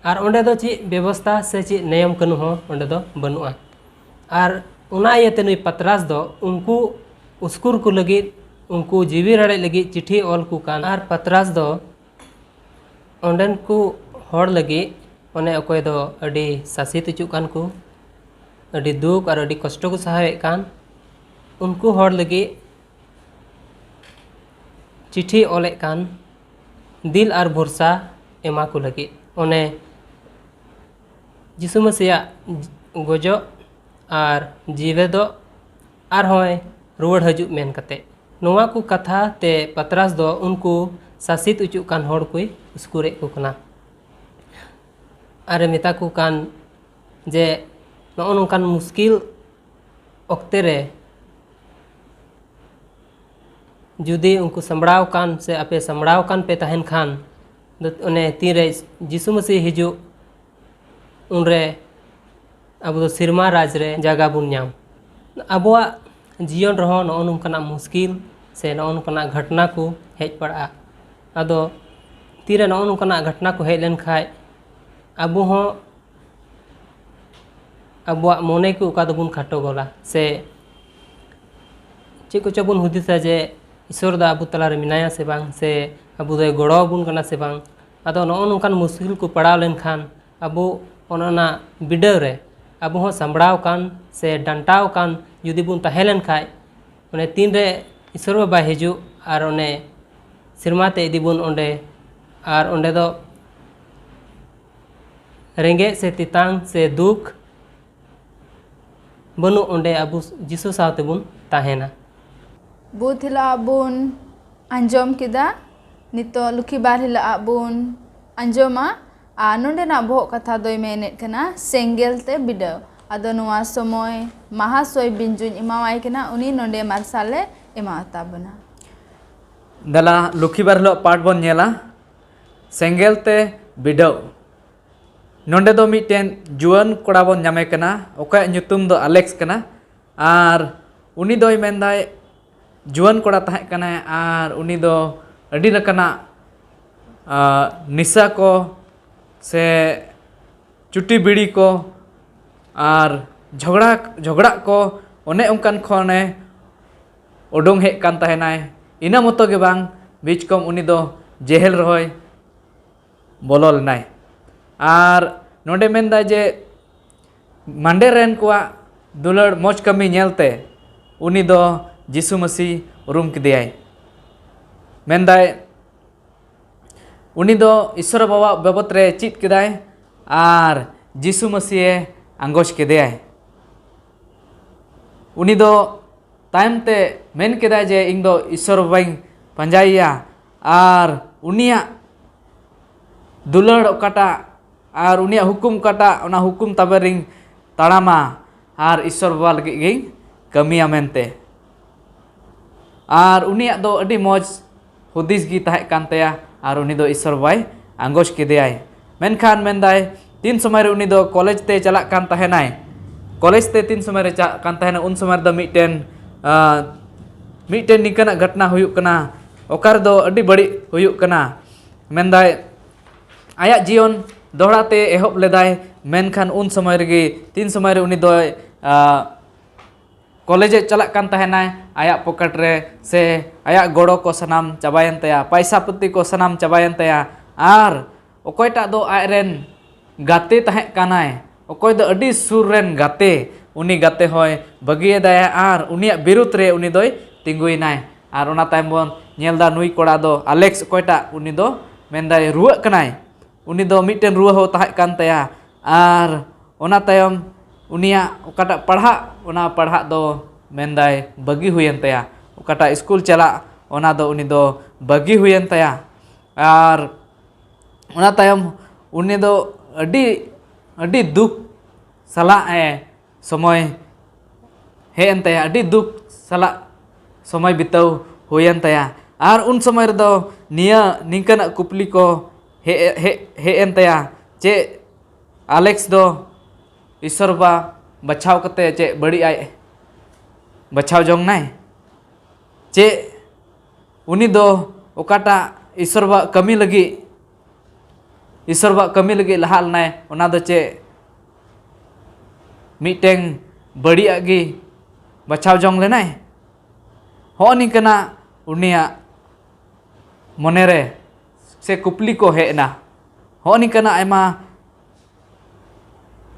ᱟᱨ ᱚᱸᱰᱮ ᱫᱚ ᱪᱮᱫ ᱵᱮᱵᱚᱥᱛᱷᱟ ᱥᱮ ᱪᱮᱫ ᱱᱮᱭᱚᱢ ᱠᱟᱹᱱᱩᱱ ᱦᱚᱸ ᱚᱸᱰᱮ ᱫᱚ ᱵᱟᱹᱱᱩᱜᱼᱟ᱾ ᱟᱨ ᱚᱱᱟ ᱤᱭᱟᱹᱛᱮ ᱱᱩᱭ ᱯᱟᱛᱨᱟᱥ ᱫᱚ ᱩᱱᱠᱩ ᱩᱥᱠᱩᱨ ᱠᱚ ᱞᱟᱹᱜᱤᱫ, ᱩᱱᱠᱩ ᱡᱤᱣᱤ ᱨᱟᱲᱮᱡ ᱞᱟᱹᱜᱤᱫ ᱪᱤᱴᱷᱤ ᱚᱞ ᱠᱚ ᱠᱟᱱ᱾ ᱟᱨ ᱯᱟᱛᱨᱟᱥ ᱫᱚ ᱚᱸᱰᱮᱱ ᱠᱚ ᱦᱚᱲ ᱞᱟᱹᱜᱤᱫ, ᱚᱱᱮ ᱚᱠᱚᱭ ᱫᱚ ᱟᱹᱰᱤ ᱥᱟᱥᱮᱛ ᱦᱚᱪᱚᱜ ᱠᱟᱱ ᱠᱚ, ᱟᱹᱰᱤ ᱫᱩᱠ ᱟᱨ ᱟᱹᱰᱤ ᱠᱚᱥᱴᱚ ᱠᱚ ᱥᱟᱦᱟᱣᱮᱫ ᱠᱟᱱ, ᱩᱱᱠᱩ ᱦᱚᱲ ᱞᱟᱹᱜᱤᱫ ᱪᱤᱴᱷᱤ ᱚᱞᱮᱫ ᱠᱟᱱ, ᱫᱤᱞ ᱟᱨ ᱵᱷᱚᱨᱥᱟ ᱮᱢᱟ ᱠᱚ ᱞᱟᱹᱜᱤᱫ᱾ ᱚᱱᱮ ᱡᱤᱥᱩ ᱢᱟᱹᱥᱤᱭᱟᱜ ᱜᱚᱡᱚᱜ ᱟᱨ ᱡᱤᱣᱮᱫᱚᱜ ᱟᱨᱦᱚᱸᱭ ᱨᱩᱣᱟᱹᱲ ᱦᱤᱡᱩᱜ ᱢᱮᱱ ᱠᱟᱛᱮ᱾ ᱱᱚᱣᱟ ᱠᱚ ᱠᱟᱛᱷᱟ ᱛᱮ ᱯᱟᱛᱨᱟᱥ ᱫᱚ ᱩᱱᱠᱩ ᱥᱟᱥᱮᱛ ᱦᱚᱪᱚᱜ ᱠᱟᱱ ᱦᱚᱲ ᱠᱚᱭ ᱩᱥᱠᱩᱨᱮᱫ ᱠᱚ ᱠᱟᱱᱟ᱾ ᱟᱨᱮ ᱢᱮᱛᱟ ᱠᱚ ᱠᱟᱱ ᱡᱮ ᱱᱚᱜᱼᱚ ᱱᱚᱝᱠᱟᱱ ᱢᱩᱥᱠᱤᱞ ᱚᱠᱛᱮ ᱨᱮ ᱡᱩᱫᱤ ᱩᱱᱠᱩ ᱥᱟᱢᱵᱲᱟᱣ ᱠᱟᱱ ᱥᱮ ᱟᱯᱮ ᱥᱟᱢᱵᱲᱟᱣ ᱠᱟᱱ ᱯᱮ ᱛᱟᱦᱮᱱ ᱠᱷᱟᱱ, ᱫᱚ ᱚᱱᱮ ᱛᱤᱱᱨᱮ ᱡᱤᱥᱩ ᱢᱟᱹᱥᱤ ᱦᱤᱡᱩᱜ, ᱩᱱᱨᱮ ᱟᱵᱚ ᱫᱚ ᱥᱮᱨᱢᱟ ᱨᱟᱡᱽ ᱨᱮ ᱡᱟᱭᱜᱟ ᱵᱚᱱ ᱧᱟᱢ᱾ ᱟᱵᱚᱣᱟᱜ ᱡᱤᱭᱚᱱ ᱨᱮᱦᱚᱸ ᱱᱚᱜᱼᱚ ᱱᱚᱝᱠᱟᱱᱟᱜ ᱢᱩᱥᱠᱤᱞ ᱥᱮ ᱱᱚᱜᱼᱚ ᱱᱚᱝᱠᱟᱱᱟᱜ ᱜᱷᱚᱴᱚᱱᱟ ᱠᱚ ᱦᱮᱡ ᱯᱟᱲᱟᱜᱼᱟ᱾ ᱟᱫᱚ ᱛᱤᱨᱮ ᱱᱚᱜᱼᱚ ᱱᱚᱝᱠᱟᱱᱟᱜ ᱜᱷᱚᱴᱚᱱᱟ ᱠᱚ ᱦᱮᱡ ᱞᱮᱱᱠᱷᱟᱡ ᱟᱵᱚ ᱦᱚᱸ ᱟᱵᱚᱣᱟᱜ ᱢᱚᱱᱮ ᱠᱚ ᱚᱠᱟ ᱫᱚᱵᱚᱱ ᱠᱷᱟᱴᱚ ᱜᱚᱞᱟ ᱥᱮ ᱪᱮᱫ ᱠᱚᱪᱚ ᱵᱚᱱ ᱦᱩᱫᱤᱥᱟ ᱡᱮ ᱤᱥᱚᱨ ᱫᱚ ᱟᱵᱚ ᱛᱟᱞᱟᱨᱮ ᱢᱮᱱᱟᱭᱟ ᱥᱮ ᱵᱟᱝ, ᱥᱮ ᱟᱵᱚ ᱫᱚᱭ ᱜᱚᱲᱚ ᱟᱵᱚᱱ ᱠᱟᱱᱟ ᱥᱮ ᱵᱟᱝ᱾ ᱟᱫᱚ ᱱᱚᱜᱼᱚ ᱱᱚᱝᱠᱟᱱ ᱢᱩᱥᱠᱤᱞ ᱠᱚ ᱯᱟᱲᱟᱣ ᱞᱮᱱᱠᱷᱟᱱ ᱟᱵᱚ ᱚᱱᱟ ᱵᱤᱰᱟᱹᱣ ᱨᱮ ᱟᱵᱚ ᱦᱚᱸ ᱥᱟᱢᱵᱲᱟᱣ ᱟᱠᱟᱱ ᱥᱮ ᱰᱟᱱᱴᱟᱣ ᱟᱠᱟᱱ ᱡᱩᱫᱤ ᱵᱚᱱ ᱛᱟᱦᱮᱸ ᱞᱮᱱᱠᱷᱟᱡ, ᱚᱱᱮ ᱛᱤᱱᱨᱮ ᱤᱥᱚᱨ ᱵᱟᱵᱟᱭ ᱦᱤᱡᱩᱜ ᱟᱨ ᱚᱱᱮ ᱥᱮᱨᱢᱟ ᱛᱮ ᱤᱫᱤ ᱵᱚᱱ ᱚᱸᱰᱮ, ᱟᱨ ᱚᱸᱰᱮ ᱫᱚ ᱨᱮᱸᱜᱮᱡ ᱥᱮ ᱛᱮᱛᱟᱝ ᱥᱮ ᱫᱩᱠ ᱵᱟᱹᱱᱩᱜ, ᱚᱸᱰᱮ ᱟᱵᱚ ᱡᱤᱥᱩ ᱥᱟᱶ ᱛᱮᱵᱚᱱ ᱛᱟᱦᱮᱱᱟ᱾ ᱵᱩᱫᱷ ᱦᱤᱞᱳᱜ ᱟᱜ ᱵᱚᱱ ᱟᱸᱡᱚᱢ ᱠᱮᱫᱟ, ᱱᱤᱛᱚᱜ ᱞᱩᱠᱷᱤ ᱵᱟᱨ ᱦᱤᱞᱳᱜ ᱟᱜ ᱵᱚᱱ ᱟᱸᱡᱚᱢᱟ᱾ ᱟᱨ ᱱᱚᱰᱮᱱᱟᱜ ᱵᱚᱦᱚᱜ ᱠᱟᱛᱷᱟ ᱫᱚᱭ ᱢᱮᱱᱮᱫ ᱠᱟᱱᱟ ᱥᱮᱸᱜᱮᱞ ᱛᱮ ᱵᱤᱰᱟᱹᱣ᱾ ᱟᱫᱚ ᱱᱚᱣᱟ ᱥᱚᱢᱚᱭ ᱢᱟᱦᱟᱥᱚᱭ ᱵᱤᱧᱡᱩᱧ ᱮᱢᱟᱣᱟᱭ ᱠᱟᱱᱟ, ᱩᱱᱤ ᱱᱚᱰᱮ ᱢᱟᱨᱥᱟᱞᱮ ᱮᱢᱟ ᱛᱟᱵᱚᱱᱟ᱾ ᱫᱮᱞᱟ ᱞᱩᱠᱷᱤ ᱵᱟᱨ ᱦᱤᱞᱳᱜ ᱯᱟᱴ ᱵᱚᱱ ᱧᱮᱞᱟ, ᱥᱮᱸᱜᱮᱞ ᱛᱮ ᱵᱤᱰᱟᱹᱣ᱾ ᱱᱚᱰᱮ ᱫᱚ ᱢᱤᱫᱴᱮᱱ ᱡᱩᱣᱟᱹᱱ ᱠᱚᱲᱟ ᱵᱚᱱ ᱧᱟᱢᱮ ᱠᱟᱱᱟ, ᱚᱠᱚᱭᱟᱜ ᱧᱩᱛᱩᱢ ᱫᱚ ᱟᱞᱮᱠᱥ ᱠᱟᱱᱟ᱾ ᱟᱨ ᱩᱱᱤ ᱫᱚᱭ ᱢᱮᱱᱫᱟᱭ, ᱡᱩᱣᱟᱹᱱ ᱠᱚᱲᱟ ᱛᱟᱦᱮᱸ ᱠᱟᱱᱟᱭ ᱟᱨ ᱩᱱᱤ ᱫᱚ ᱟᱹᱰᱤ ᱞᱮᱠᱟᱱᱟᱜ ᱟᱨ ᱱᱤᱥᱟ ᱠᱚ ᱥᱮ ᱪᱩᱴᱤ ᱵᱤᱲᱤ ᱠᱚ ᱟᱨ ᱡᱷᱚᱜᱽᱲᱟ ᱡᱷᱚᱜᱽᱲᱟᱜ ᱠᱚ, ᱚᱱᱮ ᱚᱱᱠᱟᱱ ᱠᱷᱚᱱᱮ ᱩᱰᱩᱝ ᱦᱮᱡ ᱠᱟᱱ ᱛᱟᱦᱮᱱᱟᱭ᱾ ᱤᱱᱟᱹ ᱢᱚᱛᱚ ᱜᱮ ᱵᱟᱝ, ᱵᱤᱪᱠᱚᱢ ᱩᱱᱤ ᱫᱚ ᱡᱮᱦᱮᱞ ᱨᱮᱦᱚᱸᱭ ᱵᱚᱞᱚ ᱞᱮᱱᱟᱭ᱾ ᱟᱨ ᱱᱚᱰᱮ ᱢᱮᱱᱫᱟᱭ ᱡᱮ ᱢᱟᱱᱰᱮᱨ ᱨᱮᱱ ᱠᱚᱣᱟᱜ ᱫᱩᱞᱟᱹᱲ ᱢᱚᱡᱽ ᱠᱟᱹᱢᱤ ᱧᱮᱞᱛᱮ ᱩᱱᱤ ᱫᱚ ᱡᱤᱥᱩ ᱢᱟᱹᱥᱤ ᱩᱨᱩᱢ ᱠᱮᱫᱮᱭᱟᱭ᱾ ᱢᱮᱱᱫᱟᱭ, ᱩᱱᱤ ᱫᱚ ᱤᱥᱥᱚᱨ ᱵᱟᱵᱟᱣᱟᱜ ᱵᱟᱵᱚᱛ ᱨᱮ ᱪᱮᱫ ᱠᱮᱫᱟᱭ ᱟᱨ ᱡᱤᱥᱩ ᱢᱟᱹᱥᱤᱭᱮ ᱟᱸᱜᱚᱪ ᱠᱮᱫᱮᱭᱟᱭ᱾ ᱩᱱᱤ ᱫᱚ ᱛᱟᱭᱚᱢ ᱛᱮ ᱢᱮᱱ ᱠᱮᱫᱟᱭ ᱡᱮ, ᱤᱧ ᱫᱚ ᱤᱥᱥᱚᱨ ᱵᱟᱵᱟᱧ ᱯᱟᱸᱡᱟᱭᱮᱭᱟ ᱟᱨ ᱩᱱᱤᱭᱟᱜ ᱫᱩᱞᱟᱹᱲ ᱚᱠᱟᱴᱟᱜ ᱟᱨ ᱩᱱᱤᱭᱟᱜ ᱦᱩᱠᱩᱢ ᱚᱠᱟᱴᱟᱜ, ᱚᱱᱟ ᱦᱩᱠᱩᱢ ᱛᱟᱵᱮ ᱨᱤᱧ ᱛᱟᱲᱟᱢᱟ ᱟᱨ ᱤᱥᱥᱚᱨ ᱵᱟᱵᱟ ᱞᱟᱹᱜᱤᱫ ᱜᱤᱧ ᱠᱟᱹᱢᱤᱭᱟ ᱢᱮᱱᱛᱮ᱾ ᱟᱨ ᱩᱱᱤᱭᱟᱜ ᱫᱚ ᱟᱹᱰᱤ ᱢᱚᱡᱽ ᱦᱩᱫᱤᱥ ᱜᱮ ᱛᱟᱦᱮᱸ ᱠᱟᱱ ᱛᱟᱭᱟ ᱟᱨ ᱩᱱᱤ ᱫᱚ ᱤᱥᱥᱚᱨ ᱵᱟᱵᱟᱭ ᱟᱸᱜᱚᱪ ᱠᱮᱫᱮᱭᱟᱭ᱾ ᱢᱮᱱᱠᱷᱟᱱ ᱢᱮᱱᱫᱟᱭ, ᱛᱤᱱ ᱥᱚᱢᱚᱭ ᱨᱮ ᱩᱱᱤ ᱫᱚ ᱠᱚᱞᱮᱡᱽ ᱛᱮ ᱪᱟᱞᱟᱜ ᱠᱟᱱ ᱛᱟᱦᱮᱱᱟᱭ, ᱠᱚᱞᱮᱡᱽ ᱛᱮ ᱛᱤᱱ ᱥᱚᱢᱚᱭ ᱨᱮ ᱪᱟᱞᱟᱜ ᱠᱟᱱ ᱛᱟᱦᱮᱱᱟ, ᱩᱱ ᱥᱚᱢᱚᱭ ᱨᱮᱫᱚ ᱢᱤᱫᱴᱮᱱ, ᱟᱸ, ᱢᱤᱫᱴᱮᱱ ᱱᱤᱝᱠᱟᱹᱱᱟᱜ ᱜᱷᱚᱴᱚᱱᱟ ᱦᱩᱭᱩᱜ ᱠᱟᱱᱟ, ᱚᱠᱟ ᱨᱮᱫᱚ ᱟᱹᱰᱤ ᱵᱟᱹᱲᱤᱡ ᱦᱩᱭᱩᱜ ᱠᱟᱱᱟ᱾ ᱢᱮᱱᱫᱟᱭ, ᱟᱭᱟᱜ ᱡᱤᱭᱚᱱ ᱫᱚᱦᱲᱟ ᱛᱮ ᱮᱦᱚᱵ ᱞᱮᱫᱟᱭ, ᱢᱮᱱᱠᱷᱟᱱ ᱩᱱ ᱥᱚᱢᱚᱭ ᱨᱮᱜᱮ, ᱛᱤᱱ ᱥᱚᱢᱚᱭ ᱨᱮ ᱩᱱᱤ ᱫᱚᱭ, ᱟᱸ, ᱠᱚᱞᱮᱡᱽ ᱮ ᱪᱟᱞᱟᱜ ᱠᱟᱱ ᱛᱟᱦᱮᱱᱟᱭ, ᱟᱭᱟᱜ ᱯᱚᱠᱮᱴ ᱨᱮ ᱥᱮ ᱟᱭᱟᱜ ᱜᱚᱲᱚ ᱠᱚ ᱥᱟᱱᱟᱢ ᱪᱟᱵᱟᱭᱮᱱ ᱛᱟᱭᱟ, ᱯᱟᱭᱥᱟ ᱯᱟᱹᱛᱤ ᱠᱚ ᱥᱟᱱᱟᱢ ᱪᱟᱵᱟᱭᱮᱱ ᱛᱟᱭᱟ, ᱟᱨ ᱚᱠᱚᱭᱴᱟᱜ ᱫᱚ ᱟᱡᱨᱮᱱ ᱜᱟᱛᱮ ᱛᱟᱦᱮᱸ ᱠᱟᱱᱟᱭ, ᱚᱠᱚᱭ ᱫᱚ ᱟᱹᱰᱤ ᱥᱩᱨ ᱨᱮᱱ ᱜᱟᱛᱮ, ᱩᱱᱤ ᱜᱟᱛᱮ ᱦᱚᱸᱭ ᱵᱟᱹᱜᱤᱭᱟᱫᱟᱭᱟ ᱟᱨ ᱩᱱᱤᱭᱟᱜ ᱵᱤᱨᱩᱫᱽ ᱨᱮ ᱩᱱᱤ ᱫᱚᱭ ᱛᱤᱸᱜᱩᱭᱮᱱᱟᱭ᱾ ᱟᱨ ᱚᱱᱟ ᱛᱟᱭᱚᱢ ᱵᱚᱱ ᱧᱮᱞ ᱮᱫᱟ, ᱱᱩᱭ ᱠᱚᱲᱟ ᱫᱚ ᱟᱞᱮᱠᱥ, ᱚᱠᱚᱭᱴᱟᱜ, ᱩᱱᱤ ᱫᱚ ᱢᱮᱱᱫᱟᱭ ᱨᱩᱣᱟᱹᱜ ᱠᱟᱱᱟᱭ, ᱩᱱᱤ ᱫᱚ ᱢᱤᱫᱴᱮᱱ ᱨᱩᱣᱟᱹ ᱦᱚᱸ ᱛᱟᱦᱮᱸ ᱠᱟᱱ ᱛᱟᱭᱟ᱾ ᱟᱨ ᱚᱱᱟ ᱛᱟᱭᱚᱢ ᱩᱱᱤᱭᱟᱜ ᱚᱠᱟᱴᱟᱜ ᱯᱟᱲᱦᱟᱜ, ᱚᱱᱟ ᱯᱟᱲᱦᱟᱜ ᱫᱚ ᱢᱮᱱᱫᱟᱭ ᱵᱟᱹᱜᱤ ᱦᱩᱭᱮᱱ ᱛᱟᱭᱟ, ᱚᱠᱟᱴᱟᱜ ᱥᱠᱩᱞ ᱪᱟᱞᱟᱜ, ᱚᱱᱟ ᱫᱚ ᱩᱱᱤ ᱫᱚ ᱵᱟᱹᱜᱤ ᱦᱩᱭᱮᱱ ᱛᱟᱭᱟ᱾ ᱟᱨ ᱚᱱᱟ ᱛᱟᱭᱚᱢ ᱩᱱᱤ ᱫᱚ ᱟᱹᱰᱤ, ᱟᱹᱰᱤ ᱫᱩᱠ ᱥᱟᱞᱟᱜ ᱮ ᱥᱚᱢᱚᱭ ᱦᱮᱡ ᱮᱱ ᱛᱟᱭᱟ, ᱟᱹᱰᱤ ᱫᱩᱠ ᱥᱟᱞᱟᱜ ᱥᱚᱢᱚᱭ ᱵᱤᱛᱟᱹᱣ ᱦᱩᱭᱮᱱ ᱛᱟᱭᱟ᱾ ᱟᱨ ᱩᱱ ᱥᱚᱢᱚᱭ ᱨᱮᱫᱚ ᱱᱤᱭᱟᱹ ᱱᱤᱝᱠᱟᱹᱱᱟᱜ ᱠᱩᱠᱞᱤ ᱠᱚ ᱦᱮᱡ, ᱦᱮᱡ, ᱦᱮᱡ ᱮᱱ ᱛᱟᱭᱟ, ᱪᱮᱫ ᱟᱞᱮᱠᱥ ᱫᱚ ᱤᱥᱚᱨ ᱵᱟ ᱵᱟᱪᱷᱟᱣ ᱠᱟᱛᱮ ᱪᱮᱫ ᱵᱟᱹᱲᱤᱡ ᱟᱭ ᱵᱟᱪᱷᱟᱣ ᱡᱚᱝ ᱱᱟᱭ? ᱪᱮᱫ ᱩᱱᱤ ᱫᱚ ᱚᱠᱟᱴᱟᱜ ᱤᱥᱚᱨ ᱵᱟ ᱠᱟᱹᱢᱤ ᱞᱟᱹᱜᱤᱫ, ᱤᱥᱚᱨ ᱵᱟ ᱠᱟᱹᱢᱤ ᱞᱟᱹᱜᱤᱫ ᱞᱟᱦᱟ ᱞᱮᱱᱟᱭ, ᱚᱱᱟ ᱫᱚ ᱪᱮᱫ ᱢᱤᱫᱴᱮᱱ ᱵᱟᱹᱲᱤᱡᱟᱜ ᱜᱮ ᱵᱟᱪᱷᱟᱣ ᱡᱚᱝ ᱞᱮᱱᱟᱭ? ᱦᱚᱸᱜᱼᱚ ᱱᱤᱝᱠᱟᱹᱱᱟᱜ ᱩᱱᱤᱭᱟᱜ ᱢᱚᱱᱮᱨᱮ ᱥᱮ ᱠᱩᱠᱞᱤ ᱠᱚ ᱦᱮᱡ ᱮᱱᱟ᱾ ᱦᱚᱸᱜᱼᱚ ᱱᱤᱝᱠᱟᱹᱱᱟᱜ ᱟᱭᱢᱟ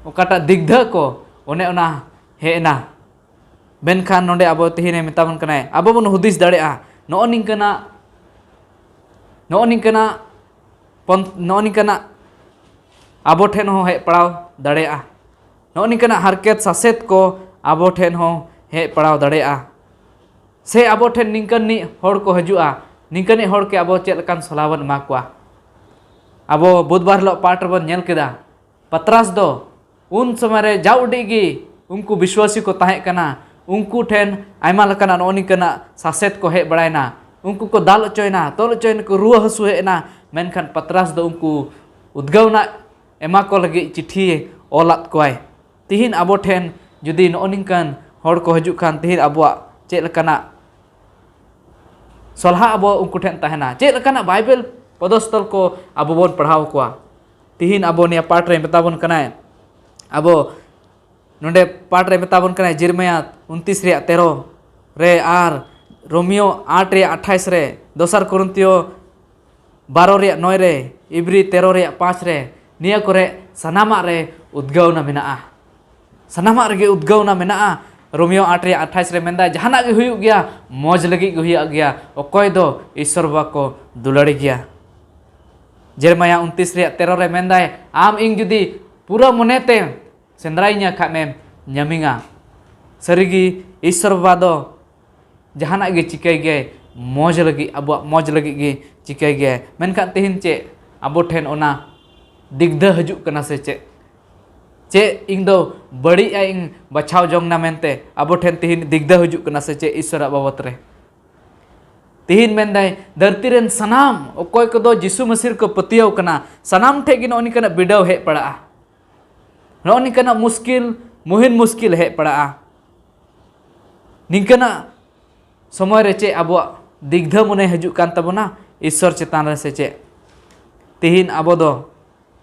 ᱚᱠᱟᱴᱟᱜ ᱫᱤᱜᱽᱫᱷᱟᱹ ᱠᱚ, ᱚᱱᱮ ᱚᱱᱟ ᱦᱮᱡ ᱮᱱᱟ᱾ ᱢᱮᱱᱠᱷᱟᱱ ᱱᱚᱰᱮ ᱟᱵᱚ ᱛᱮᱦᱮᱧᱮ ᱢᱮᱛᱟ ᱵᱚᱱ ᱠᱟᱱᱟᱭ, ᱟᱵᱚ ᱵᱚᱱ ᱦᱩᱫᱤᱥ ᱫᱟᱲᱮᱭᱟᱜᱼᱟ, ᱱᱚᱜᱼᱚ ᱱᱤᱝᱠᱟᱹᱱᱟᱜ, ᱱᱚᱜᱼᱚ ᱱᱤᱝᱠᱟᱹᱱᱟᱜ ᱯᱚᱱ-, ᱱᱚᱜᱼᱚ ᱱᱤᱝᱠᱟᱹᱱᱟᱜ ᱟᱵᱚ ᱴᱷᱮᱱ ᱦᱚᱸ ᱦᱮᱡ ᱯᱟᱲᱟᱣ ᱫᱟᱲᱮᱭᱟᱜᱼᱟ᱾ ᱱᱚᱜᱼᱚ ᱱᱤᱝᱠᱟᱹᱱᱟᱜ ᱦᱟᱨᱠᱮᱛ ᱥᱟᱥᱮᱛ ᱠᱚ ᱟᱵᱚ ᱴᱷᱮᱱ ᱦᱚᱸ ᱦᱮᱡ ᱯᱟᱲᱟᱣ ᱫᱟᱲᱮᱭᱟᱜᱼᱟ᱾ ᱥᱮ ᱟᱵᱚ ᱴᱷᱮᱱ ᱱᱤᱝᱠᱟᱹᱱᱤᱡ ᱦᱚᱲ ᱠᱚ ᱦᱤᱡᱩᱜᱼᱟ, ᱱᱤᱝᱠᱟᱹᱱᱤᱡ ᱦᱚᱲ ᱠᱚ ᱟᱵᱚ ᱪᱮᱫ ᱞᱮᱠᱟᱱ ᱥᱚᱞᱦᱟ ᱵᱚᱱ ᱮᱢᱟ ᱠᱚᱣᱟ? ᱟᱵᱚ ᱵᱩᱫᱷᱵᱟᱨ ᱦᱤᱞᱳᱜ ᱯᱟᱴ ᱨᱮᱵᱚᱱ ᱧᱮᱞ ᱠᱮᱫᱟ, ᱯᱟᱛᱨᱟᱥ ᱫᱚ ᱩᱱ ᱥᱚᱢᱚᱭ ᱨᱮ ᱡᱟᱣ ᱩᱰᱤᱡ ᱜᱮ ᱩᱱᱠᱩ ᱵᱤᱥᱣᱟᱥᱤ ᱠᱚ ᱛᱟᱦᱮᱸ ᱠᱟᱱᱟ, ᱩᱱᱠᱩ ᱴᱷᱮᱱ ᱟᱭᱢᱟ ᱞᱮᱠᱟᱱᱟᱜ ᱱᱚᱜᱼᱚ ᱱᱤᱝᱠᱟᱹᱱᱟᱜ ᱥᱟᱥᱮᱛ ᱠᱚ ᱦᱮᱡ ᱵᱟᱲᱟᱭᱮᱱᱟ, ᱩᱱᱠᱩ ᱠᱚ ᱫᱟᱞ ᱦᱚᱪᱚᱭᱮᱱᱟ, ᱛᱚᱞ ᱦᱚᱪᱚᱭᱮᱱᱟ ᱠᱚ, ᱨᱩᱣᱟᱹ ᱦᱟᱹᱥᱩ ᱦᱮᱡ ᱮᱱᱟ, ᱢᱮᱱᱠᱷᱟᱱ ᱯᱟᱛᱨᱟᱥ ᱫᱚ ᱩᱱᱠᱩ ᱩᱫᱽᱜᱟᱹᱣ ᱨᱮᱱᱟᱜ ᱮᱢᱟ ᱠᱚ ᱞᱟᱹᱜᱤᱫ ᱪᱤᱴᱷᱤ ᱚᱞᱟᱫ ᱠᱚᱣᱟᱭ᱾ ᱛᱤᱦᱤᱧ ᱟᱵᱚ ᱴᱷᱮᱱ ᱡᱩᱫᱤ ᱱᱚᱜᱼᱚ ᱱᱤᱝᱠᱟᱱ ᱦᱚᱲ ᱠᱚ ᱦᱤᱡᱩᱜ ᱠᱷᱟᱱ, ᱛᱤᱦᱤᱧ ᱟᱵᱚᱣᱟᱜ ᱪᱮᱫ ᱞᱮᱠᱟᱱᱟᱜ ᱥᱚᱞᱦᱟ ᱟᱵᱚ ᱩᱱᱠᱩ ᱴᱷᱮᱱ ᱛᱟᱦᱮᱱᱟ? ᱪᱮᱫ ᱞᱮᱠᱟᱱᱟᱜ ᱵᱟᱭᱵᱮᱞ ᱯᱚᱫᱚᱥᱛᱚᱞ ᱠᱚ ᱟᱵᱚ ᱵᱚᱱ ᱯᱟᱲᱦᱟᱣ ᱠᱚᱣᱟ? ᱛᱤᱦᱤᱧ ᱟᱵᱚ ᱱᱤᱭᱟᱹ ᱯᱟᱴ ᱨᱮ ᱢᱮᱛᱟ ᱵᱚᱱ ᱠᱟᱱᱟᱭ, ᱟᱵᱚ ᱱᱚᱰᱮ ᱯᱟᱴ ᱨᱮ ᱢᱮᱛᱟ ᱵᱚᱱ ᱠᱟᱱᱟᱭ ᱡᱤᱨᱢᱟᱭᱟ ᱩᱱᱛᱤᱥ ᱨᱮᱭᱟᱜ ᱛᱮᱨᱚ ᱨᱮ, ᱟᱨ ᱨᱳᱢᱤᱭᱳ ᱟᱴ ᱨᱮᱭᱟᱜ ᱟᱴᱷᱟᱭᱤᱥ ᱨᱮ, ᱫᱚᱥᱟᱨ ᱠᱚᱨᱤᱱᱛᱤᱭᱳ ᱵᱟᱨᱚ ᱨᱮᱭᱟᱜ ᱱᱚᱭ ᱨᱮ, ᱤᱵᱨᱤ ᱛᱮᱨᱚ ᱨᱮᱭᱟᱜ ᱯᱟᱸᱪ ᱨᱮ, ᱱᱤᱭᱟᱹ ᱠᱚᱨᱮ ᱥᱟᱱᱟᱢᱟᱜ ᱨᱮ ᱩᱫᱽᱜᱟᱹᱣᱱᱟ ᱢᱮᱱᱟᱜᱼᱟ᱾ ᱥᱟᱱᱟᱢᱟᱜ ᱨᱮᱜᱮ ᱩᱫᱽᱜᱟᱹᱣᱱᱟ ᱢᱮᱱᱟᱜᱼᱟ᱾ ᱨᱳᱢᱤᱭᱳ ᱟᱴ ᱨᱮᱭᱟᱜ ᱟᱴᱷᱟᱭᱤᱥ ᱨᱮ ᱢᱮᱱᱫᱟᱭ, ᱡᱟᱦᱟᱱᱟᱜ ᱜᱮ ᱦᱩᱭᱩᱜ ᱜᱮᱭᱟ, ᱢᱚᱡᱽ ᱞᱟᱹᱜᱤᱫ ᱜᱮ ᱦᱩᱭᱩᱜ ᱜᱮᱭᱟ᱾ ᱚᱠᱚᱭ ᱫᱚ ᱤᱥᱥᱚᱨ ᱵᱟᱵᱟ ᱠᱚ ᱫᱩᱞᱟᱹᱲᱤ ᱜᱮᱭᱟ᱾ ᱡᱮᱨᱢᱟᱭᱟ ᱩᱱᱛᱤᱥ ᱨᱮᱭᱟᱜ ᱛᱮᱨᱚ ᱨᱮ ᱢᱮᱱᱫᱟᱭ, ᱟᱢ ᱤᱧ ᱡᱩᱫᱤ ᱯᱩᱨᱟᱹ ᱢᱚᱱᱮᱛᱮ ᱥᱮᱸᱫᱽᱨᱟᱭᱤᱧᱟ ᱠᱷᱟᱡ ᱢᱮᱢ ᱧᱟᱢᱤᱧᱟ᱾ ᱥᱟᱹᱨᱤᱜᱮ ᱤᱥᱥᱚᱨ ᱵᱟᱵᱟ ᱫᱚ ᱡᱟᱦᱟᱱᱟᱜ ᱜᱮ ᱪᱤᱠᱟᱹᱭ ᱜᱮᱭᱟᱭ, ᱢᱚᱡᱽ ᱞᱟᱹᱜᱤᱫ, ᱟᱵᱚᱣᱟᱜ ᱢᱚᱡᱽ ᱞᱟᱹᱜᱤᱫ ᱜᱮ ᱪᱤᱠᱟᱹᱭ ᱜᱮᱭᱟᱭ᱾ ᱢᱮᱱᱠᱷᱟᱱ ᱛᱮᱦᱮᱧ ᱪᱮᱫ ᱟᱵᱚ ᱴᱷᱮᱱ ᱚᱱᱟ ᱫᱤᱜᱽᱫᱷᱟᱹ ᱦᱤᱡᱩᱜ ᱠᱟᱱᱟ ᱥᱮ ᱪᱮᱫ? ᱪᱮᱫ ᱤᱧ ᱫᱚ ᱵᱟᱹᱲᱤᱡ ᱟᱜ ᱤᱧ ᱵᱟᱪᱷᱟᱣ ᱡᱚᱝ ᱱᱟ ᱢᱮᱱᱛᱮ ᱟᱵᱚ ᱴᱷᱮᱱ ᱛᱮᱦᱮᱧ ᱫᱤᱜᱽᱫᱷᱟᱹ ᱦᱤᱡᱩᱜ ᱠᱟᱱᱟ ᱥᱮ ᱪᱮᱫ ᱤᱥᱥᱚᱨᱟᱜ ᱵᱟᱵᱚᱛ ᱨᱮ? ᱛᱮᱦᱮᱧ ᱢᱮᱱᱫᱟᱭ, ᱫᱷᱟᱹᱨᱛᱤ ᱨᱮᱱ ᱥᱟᱱᱟᱢ ᱚᱠᱚᱭ ᱠᱚᱫᱚ ᱡᱤᱥᱩ ᱢᱟᱹᱥᱤ ᱨᱮᱠᱚ ᱯᱟᱹᱛᱭᱟᱹᱣ ᱠᱟᱱᱟ, ᱥᱟᱱᱟᱢ ᱴᱷᱮᱡ ᱜᱮ ᱱᱚᱜᱼᱚ ᱱᱤᱝᱠᱟᱱᱟᱜ ᱵᱤᱰᱟᱹᱣ ᱦᱮᱡ ᱯᱟᱲᱟᱜᱼᱟ᱾ ᱱᱚᱜᱼᱚ ᱱᱤᱝᱠᱟᱱᱟᱜ ᱢᱩᱥᱠᱤᱞ, ᱢᱩᱦᱤᱱ ᱢᱩᱥᱠᱤᱞ ᱦᱮᱡ ᱯᱟᱲᱟᱜᱼᱟ᱾ ᱱᱤᱝᱠᱟᱱᱟᱜ ᱥᱚᱢᱚᱭ ᱨᱮ ᱪᱮᱫ ᱟᱵᱚᱣᱟᱜ ᱫᱤᱜᱽᱫᱷᱟᱹ ᱢᱚᱱᱮ ᱦᱤᱡᱩᱜ ᱠᱟᱱ ᱛᱟᱵᱚᱱᱟ ᱤᱥᱥᱚᱨ ᱪᱮᱛᱟᱱ ᱨᱮ ᱥᱮ ᱪᱮᱫ? ᱛᱤᱦᱤᱧ ᱟᱵᱚ ᱫᱚ,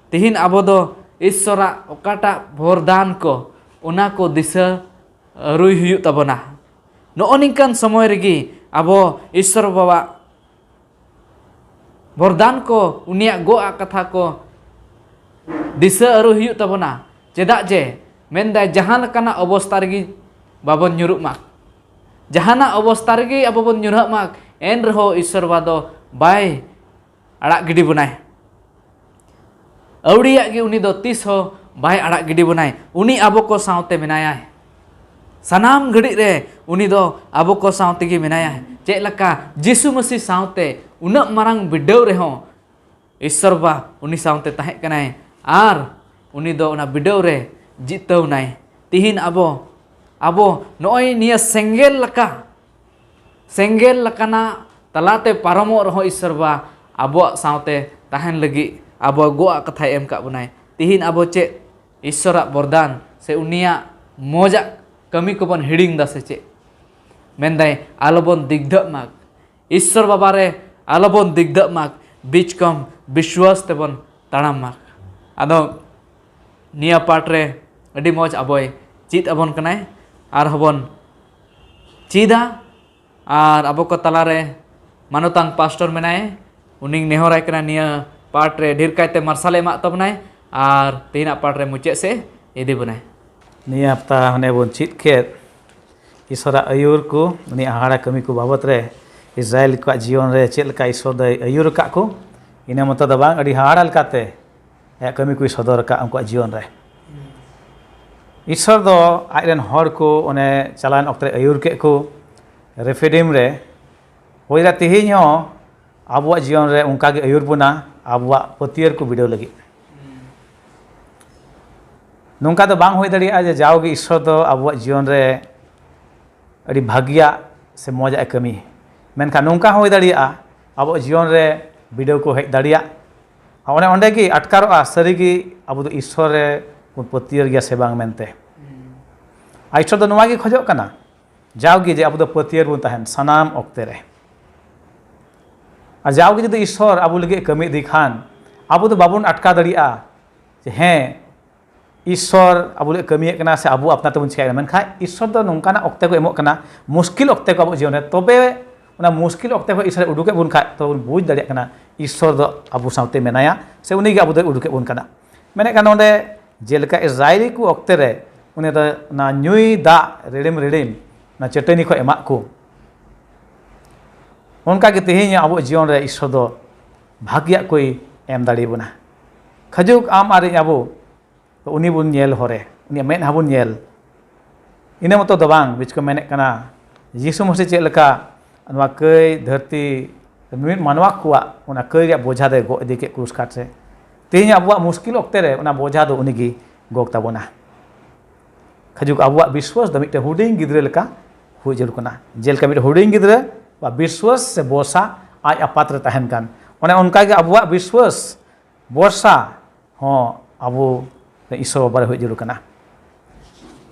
ᱛᱤᱦᱤᱧ ᱟᱵᱚ ᱫᱚ ᱤᱥᱥᱚᱨᱟᱜ ᱚᱠᱟᱴᱟᱜ ᱵᱚᱨᱫᱟᱱ ᱠᱚ, ᱚᱱᱟ ᱠᱚ ᱫᱤᱥᱟᱹ ᱨᱩᱭ ᱦᱩᱭᱩᱜ ᱛᱟᱵᱚᱱᱟ᱾ ᱱᱚᱜᱼᱚ ᱱᱤᱝᱠᱟᱱ ᱥᱚᱢᱚᱭ ᱨᱮᱜᱮ ᱟᱵᱚ ᱤᱥᱥᱚᱨ ᱵᱟᱵᱟᱣᱟᱜ ᱵᱚᱨᱫᱟᱱ ᱠᱚ, ᱩᱱᱤᱭᱟᱜ ᱜᱚᱜ ᱟᱜ ᱠᱟᱛᱷᱟ ᱠᱚ ᱫᱤᱥᱟᱹ ᱟᱹᱨᱩ ᱦᱩᱭᱩᱜ ᱛᱟᱵᱚᱱᱟ᱾ ᱪᱮᱫᱟᱜ ᱡᱮ ᱢᱮᱱᱫᱟᱭ, ᱡᱟᱦᱟᱸ ᱞᱮᱠᱟᱱᱟᱜ ᱚᱵᱚᱥᱛᱟ ᱨᱮᱜᱮ ᱵᱟᱵᱚᱱ ᱧᱩᱨᱩᱜ ᱢᱟ, ᱡᱟᱦᱟᱱᱟᱜ ᱚᱵᱚᱥᱛᱟ ᱨᱮᱜᱮ ᱟᱵᱚ ᱵᱚᱱ ᱧᱩᱨᱦᱟᱹᱜ ᱢᱟ, ᱮᱱ ᱨᱮᱦᱚᱸ ᱤᱥᱥᱚᱨ ᱵᱟᱵᱟ ᱫᱚ ᱵᱟᱭ ᱟᱲᱟᱜ ᱜᱤᱰᱤ ᱵᱚᱱᱟᱭ᱾ ᱟᱹᱣᱲᱤᱭᱟᱜ ᱜᱮ ᱩᱱᱤ ᱫᱚ ᱛᱤᱥ ᱦᱚᱸ ᱵᱟᱭ ᱟᱲᱟᱜ ᱜᱤᱰᱤ ᱵᱚᱱᱟᱭ᱾ ᱩᱱᱤ ᱟᱵᱚ ᱠᱚ ᱥᱟᱶᱛᱮ ᱢᱮᱱᱟᱭᱟᱭ᱾ ᱥᱟᱱᱟᱢ ᱜᱷᱟᱹᱲᱤᱡ ᱨᱮ ᱩᱱᱤ ᱫᱚ ᱟᱵᱚ ᱠᱚ ᱥᱟᱶ ᱛᱮᱜᱮ ᱢᱮᱱᱟᱭᱟ᱾ ᱪᱮᱫ ᱞᱮᱠᱟ ᱡᱤᱥᱩ ᱢᱟᱹᱥᱤ ᱥᱟᱶᱛᱮ ᱩᱱᱟᱹᱜ ᱢᱟᱨᱟᱝ ᱵᱤᱰᱟᱹᱣ ᱨᱮᱦᱚᱸ ᱤᱥᱥᱚᱨ ᱵᱟ ᱩᱱᱤ ᱥᱟᱶᱛᱮ ᱛᱟᱦᱮᱸ ᱠᱟᱱᱟᱭ ᱟᱨ ᱩᱱᱤ ᱫᱚ ᱚᱱᱟ ᱵᱤᱰᱟᱹᱣ ᱨᱮ ᱡᱤᱛᱟᱹᱣ ᱱᱟᱭ᱾ ᱛᱤᱦᱤᱧ ᱟᱵᱚ, ᱟᱵᱚ ᱱᱚᱜᱼᱚᱭ ᱱᱤᱭᱟᱹ ᱥᱮᱸᱜᱮᱞ ᱞᱮᱠᱟ, ᱥᱮᱸᱜᱮᱞ ᱞᱮᱠᱟᱱᱟᱜ ᱛᱟᱞᱟᱛᱮ ᱯᱟᱨᱚᱢᱚᱜ ᱨᱮᱦᱚᱸ ᱤᱥᱥᱚᱨ ᱵᱟ ᱟᱵᱚᱣᱟᱜ ᱥᱟᱶᱛᱮ ᱛᱟᱦᱮᱱ ᱞᱟᱹᱜᱤᱫ ᱟᱵᱚ ᱜᱚᱜ ᱟᱜ ᱠᱟᱛᱷᱟᱭ ᱮᱢ ᱠᱟᱜ ᱵᱚᱱᱟᱭ᱾ ᱛᱤᱦᱤᱧ ᱟᱵᱚ ᱪᱮᱫ ᱤᱥᱥᱚᱨᱟᱜ ᱵᱚᱨᱫᱟᱱ ᱥᱮ ᱩᱱᱤᱭᱟᱜ ᱢᱚᱡᱟᱜ ᱠᱟᱹᱢᱤ ᱠᱚᱵᱚᱱ ᱦᱤᱲᱤᱧ ᱫᱟ ᱥᱮ ᱪᱮᱫ? ᱢᱮᱱᱫᱟᱭ, ᱟᱞᱚᱵᱚᱱ ᱫᱤᱜᱫᱷᱟᱹᱜ ᱢᱟ, ᱤᱥᱥᱚᱨ ᱵᱟᱵᱟ ᱨᱮ ᱟᱞᱚᱵᱚᱱ ᱫᱤᱜᱫᱷᱟᱹᱜ ᱢᱟ, ᱵᱤᱪᱠᱚᱢ ᱵᱤᱥᱣᱟᱥ ᱛᱮᱵᱚᱱ ᱛᱟᱲᱟᱢ ᱢᱟ᱾ ᱟᱫᱚ ᱱᱤᱭᱟᱹ ᱯᱟᱴ ᱨᱮ ᱟᱹᱰᱤ ᱢᱚᱡᱽ ᱟᱵᱚᱭ ᱪᱮᱫ ᱟᱵᱚᱱ ᱠᱟᱱᱟᱭ, ᱟᱨ ᱦᱚᱸᱵᱚᱱ ᱪᱮᱫᱟ᱾ ᱟᱨ ᱟᱵᱚ ᱠᱚ ᱛᱟᱞᱟᱨᱮ ᱢᱟᱱᱚᱛᱟᱱ ᱯᱟᱥᱴᱚᱨ ᱢᱮᱱᱟᱭ, ᱩᱱᱤᱧ ᱱᱮᱦᱚᱨᱟᱭ ᱠᱟᱱᱟ ᱱᱤᱭᱟᱹ ᱯᱟᱴ ᱨᱮ ᱰᱷᱮᱨ ᱠᱟᱭᱛᱮ ᱢᱟᱨᱥᱟᱞᱮ ᱮᱢᱟᱜ ᱛᱟᱵᱚᱱᱟᱭ ᱟᱨ ᱛᱮᱦᱮᱧᱟᱜ ᱯᱟᱴ ᱨᱮ ᱢᱩᱪᱟᱹᱫ ᱥᱮᱫ ᱤᱫᱤ ᱵᱚᱱᱟᱭ᱾ ᱱᱤᱭᱟᱹ ᱦᱟᱯᱛᱟ ᱦᱟᱱᱮ ᱵᱚᱱ ᱪᱮᱫ ᱠᱮᱫ ᱤᱥᱚᱨᱟᱜ ᱟᱹᱭᱩᱨ ᱠᱚ, ᱩᱱᱤᱭᱟᱜ ᱦᱟᱦᱟᱲᱟ ᱠᱟᱹᱢᱤ ᱠᱚ ᱵᱟᱵᱚᱛ ᱨᱮ ᱤᱥᱨᱟᱭᱮᱞ ᱠᱚᱣᱟᱜ ᱡᱤᱭᱚᱱ ᱨᱮ ᱪᱮᱫ ᱞᱮᱠᱟ ᱤᱥᱚᱨ ᱫᱚᱭ ᱟᱹᱭᱩᱨ ᱟᱠᱟᱫ ᱠᱚ᱾ ᱤᱱᱟᱹ ᱢᱚᱛᱚ ᱫᱚ ᱵᱟᱝ, ᱟᱹᱰᱤ ᱦᱟᱦᱟᱲᱟ ᱞᱮᱠᱟᱛᱮ ᱟᱭᱟᱜ ᱠᱟᱹᱢᱤ ᱠᱚᱭ ᱥᱚᱫᱚᱨ ᱟᱠᱟᱫ ᱩᱱᱠᱩᱣᱟᱜ ᱡᱤᱭᱚᱱ ᱨᱮ᱾ ᱤᱥᱚᱨ ᱫᱚ ᱟᱡ ᱨᱮᱱ ᱦᱚᱲ ᱠᱚ ᱚᱱᱮ ᱪᱟᱞᱟᱣᱮᱱ ᱚᱠᱛᱮ ᱨᱮ ᱟᱹᱭᱩᱨ ᱠᱮᱫ ᱠᱚ ᱨᱮᱯᱷᱤᱰᱤᱢ ᱨᱮ᱾ ᱦᱩᱭ ᱫᱟᱲᱮᱭᱟᱜᱼᱟ ᱛᱮᱦᱮᱧ ᱦᱚᱸ ᱟᱵᱚᱣᱟᱜ ᱡᱤᱭᱚᱱ ᱨᱮ ᱚᱱᱠᱟ ᱜᱮ ᱟᱹᱭᱩᱨ ᱵᱚᱱᱟ, ᱟᱵᱚᱣᱟᱜ ᱯᱟᱹᱛᱭᱟᱹᱨ ᱠᱚ ᱵᱤᱰᱟᱹᱣ ᱞᱟᱹᱜᱤᱫ᱾ ᱱᱚᱝᱠᱟ ᱫᱚ ᱵᱟᱝ ᱦᱩᱭ ᱫᱟᱲᱮᱭᱟᱜᱼᱟ ᱡᱮ ᱡᱟᱣᱜᱮ ᱤᱥᱚᱨ ᱫᱚ ᱟᱵᱚᱣᱟᱜ ᱡᱤᱭᱚᱱ ᱨᱮ ᱟᱹᱰᱤ ᱵᱷᱟᱹᱜᱤᱭᱟᱜ ᱥᱮ ᱢᱚᱡᱟᱜ ᱮ ᱠᱟᱹᱢᱤ᱾ ᱢᱮᱱᱠᱷᱟᱱ ᱱᱚᱝᱠᱟ ᱦᱚᱸ ᱦᱩᱭ ᱫᱟᱲᱮᱭᱟᱜᱼᱟ ᱟᱵᱚᱣᱟᱜ ᱡᱤᱭᱚᱱ ᱨᱮ ᱵᱤᱰᱟᱹᱣ ᱠᱚ ᱦᱮᱡ ᱫᱟᱲᱮᱭᱟᱜ᱾ ᱟᱨ ᱚᱱᱮ ᱚᱸᱰᱮ ᱜᱮ ᱟᱴᱠᱟᱨᱚᱜᱼᱟ ᱥᱟᱹᱨᱤᱜᱮ ᱟᱵᱚ ᱫᱚ ᱤᱥᱚᱨ ᱨᱮ ᱵᱚᱱ ᱯᱟᱹᱛᱭᱟᱹᱨ ᱜᱮᱭᱟ ᱥᱮ ᱵᱟᱝ ᱢᱮᱱᱛᱮ᱾ ᱟᱨ ᱤᱥᱚᱨ ᱫᱚ ᱱᱚᱣᱟ ᱜᱮ ᱠᱷᱚᱡᱚᱜ ᱠᱟᱱᱟ, ᱡᱟᱣᱜᱮ ᱡᱮ ᱟᱵᱚ ᱫᱚ ᱯᱟᱹᱛᱭᱟᱹᱨ ᱵᱚᱱ ᱛᱟᱦᱮᱱ ᱥᱟᱱᱟᱢ ᱚᱠᱛᱮ ᱨᱮ᱾ ᱟᱨ ᱡᱟᱣᱜᱮ ᱡᱩᱫᱤ ᱤᱥᱚᱨ ᱟᱵᱚ ᱞᱟᱹᱜᱤᱫ ᱮ ᱠᱟᱹᱢᱤ ᱤᱫᱤ ᱠᱷᱟᱱ, ᱟᱵᱚ ᱫᱚ ᱵᱟᱵᱚᱱ ᱟᱴᱠᱟᱨ ᱫᱟᱲᱮᱭᱟᱜᱼᱟ ᱡᱮ ᱦᱮᱸ, ᱤᱥᱚᱨ ᱟᱵᱚ ᱞᱟᱹᱜᱤᱫ ᱠᱟᱹᱢᱤᱭᱮᱫ ᱠᱟᱱᱟ ᱥᱮ ᱟᱵᱚ ᱟᱯᱱᱟᱨ ᱛᱮᱵᱚᱱ ᱪᱤᱠᱟᱹᱭᱮᱫ ᱠᱟᱱᱟ᱾ ᱢᱮᱱᱠᱷᱟᱱ ᱤᱥᱚᱨ ᱫᱚ ᱱᱚᱝᱠᱟᱱᱟᱜ ᱚᱠᱛᱮ ᱠᱚ ᱮᱢᱚᱜ ᱠᱟᱱᱟ, ᱢᱩᱥᱠᱤᱞ ᱚᱠᱛᱮ ᱠᱚ ᱟᱵᱚ ᱡᱤᱭᱚᱱ ᱨᱮ᱾ ᱛᱚᱵᱮ ᱚᱱᱟ ᱢᱩᱥᱠᱤᱞ ᱚᱠᱛᱮ ᱠᱷᱚᱱ ᱤᱥᱚᱨᱮ ᱩᱰᱩᱠᱮᱫ ᱵᱚᱱ ᱠᱷᱟᱡ, ᱛᱚᱵᱮ ᱵᱚᱱ ᱵᱩᱡᱽ ᱫᱟᱲᱮᱭᱟᱜ ᱠᱟᱱᱟ ᱤᱥᱚᱨ ᱫᱚ ᱟᱵᱚ ᱥᱟᱶᱛᱮ ᱢᱮᱱᱟᱭᱟ ᱥᱮ ᱩᱱᱤ ᱜᱮ ᱟᱵᱚ ᱫᱚᱭ ᱩᱰᱩᱠᱮᱫ ᱵᱚᱱ ᱠᱟᱱᱟ᱾ ᱢᱮᱱᱮᱫ ᱠᱟᱱᱟ ᱱᱚᱰᱮ, ᱡᱮᱞᱮᱠᱟ ᱤᱥᱨᱟᱭᱮᱞᱤ ᱠᱚ ᱚᱠᱛᱮ ᱨᱮ ᱩᱱᱤ ᱫᱚ ᱚᱱᱟ ᱧᱩᱭ ᱫᱟᱜ ᱨᱤᱲᱤᱢ ᱨᱤᱲᱤᱢ ᱚᱱᱟ ᱪᱟᱹᱴᱟᱹᱱᱤ ᱠᱷᱚᱱ ᱮᱢᱟᱜ ᱠᱚ, ᱚᱱᱠᱟ ᱜᱮ ᱛᱮᱦᱮᱧ ᱟᱵᱚ ᱡᱤᱭᱚᱱ ᱨᱮ ᱤᱥᱚᱨ ᱫᱚ ᱵᱷᱟᱹᱜᱤᱭᱟᱜ ᱠᱚᱭ ᱮᱢ ᱫᱟᱲᱮᱭᱟᱵᱚᱱᱟ᱾ ᱠᱷᱟᱡᱩᱠ ᱟᱢ ᱟᱨ ᱤᱧ ᱟᱵᱚ ᱛᱚ ᱩᱱᱤ ᱵᱚᱱ ᱧᱮᱞ ᱦᱚᱨᱮ, ᱩᱱᱤᱭᱟᱜ ᱢᱮᱫᱦᱟ ᱵᱚᱱ ᱧᱮᱞ᱾ ᱤᱱᱟᱹ ᱢᱚᱛᱚ ᱫᱚ ᱵᱟᱝ, ᱵᱤᱪ ᱠᱚ ᱢᱮᱱᱮᱫ ᱠᱟᱱᱟ, ᱡᱤᱥᱩ ᱢᱟᱹᱥᱤ ᱪᱮᱫ ᱞᱮᱠᱟ ᱱᱚᱣᱟ ᱠᱟᱹᱭ ᱫᱷᱟᱹᱨᱛᱤ ᱢᱤᱢᱤᱫ ᱢᱟᱱᱣᱟ ᱠᱚᱣᱟᱜ ᱚᱱᱟ ᱠᱟᱹᱭ ᱨᱮᱭᱟᱜ ᱵᱚᱡᱷᱟ ᱫᱚᱭ ᱜᱚᱜ ᱤᱫᱤ ᱠᱮᱫ ᱠᱨᱩᱥ ᱠᱟᱴ ᱨᱮ᱾ ᱛᱮᱦᱮᱧ ᱟᱵᱚᱣᱟᱜ ᱢᱩᱥᱠᱤᱞ ᱚᱠᱛᱮ ᱨᱮ ᱚᱱᱟ ᱵᱚᱡᱷᱟ ᱫᱚ ᱩᱱᱤ ᱜᱮ ᱜᱚᱜ ᱛᱟᱵᱚᱱᱟ᱾ ᱠᱷᱟᱡᱩᱠ ᱟᱵᱚᱣᱟᱜ ᱵᱤᱥᱣᱟᱥ ᱫᱚ ᱢᱤᱫᱴᱮᱱ ᱦᱩᱰᱤᱧ ᱜᱤᱫᱽᱨᱟᱹ ᱞᱮᱠᱟ ᱦᱩᱭ ᱡᱟᱹᱨᱩᱲ ᱠᱟᱱᱟ᱾ ᱡᱮᱞᱮᱠᱟ ᱢᱤᱫᱴᱮᱱ ᱦᱩᱰᱤᱧ ᱜᱤᱫᱽᱨᱟᱹ ᱵᱟ ᱵᱤᱥᱣᱟᱥ ᱥᱮ ᱵᱷᱚᱨᱥᱟ ᱟᱡ ᱟᱯᱟᱛ ᱨᱮ ᱛᱟᱦᱮᱱ ᱠᱟᱱ, ᱚᱱᱮ ᱚᱱᱠᱟ ᱜᱮ ᱟᱵᱚᱣᱟᱜ ᱵᱤᱥᱣᱟᱥ ᱵᱷᱚᱨᱥᱟ ᱦᱚᱸ ᱟᱵᱚ ᱤᱥᱚᱨ ᱵᱟᱵᱟ ᱨᱮ ᱦᱩᱭ ᱡᱟᱹᱨᱩᱲ ᱠᱟᱱᱟ᱾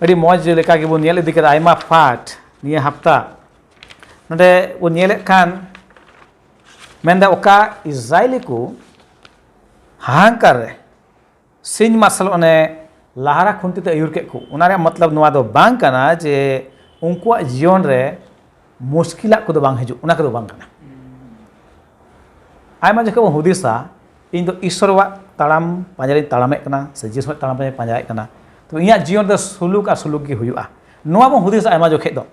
ᱟᱹᱰᱤ ᱢᱚᱡᱽ ᱞᱮᱠᱟ ᱜᱮᱵᱚᱱ ᱧᱮᱞ ᱤᱫᱤ ᱠᱮᱫᱟ ᱟᱭᱢᱟ ᱯᱟᱴ ᱱᱤᱭᱟᱹ ᱦᱟᱯᱛᱟ᱾ ᱱᱚᱰᱮ ᱵᱚᱱ ᱧᱮᱞᱮᱫ ᱠᱷᱟᱱ, ᱢᱮᱱᱫᱟ ᱚᱠᱟ ᱤᱥᱨᱟᱭᱮᱞᱤ ᱠᱚ ᱦᱟᱦᱟᱝᱠᱟᱨ ᱨᱮ ᱥᱤᱧ ᱢᱟᱨᱥᱟᱞ ᱚᱱᱮ ᱞᱟᱦᱟᱨᱟ ᱠᱷᱩᱱᱴᱤ ᱛᱮ ᱟᱹᱭᱩᱨ ᱠᱮᱫ ᱠᱚ, ᱚᱱᱟ ᱨᱮᱭᱟᱜ ᱢᱚᱛᱞᱚᱵ ᱱᱚᱣᱟ ᱫᱚ ᱵᱟᱝ ᱠᱟᱱᱟ ᱡᱮ ᱩᱱᱠᱩᱣᱟᱜ ᱡᱤᱭᱚᱱ ᱨᱮ ᱢᱩᱥᱠᱤᱞᱟᱜ ᱠᱚᱫᱚ ᱵᱟᱝ ᱦᱤᱡᱩᱜ, ᱚᱱᱟ ᱠᱚᱫᱚ ᱵᱟᱝ ᱠᱟᱱᱟ᱾ ᱟᱭᱢᱟ ᱡᱚᱠᱷᱚᱱ ᱵᱚᱱ ᱦᱩᱫᱤᱥᱟ, ᱤᱧ ᱫᱚ ᱤᱥᱚᱨᱟᱜ ᱛᱟᱲᱟᱢ ᱯᱟᱸᱡᱟ ᱨᱤᱧ ᱛᱟᱲᱟᱢᱮᱫ ᱠᱟᱱᱟ ᱥᱮ ᱡᱤᱥᱩᱣᱟᱜ ᱛᱟᱲᱟᱢ ᱯᱟᱸᱡᱟᱧ ᱯᱟᱸᱡᱟᱭᱮᱫ ᱠᱟᱱᱟ, ᱛᱚᱵᱮ ᱤᱧᱟᱹᱜ ᱡᱤᱭᱚᱱ ᱨᱮ ᱥᱩᱞᱩᱠ ᱟᱨ ᱥᱩᱞᱩᱠ ᱜᱮ ᱦᱩᱭᱩᱜᱼᱟ, ᱱᱚᱣᱟ ᱵᱚᱱ ᱦᱩᱫᱤᱥᱟ ᱟᱭᱢᱟ ᱡᱚᱠᱷᱮᱡ ᱫᱚ᱾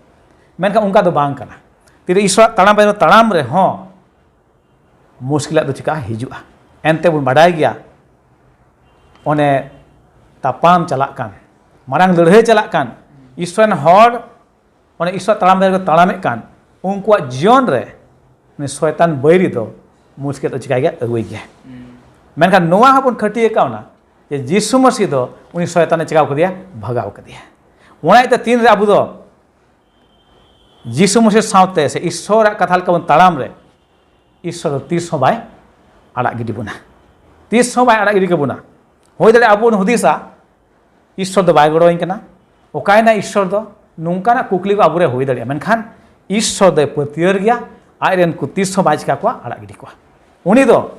ᱢᱮᱱᱠᱷᱟᱱ ᱚᱱᱠᱟ ᱫᱚ ᱵᱟᱝ ᱠᱟᱱᱟ᱾ ᱛᱤᱨᱮ ᱤᱥᱚᱨᱟᱜ ᱛᱟᱲᱟᱢ ᱯᱟᱸᱡᱟ ᱛᱟᱲᱟᱢ ᱨᱮᱦᱚᱸ ᱢᱩᱥᱠᱤᱞᱟᱜ ᱫᱚ ᱪᱤᱠᱟ ᱦᱤᱡᱩᱜᱼᱟ? ᱮᱱᱛᱮ ᱵᱚᱱ ᱵᱟᱰᱟᱭ ᱜᱮᱭᱟ, ᱚᱱᱮ ᱛᱟᱯᱟᱢ ᱪᱟᱞᱟᱜ ᱠᱟᱱ, ᱢᱟᱨᱟᱝ ᱞᱟᱹᱲᱦᱟᱹᱭ ᱪᱟᱞᱟᱜ ᱠᱟᱱ, ᱤᱥᱚᱨ ᱨᱮᱱ ᱦᱚᱲ ᱚᱱᱮ ᱤᱥᱚᱨ ᱛᱟᱲᱟᱢ ᱨᱮ ᱛᱟᱲᱟᱢᱮᱫ ᱠᱟᱱ, ᱩᱱᱠᱩᱣᱟᱜ ᱡᱤᱭᱚᱱ ᱨᱮ ᱩᱱᱤ ᱥᱚᱭᱛᱟᱱ ᱵᱟᱹᱭᱨᱤ ᱫᱚ ᱢᱩᱥᱠᱤᱞ ᱫᱚ ᱪᱤᱠᱟᱹᱭ ᱜᱮᱭᱟ? ᱟᱹᱜᱩᱭ ᱜᱮᱭᱟ᱾ ᱢᱮᱱᱠᱷᱟᱱ ᱱᱚᱣᱟ ᱦᱚᱸᱵᱚᱱ ᱠᱷᱟᱹᱴᱤᱭᱟᱹ ᱠᱟᱣᱱᱟ ᱡᱮ ᱡᱤᱥᱩ ᱢᱟᱹᱥᱤ ᱫᱚ ᱩᱱᱤ ᱥᱚᱭᱛᱟᱱᱮ ᱪᱤᱠᱟᱹᱣ ᱠᱟᱫᱮᱭᱟ? ᱵᱷᱟᱜᱟᱣ ᱠᱟᱫᱮᱭᱟ᱾ ᱚᱱᱟ ᱤᱭᱟᱹᱛᱮ ᱛᱤᱱᱨᱮ ᱟᱵᱚ ᱫᱚ ᱡᱤᱥᱩ ᱢᱟᱹᱥᱤ ᱥᱟᱶᱛᱮ ᱥᱮ ᱤᱥᱚᱨᱟᱜ ᱠᱟᱛᱷᱟ ᱞᱮᱠᱟ ᱵᱚᱱ ᱛᱟᱲᱟᱢ ᱨᱮ, ᱤᱥᱚᱨ ᱫᱚ ᱛᱤᱥ ᱦᱚᱸ ᱵᱟᱭ ᱟᱲᱟᱜ ᱜᱤᱰᱤ ᱵᱚᱱᱟ, ᱛᱤᱥ ᱦᱚᱸ ᱵᱟᱭ ᱟᱲᱟᱜ ᱜᱤᱰᱤ ᱠᱟᱵᱚᱱᱟ᱾ ᱦᱩᱭ ᱫᱟᱲᱮᱭᱟᱜᱼᱟ ᱟᱵᱚ ᱵᱚᱱ ᱦᱩᱫᱤᱥᱟ, ᱤᱥᱚᱨ ᱫᱚ ᱵᱟᱭ ᱜᱚᱲᱚᱣᱟᱹᱧ ᱠᱟᱱᱟ, ᱚᱠᱟᱭᱮᱱᱟ ᱤᱥᱚᱨ ᱫᱚ? ᱱᱚᱝᱠᱟᱱᱟᱜ ᱠᱩᱠᱞᱤ ᱠᱚ ᱟᱵᱚᱨᱮ ᱦᱩᱭ ᱫᱟᱲᱮᱭᱟᱜᱼᱟ᱾ ᱢᱮᱱᱠᱷᱟᱱ ᱤᱥᱚᱨ ᱫᱚᱭ ᱯᱟᱹᱛᱭᱟᱹᱨ ᱜᱮᱭᱟ, ᱟᱡ ᱨᱮᱱ ᱠᱚ ᱛᱤᱥ ᱦᱚᱸ ᱵᱟᱭ ᱪᱤᱠᱟ ᱠᱚᱣᱟ, ᱟᱲᱟᱜ ᱜᱤᱰᱤ ᱠᱚᱣᱟ᱾ ᱩᱱᱤ ᱫᱚ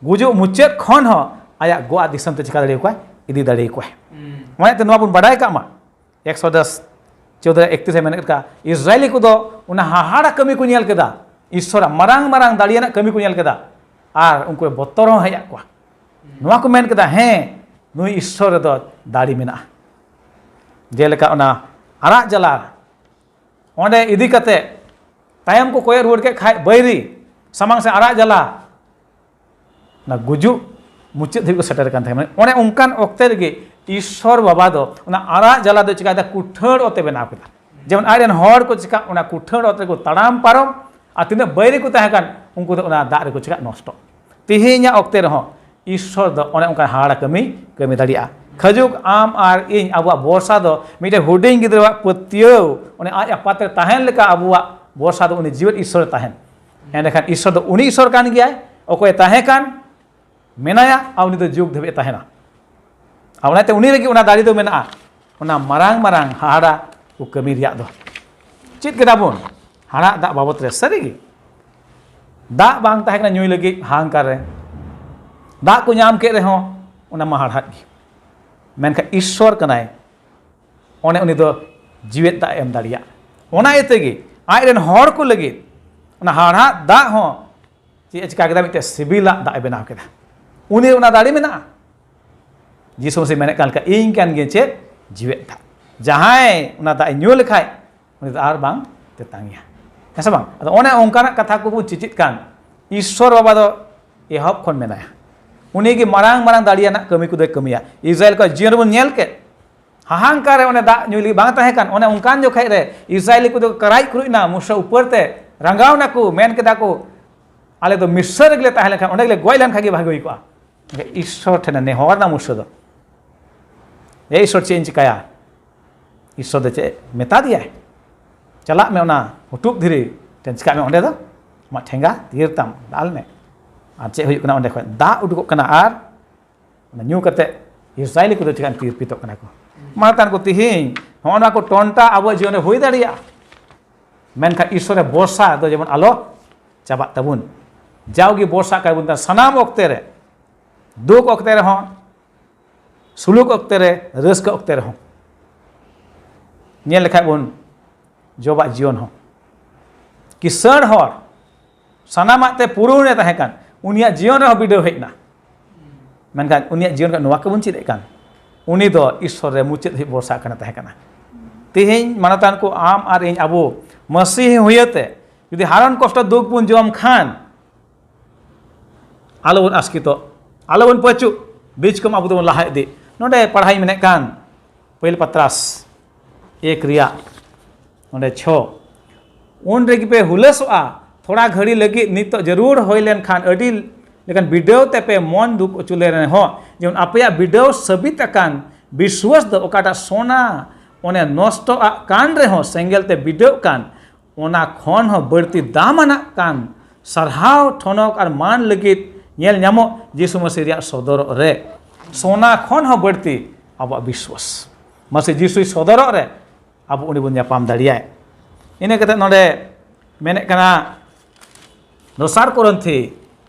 ᱜᱩᱡᱩᱜ ᱢᱩᱪᱟᱹᱫ ᱠᱷᱚᱱ ᱦᱚᱸ ᱟᱭᱟᱜ ᱜᱚᱜ ᱫᱤᱥᱚᱢ ᱛᱮ ᱪᱤᱠᱟ ᱫᱟᱲᱮᱭᱟᱠᱚᱣᱟ? ᱤᱫᱤ ᱫᱟᱲᱮᱭᱟᱠᱚᱣᱟ᱾ ᱚᱱᱟᱛᱮ ᱱᱚᱣᱟ ᱵᱚᱱ ᱵᱟᱰᱟᱭ ᱠᱟᱜ ᱢᱟ, ᱮᱠᱥᱚᱰᱟᱥ ᱪᱳᱫᱽᱫᱚ ᱮᱠᱛᱨᱤᱥ ᱮ ᱢᱮᱱ ᱠᱮᱫ ᱠᱟ, ᱤᱥᱨᱟᱭᱮᱞᱤ ᱠᱚᱫᱚ ᱚᱱᱟ ᱦᱟᱦᱟᱲᱟ ᱠᱟᱹᱢᱤ ᱠᱚ ᱧᱮᱞ ᱠᱮᱫᱟ, ᱤᱥᱚᱨᱟᱜ ᱢᱟᱨᱟᱝ ᱢᱟᱨᱟᱝ ᱫᱟᱲᱮᱭᱟᱱᱟᱜ ᱠᱟᱹᱢᱤ ᱠᱚ ᱧᱮᱞ ᱠᱮᱫᱟ, ᱟᱨ ᱩᱱᱠᱩ ᱵᱚᱛᱚᱨ ᱦᱚᱸ ᱦᱮᱡ ᱟᱫ ᱠᱚᱣᱟ᱾ ᱱᱚᱣᱟ ᱠᱚ ᱢᱮᱱ ᱠᱮᱫᱟ, ᱦᱮᱸ, ᱱᱩᱭ ᱤᱥᱚᱨ ᱨᱮᱫᱚ ᱫᱟᱲᱮ ᱢᱮᱱᱟᱜᱼᱟ᱾ ᱡᱮᱞᱮᱠᱟ ᱚᱱᱟ ᱟᱨᱟᱜ ᱡᱟᱞᱟ, ᱚᱸᱰᱮ ᱤᱫᱤ ᱠᱟᱛᱮ ᱛᱟᱭᱚᱢ ᱠᱚ ᱠᱚᱭᱚᱜ ᱨᱩᱣᱟᱹᱲ ᱠᱮᱫ ᱠᱷᱟᱡ, ᱵᱟᱹᱭᱨᱤ ᱥᱟᱢᱟᱝ ᱥᱮ ᱟᱨᱟᱜ ᱡᱟᱞᱟ, ᱚᱱᱟ ᱜᱩᱡᱩᱜ ᱢᱩᱪᱟᱹᱫ ᱫᱷᱟᱹᱵᱤᱡ ᱠᱚ ᱥᱮᱴᱮᱨ ᱟᱠᱟᱱ ᱛᱟᱦᱮᱸ᱾ ᱢᱟᱱᱮ ᱚᱱᱮ ᱚᱱᱠᱟᱱ ᱚᱠᱛᱮ ᱨᱮᱜᱮ ᱤᱥᱚᱨ ᱵᱟᱵᱟ ᱫᱚ ᱚᱱᱟ ᱟᱨᱟᱜ ᱡᱟᱞᱟ ᱫᱚ ᱪᱤᱠᱟᱭᱮᱫᱟ? ᱠᱩᱴᱷᱟᱹᱲ ᱚᱛᱮ ᱵᱮᱱᱟᱣ ᱠᱮᱫᱟ᱾ ᱡᱮᱢᱚᱱ ᱟᱡ ᱨᱮᱱ ᱦᱚᱲ ᱠᱚ ᱪᱤᱠᱟ ᱚᱱᱟ ᱠᱩᱴᱷᱟᱹᱲ ᱚᱛ ᱨᱮᱠᱚ ᱛᱟᱲᱟᱢ ᱯᱟᱨᱚᱢ, ᱟᱨ ᱛᱤᱱᱟᱹᱜ ᱵᱟᱹᱭᱨᱤ ᱠᱚ ᱛᱟᱦᱮᱸ ᱠᱟᱱ, ᱩᱱᱠᱩ ᱫᱚ ᱚᱱᱟ ᱫᱟᱜ ᱨᱮᱠᱚ ᱪᱤᱠᱟ ᱱᱚᱥᱴᱚ᱾ ᱛᱮᱦᱮᱧᱟᱜ ᱚᱠᱛᱮ ᱨᱮᱦᱚᱸ ᱤᱥᱚᱨ ᱫᱚ ᱚᱱᱮ ᱚᱱᱠᱟ ᱦᱟᱦᱟᱲᱟ ᱠᱟᱹᱢᱤ ᱠᱟᱹᱢᱤ ᱫᱟᱲᱮᱭᱟᱜᱼᱟ᱾ ᱠᱷᱟᱡᱩᱜ ᱟᱢ ᱟᱨ ᱤᱧ ᱟᱵᱚᱣᱟᱜ ᱵᱷᱚᱨᱥᱟ ᱫᱚ ᱢᱤᱫᱴᱮᱱ ᱦᱩᱰᱤᱧ ᱜᱤᱫᱽᱨᱟᱹᱣᱟᱜ ᱯᱟᱹᱛᱭᱟᱹᱣ, ᱚᱱᱮ ᱟᱡ ᱟᱯᱟᱛ ᱨᱮ ᱛᱟᱦᱮᱱ ᱞᱮᱠᱟ ᱟᱵᱚᱣᱟᱜ ᱵᱷᱚᱨᱥᱟ ᱫᱚ ᱩᱱᱤ ᱡᱤᱣᱮᱫ ᱤᱥᱚᱨᱮ ᱛᱟᱦᱮᱱ᱾ ᱮᱸᱰᱮᱠᱷᱟᱱ ᱤᱥᱚᱨ ᱫᱚ ᱩᱱᱤ ᱤᱥᱚᱨ ᱠᱟᱱ ᱜᱮᱭᱟᱭ, ᱚᱠᱚᱭᱮ ᱛᱟᱦᱮᱸ ᱠᱟᱱ, ᱢᱮᱱᱟᱭᱟ, ᱟᱨ ᱩᱱᱤ ᱫᱚ ᱡᱩᱜᱽ ᱫᱷᱟᱹᱵᱤᱡ ᱮ ᱛᱟᱦᱮᱱᱟ᱾ ᱟᱨ ᱚᱱᱟᱛᱮ ᱩᱱᱤ ᱨᱮᱜᱮ ᱚᱱᱟ ᱫᱟᱲᱮ ᱫᱚ ᱢᱮᱱᱟᱜᱼᱟ, ᱚᱱᱟ ᱢᱟᱨᱟᱝ ᱢᱟᱨᱟᱝ ᱦᱟᱦᱟᱲᱟ ᱠᱚ ᱠᱟᱹᱢᱤ ᱨᱮᱭᱟᱜ ᱫᱚ᱾ ᱪᱮᱫ ᱠᱮᱫᱟ ᱵᱚᱱ ᱦᱟᱦᱟᱲᱟᱜ ᱫᱟᱜ ᱵᱟᱵᱚᱛ ᱨᱮ? ᱥᱟᱹᱨᱤᱜᱮ ᱫᱟᱜ ᱵᱟᱝ ᱛᱟᱦᱮᱸ ᱠᱟᱱᱟ ᱧᱩᱭ ᱞᱟᱹᱜᱤᱫ ᱦᱟᱦᱟᱝᱠᱟᱨ ᱨᱮ᱾ ᱫᱟᱜ ᱠᱚ ᱧᱟᱢ ᱠᱮᱫ ᱨᱮᱦᱚᱸ ᱚᱱᱟ ᱢᱟ ᱦᱟᱲᱦᱟᱫ ᱜᱮ, ᱢᱮᱱᱠᱷᱟᱱ ᱤᱥᱥᱚᱨ ᱠᱟᱱᱟᱭ, ᱚᱱᱮ ᱩᱱᱤ ᱫᱚ ᱡᱤᱣᱮᱫ ᱫᱟᱜ ᱮ ᱮᱢ ᱫᱟᱲᱮᱭᱟᱜᱼᱟ᱾ ᱚᱱᱟ ᱤᱭᱟᱹ ᱛᱮᱜᱮ ᱟᱡ ᱨᱮᱱ ᱦᱚᱲ ᱠᱚ ᱞᱟᱹᱜᱤᱫ ᱚᱱᱟ ᱦᱟᱲᱦᱟᱫ ᱫᱟᱜ ᱦᱚᱸ ᱪᱮᱫ ᱮ ᱪᱤᱠᱟ ᱠᱮᱫᱟ? ᱢᱤᱫᱴᱮᱱ ᱥᱤᱵᱤᱞᱟᱜ ᱫᱟᱜ ᱮ ᱵᱮᱱᱟᱣ ᱠᱮᱫᱟ᱾ ᱩᱱᱤ ᱚᱱᱟ ᱫᱟᱲᱮ ᱢᱮᱱᱟᱜᱼᱟ᱾ ᱡᱤᱥᱩ ᱢᱟᱹᱥᱤ ᱢᱮᱱᱮᱫ ᱠᱟᱱ ᱞᱮᱠᱟ, "ᱤᱧ ᱠᱟᱱ ᱜᱤᱭᱟᱹᱧ ᱪᱮᱫ? ᱡᱤᱣᱮᱫ ᱫᱟᱜ᱾ ᱡᱟᱦᱟᱸᱭ ᱚᱱᱟ ᱫᱟᱜ ᱮ ᱧᱩ ᱞᱮᱠᱷᱟᱡ, ᱩᱱᱤ ᱫᱚ ᱟᱨ ᱵᱟᱝ ᱛᱮᱛᱟᱝᱮᱭᱟ᱾" ᱦᱮᱸ ᱥᱮ ᱵᱟᱝ? ᱟᱫᱚ ᱚᱱᱮ ᱚᱱᱠᱟᱱᱟᱜ ᱠᱟᱛᱷᱟ ᱠᱚᱵᱚᱱ ᱪᱮᱪᱮᱫ ᱠᱟᱱ, ᱤᱥᱥᱚᱨ ᱵᱟᱵᱟ ᱫᱚ ᱮᱦᱚᱵ ᱠᱷᱚᱱ ᱢᱮᱱᱟᱭᱟ᱾ ᱩᱱᱤ ᱜᱮ ᱢᱟᱨᱟᱝ ᱢᱟᱨᱟᱝ ᱫᱟᱲᱮᱭᱟᱱᱟᱜ ᱠᱟᱹᱢᱤ ᱠᱚᱫᱚᱭ ᱠᱟᱹᱢᱤᱭᱟ᱾ ᱤᱥᱨᱟᱭᱮᱞ ᱠᱚᱣᱟᱜ ᱡᱤᱭᱚᱱ ᱨᱮᱵᱚᱱ ᱧᱮᱞ ᱠᱮᱫ, ᱦᱟᱦᱟᱝᱠᱟᱨ ᱨᱮ ᱚᱱᱮ ᱫᱟᱜ ᱧᱩ ᱞᱟᱹᱜᱤᱫ ᱵᱟᱝ ᱛᱟᱦᱮᱸ ᱠᱟᱱ, ᱚᱱᱮ ᱚᱱᱠᱟᱱ ᱡᱚᱠᱷᱮᱡ ᱨᱮ ᱤᱥᱨᱟᱭᱮᱞᱤ ᱠᱚᱫᱚ ᱠᱟᱨᱟᱡ ᱠᱩᱨᱩᱡ ᱮᱱᱟ, ᱢᱩᱥᱟ ᱩᱯᱟᱹᱨ ᱛᱮ ᱨᱟᱸᱜᱟᱣ ᱱᱟᱠᱚ, ᱢᱮᱱ ᱠᱮᱫᱟ ᱠᱚ, "ᱟᱞᱮ ᱫᱚ ᱢᱤᱥᱨᱟ ᱨᱮᱜᱮ ᱞᱮ ᱛᱟᱦᱮᱸ ᱞᱮᱱᱠᱷᱟᱱ, ᱚᱸᱰᱮ ᱜᱮᱞᱮ ᱜᱚᱡ ᱞᱮᱱᱠᱷᱟᱱ ᱜᱮ ᱵᱷᱟᱜᱮ ᱦᱩᱭ ᱠᱚᱜᱼᱟ᱾" ᱤᱥᱥᱚᱨ ᱴᱷᱮᱱᱮ ᱱᱮᱦᱚᱨ ᱮᱱᱟ ᱢᱩᱥᱟ ᱫᱚ᱾ "ᱮ ᱤᱥᱥᱚᱨ, ᱪᱮᱫ ᱤᱧ ᱪᱤᱠᱟᱹᱭᱟ?" ᱤᱥᱥᱚᱨ ᱫᱚ ᱪᱮᱫ ᱢᱮᱛᱟ ᱫᱮᱭᱟᱭ? "ᱪᱟᱞᱟᱜ ᱢᱮ, ᱚᱱᱟ ᱦᱩᱴᱩᱵ ᱫᱷᱤᱨᱤ ᱴᱷᱮᱱ ᱪᱤᱠᱟᱹᱜ ᱢᱮ, ᱚᱸᱰᱮ ᱫᱚ ᱟᱢᱟᱜ ᱴᱷᱮᱸᱜᱟ ᱛᱤᱨ ᱛᱟᱢ ᱫᱟᱞ ᱢᱮ, ᱟᱨ ᱪᱮᱫ ᱦᱩᱭᱩᱜ ᱠᱟᱱᱟ, ᱚᱸᱰᱮ ᱠᱷᱚᱱ ᱫᱟᱜ ᱩᱰᱩᱠᱚᱜ ᱠᱟᱱᱟ, ᱟᱨ ᱚᱱᱟ ᱧᱩ ᱠᱟᱛᱮ ᱤᱥᱨᱟᱭᱮᱞᱤ ᱠᱚᱫᱚ ᱪᱤᱠᱟᱹᱜ ᱛᱤᱨᱯᱤᱛᱚᱜ ᱠᱟᱱᱟ ᱠᱚ᱾" ᱢᱟ ᱛᱟᱦᱮᱱ ᱠᱚ, ᱛᱤᱦᱤᱧ ᱱᱚᱜᱼᱚ ᱱᱚᱣᱟ ᱠᱚ ᱴᱚᱱᱴᱟ ᱟᱵᱚᱣᱟᱜ ᱡᱤᱭᱚᱱ ᱨᱮ ᱦᱩᱭ ᱫᱟᱲᱮᱭᱟᱜᱼᱟ, ᱢᱮᱱᱠᱷᱟᱱ ᱤᱥᱥᱚᱨ ᱨᱮ ᱵᱷᱚᱨᱥᱟ ᱫᱚ ᱡᱮᱢᱚᱱ ᱟᱞᱚ ᱪᱟᱵᱟᱜ ᱛᱟᱵᱚᱱ᱾ ᱡᱟᱣᱜᱮ ᱵᱷᱚᱨᱥᱟ ᱠᱟᱜ ᱵᱚᱱ ᱛᱟᱦᱮᱱ, ᱥᱟᱱᱟᱢ ᱚᱠᱛᱮ ᱨᱮ, ᱫᱩᱠ ᱚᱠᱛᱮ ᱨᱮᱦᱚᱸ, ᱥᱩᱞᱩᱠ ᱚᱠᱛᱮ ᱨᱮ, ᱨᱟᱹᱥᱠᱟᱹ ᱚᱠᱛᱮ ᱨᱮᱦᱚᱸ᱾ ᱧᱮᱞ ᱞᱮᱠᱷᱟᱡ ᱵᱚᱱ ᱡᱚᱵᱟᱜ ᱡᱤᱭᱚᱱ ᱦᱚᱸ, ᱠᱤᱥᱟᱹᱬ ᱦᱚᱲ ᱥᱟᱱᱟᱢᱟᱜ ᱛᱮ ᱯᱩᱨᱩᱱᱮ ᱛᱟᱦᱮᱸ ᱠᱟᱱ, ᱩᱱᱤᱭᱟᱜ ᱡᱤᱭᱚᱱ ᱨᱮᱦᱚᱸ ᱵᱤᱰᱟᱹᱣ ᱦᱮᱡ ᱮᱱᱟ᱾ ᱢᱮᱱᱠᱷᱟᱱ ᱩᱱᱤᱭᱟᱜ ᱡᱤᱭᱚᱱ ᱨᱮ ᱱᱚᱣᱟ ᱠᱚᱵᱚᱱ ᱪᱮᱫ ᱮᱫ ᱠᱟᱱ, ᱩᱱᱤ ᱫᱚ ᱤᱥᱥᱚᱨ ᱨᱮ ᱢᱩᱪᱟᱹᱫ ᱫᱷᱟᱹᱵᱤᱡ ᱵᱷᱚᱨᱥᱟ ᱠᱟᱱᱟ, ᱛᱟᱦᱮᱸ ᱠᱟᱱᱟ᱾ ᱛᱮᱦᱮᱧ ᱢᱟᱱᱚᱛᱟᱱ ᱠᱚ, ᱟᱢ ᱟᱨ ᱤᱧ, ᱟᱵᱚ ᱢᱟᱹᱥᱤ ᱦᱩᱭᱟᱹᱛᱮ ᱡᱩᱫᱤ ᱦᱟᱨᱚᱱ ᱠᱚᱥᱴᱚ ᱫᱩᱠ ᱵᱚᱱ ᱡᱚᱢ ᱠᱷᱟᱱ, ᱟᱞᱚᱵᱚᱱ ᱟᱥᱠᱮᱛᱚᱜ, ᱟᱞᱚᱵᱚᱱ ᱯᱟᱹᱪᱩᱜ, ᱵᱤᱪᱠᱚᱢ ᱟᱵᱚ ᱫᱚᱵᱚᱱ ᱞᱟᱦᱟ ᱤᱫᱤ᱾ ᱱᱚᱰᱮ ᱯᱟᱲᱦᱟᱣ ᱤᱧ ᱢᱮᱱᱮᱫ ᱠᱟᱱ, ᱯᱟᱹᱭᱞᱟᱹ ᱯᱟᱛᱨᱟᱥ ᱮᱠ ᱨᱮᱭᱟᱜ ᱱᱚᱰᱮ ᱪᱷᱚ, "ᱩᱱ ᱨᱮᱜᱮ ᱯᱮ ᱦᱩᱞᱟᱹᱥᱚᱜᱼᱟ, ᱛᱷᱚᱲᱟ ᱜᱷᱟᱹᱲᱤ ᱞᱟᱹᱜᱤᱫ ᱱᱤᱛᱚᱜ ᱡᱟᱹᱨᱩᱲ ᱦᱩᱭ ᱞᱮᱱᱠᱷᱟᱱ ᱟᱹᱰᱤ ᱞᱮᱠᱟᱱ ᱵᱤᱰᱟᱹᱣ ᱛᱮᱯᱮ ᱢᱚᱱ ᱫᱩᱠ ᱦᱚᱪᱚ ᱞᱮ ᱨᱮᱦᱚᱸ, ᱡᱮᱢᱚᱱ ᱟᱯᱮᱭᱟᱜ ᱵᱤᱰᱟᱹᱣ ᱥᱟᱹᱵᱤᱛ ᱟᱠᱟᱱ ᱵᱤᱥᱣᱟᱥ ᱫᱚ ᱚᱠᱟᱴᱟᱜ ᱥᱚᱱᱟ ᱚᱱᱮ ᱱᱚᱥᱴᱚᱜ ᱠᱟᱱ ᱨᱮᱦᱚᱸ ᱥᱮᱸᱜᱮᱞ ᱛᱮ ᱵᱤᱰᱟᱹᱜ ᱠᱟᱱ, ᱚᱱᱟ ᱠᱷᱚᱱ ᱦᱚᱸ ᱵᱟᱹᱲᱛᱤ ᱫᱟᱢ ᱟᱱᱟᱜ ᱠᱟᱱ ᱥᱟᱨᱦᱟᱣ, ᱴᱷᱚᱱᱚᱠ ᱟᱨ ᱢᱟᱱ ᱞᱟᱹᱜᱤᱫ ᱧᱮᱞ ᱧᱟᱢᱚᱜ ᱡᱤᱥᱩ ᱢᱟᱹᱥᱤ ᱨᱮᱭᱟᱜ ᱥᱚᱫᱚᱨᱚᱜ ᱨᱮ᱾" ᱥᱚᱱᱟ ᱠᱷᱚᱱ ᱦᱚᱸ ᱵᱟᱹᱲᱛᱤ ᱟᱵᱚᱣᱟᱜ ᱵᱤᱥᱣᱟᱥ᱾ ᱢᱟᱥᱮ ᱡᱤᱥᱩᱭ ᱥᱚᱫᱚᱨᱚᱜ ᱨᱮ ᱟᱵᱚ ᱩᱱᱤ ᱵᱚᱱ ᱧᱟᱯᱟᱢ ᱫᱟᱲᱮᱭᱟᱭ᱾ ᱤᱱᱟᱹ ᱠᱟᱛᱮ ᱱᱚᱰᱮ ᱢᱮᱱᱮᱫ ᱠᱟᱱᱟ, ᱫᱚᱥᱟᱨ ᱠᱚᱨᱤᱱᱛᱷᱤ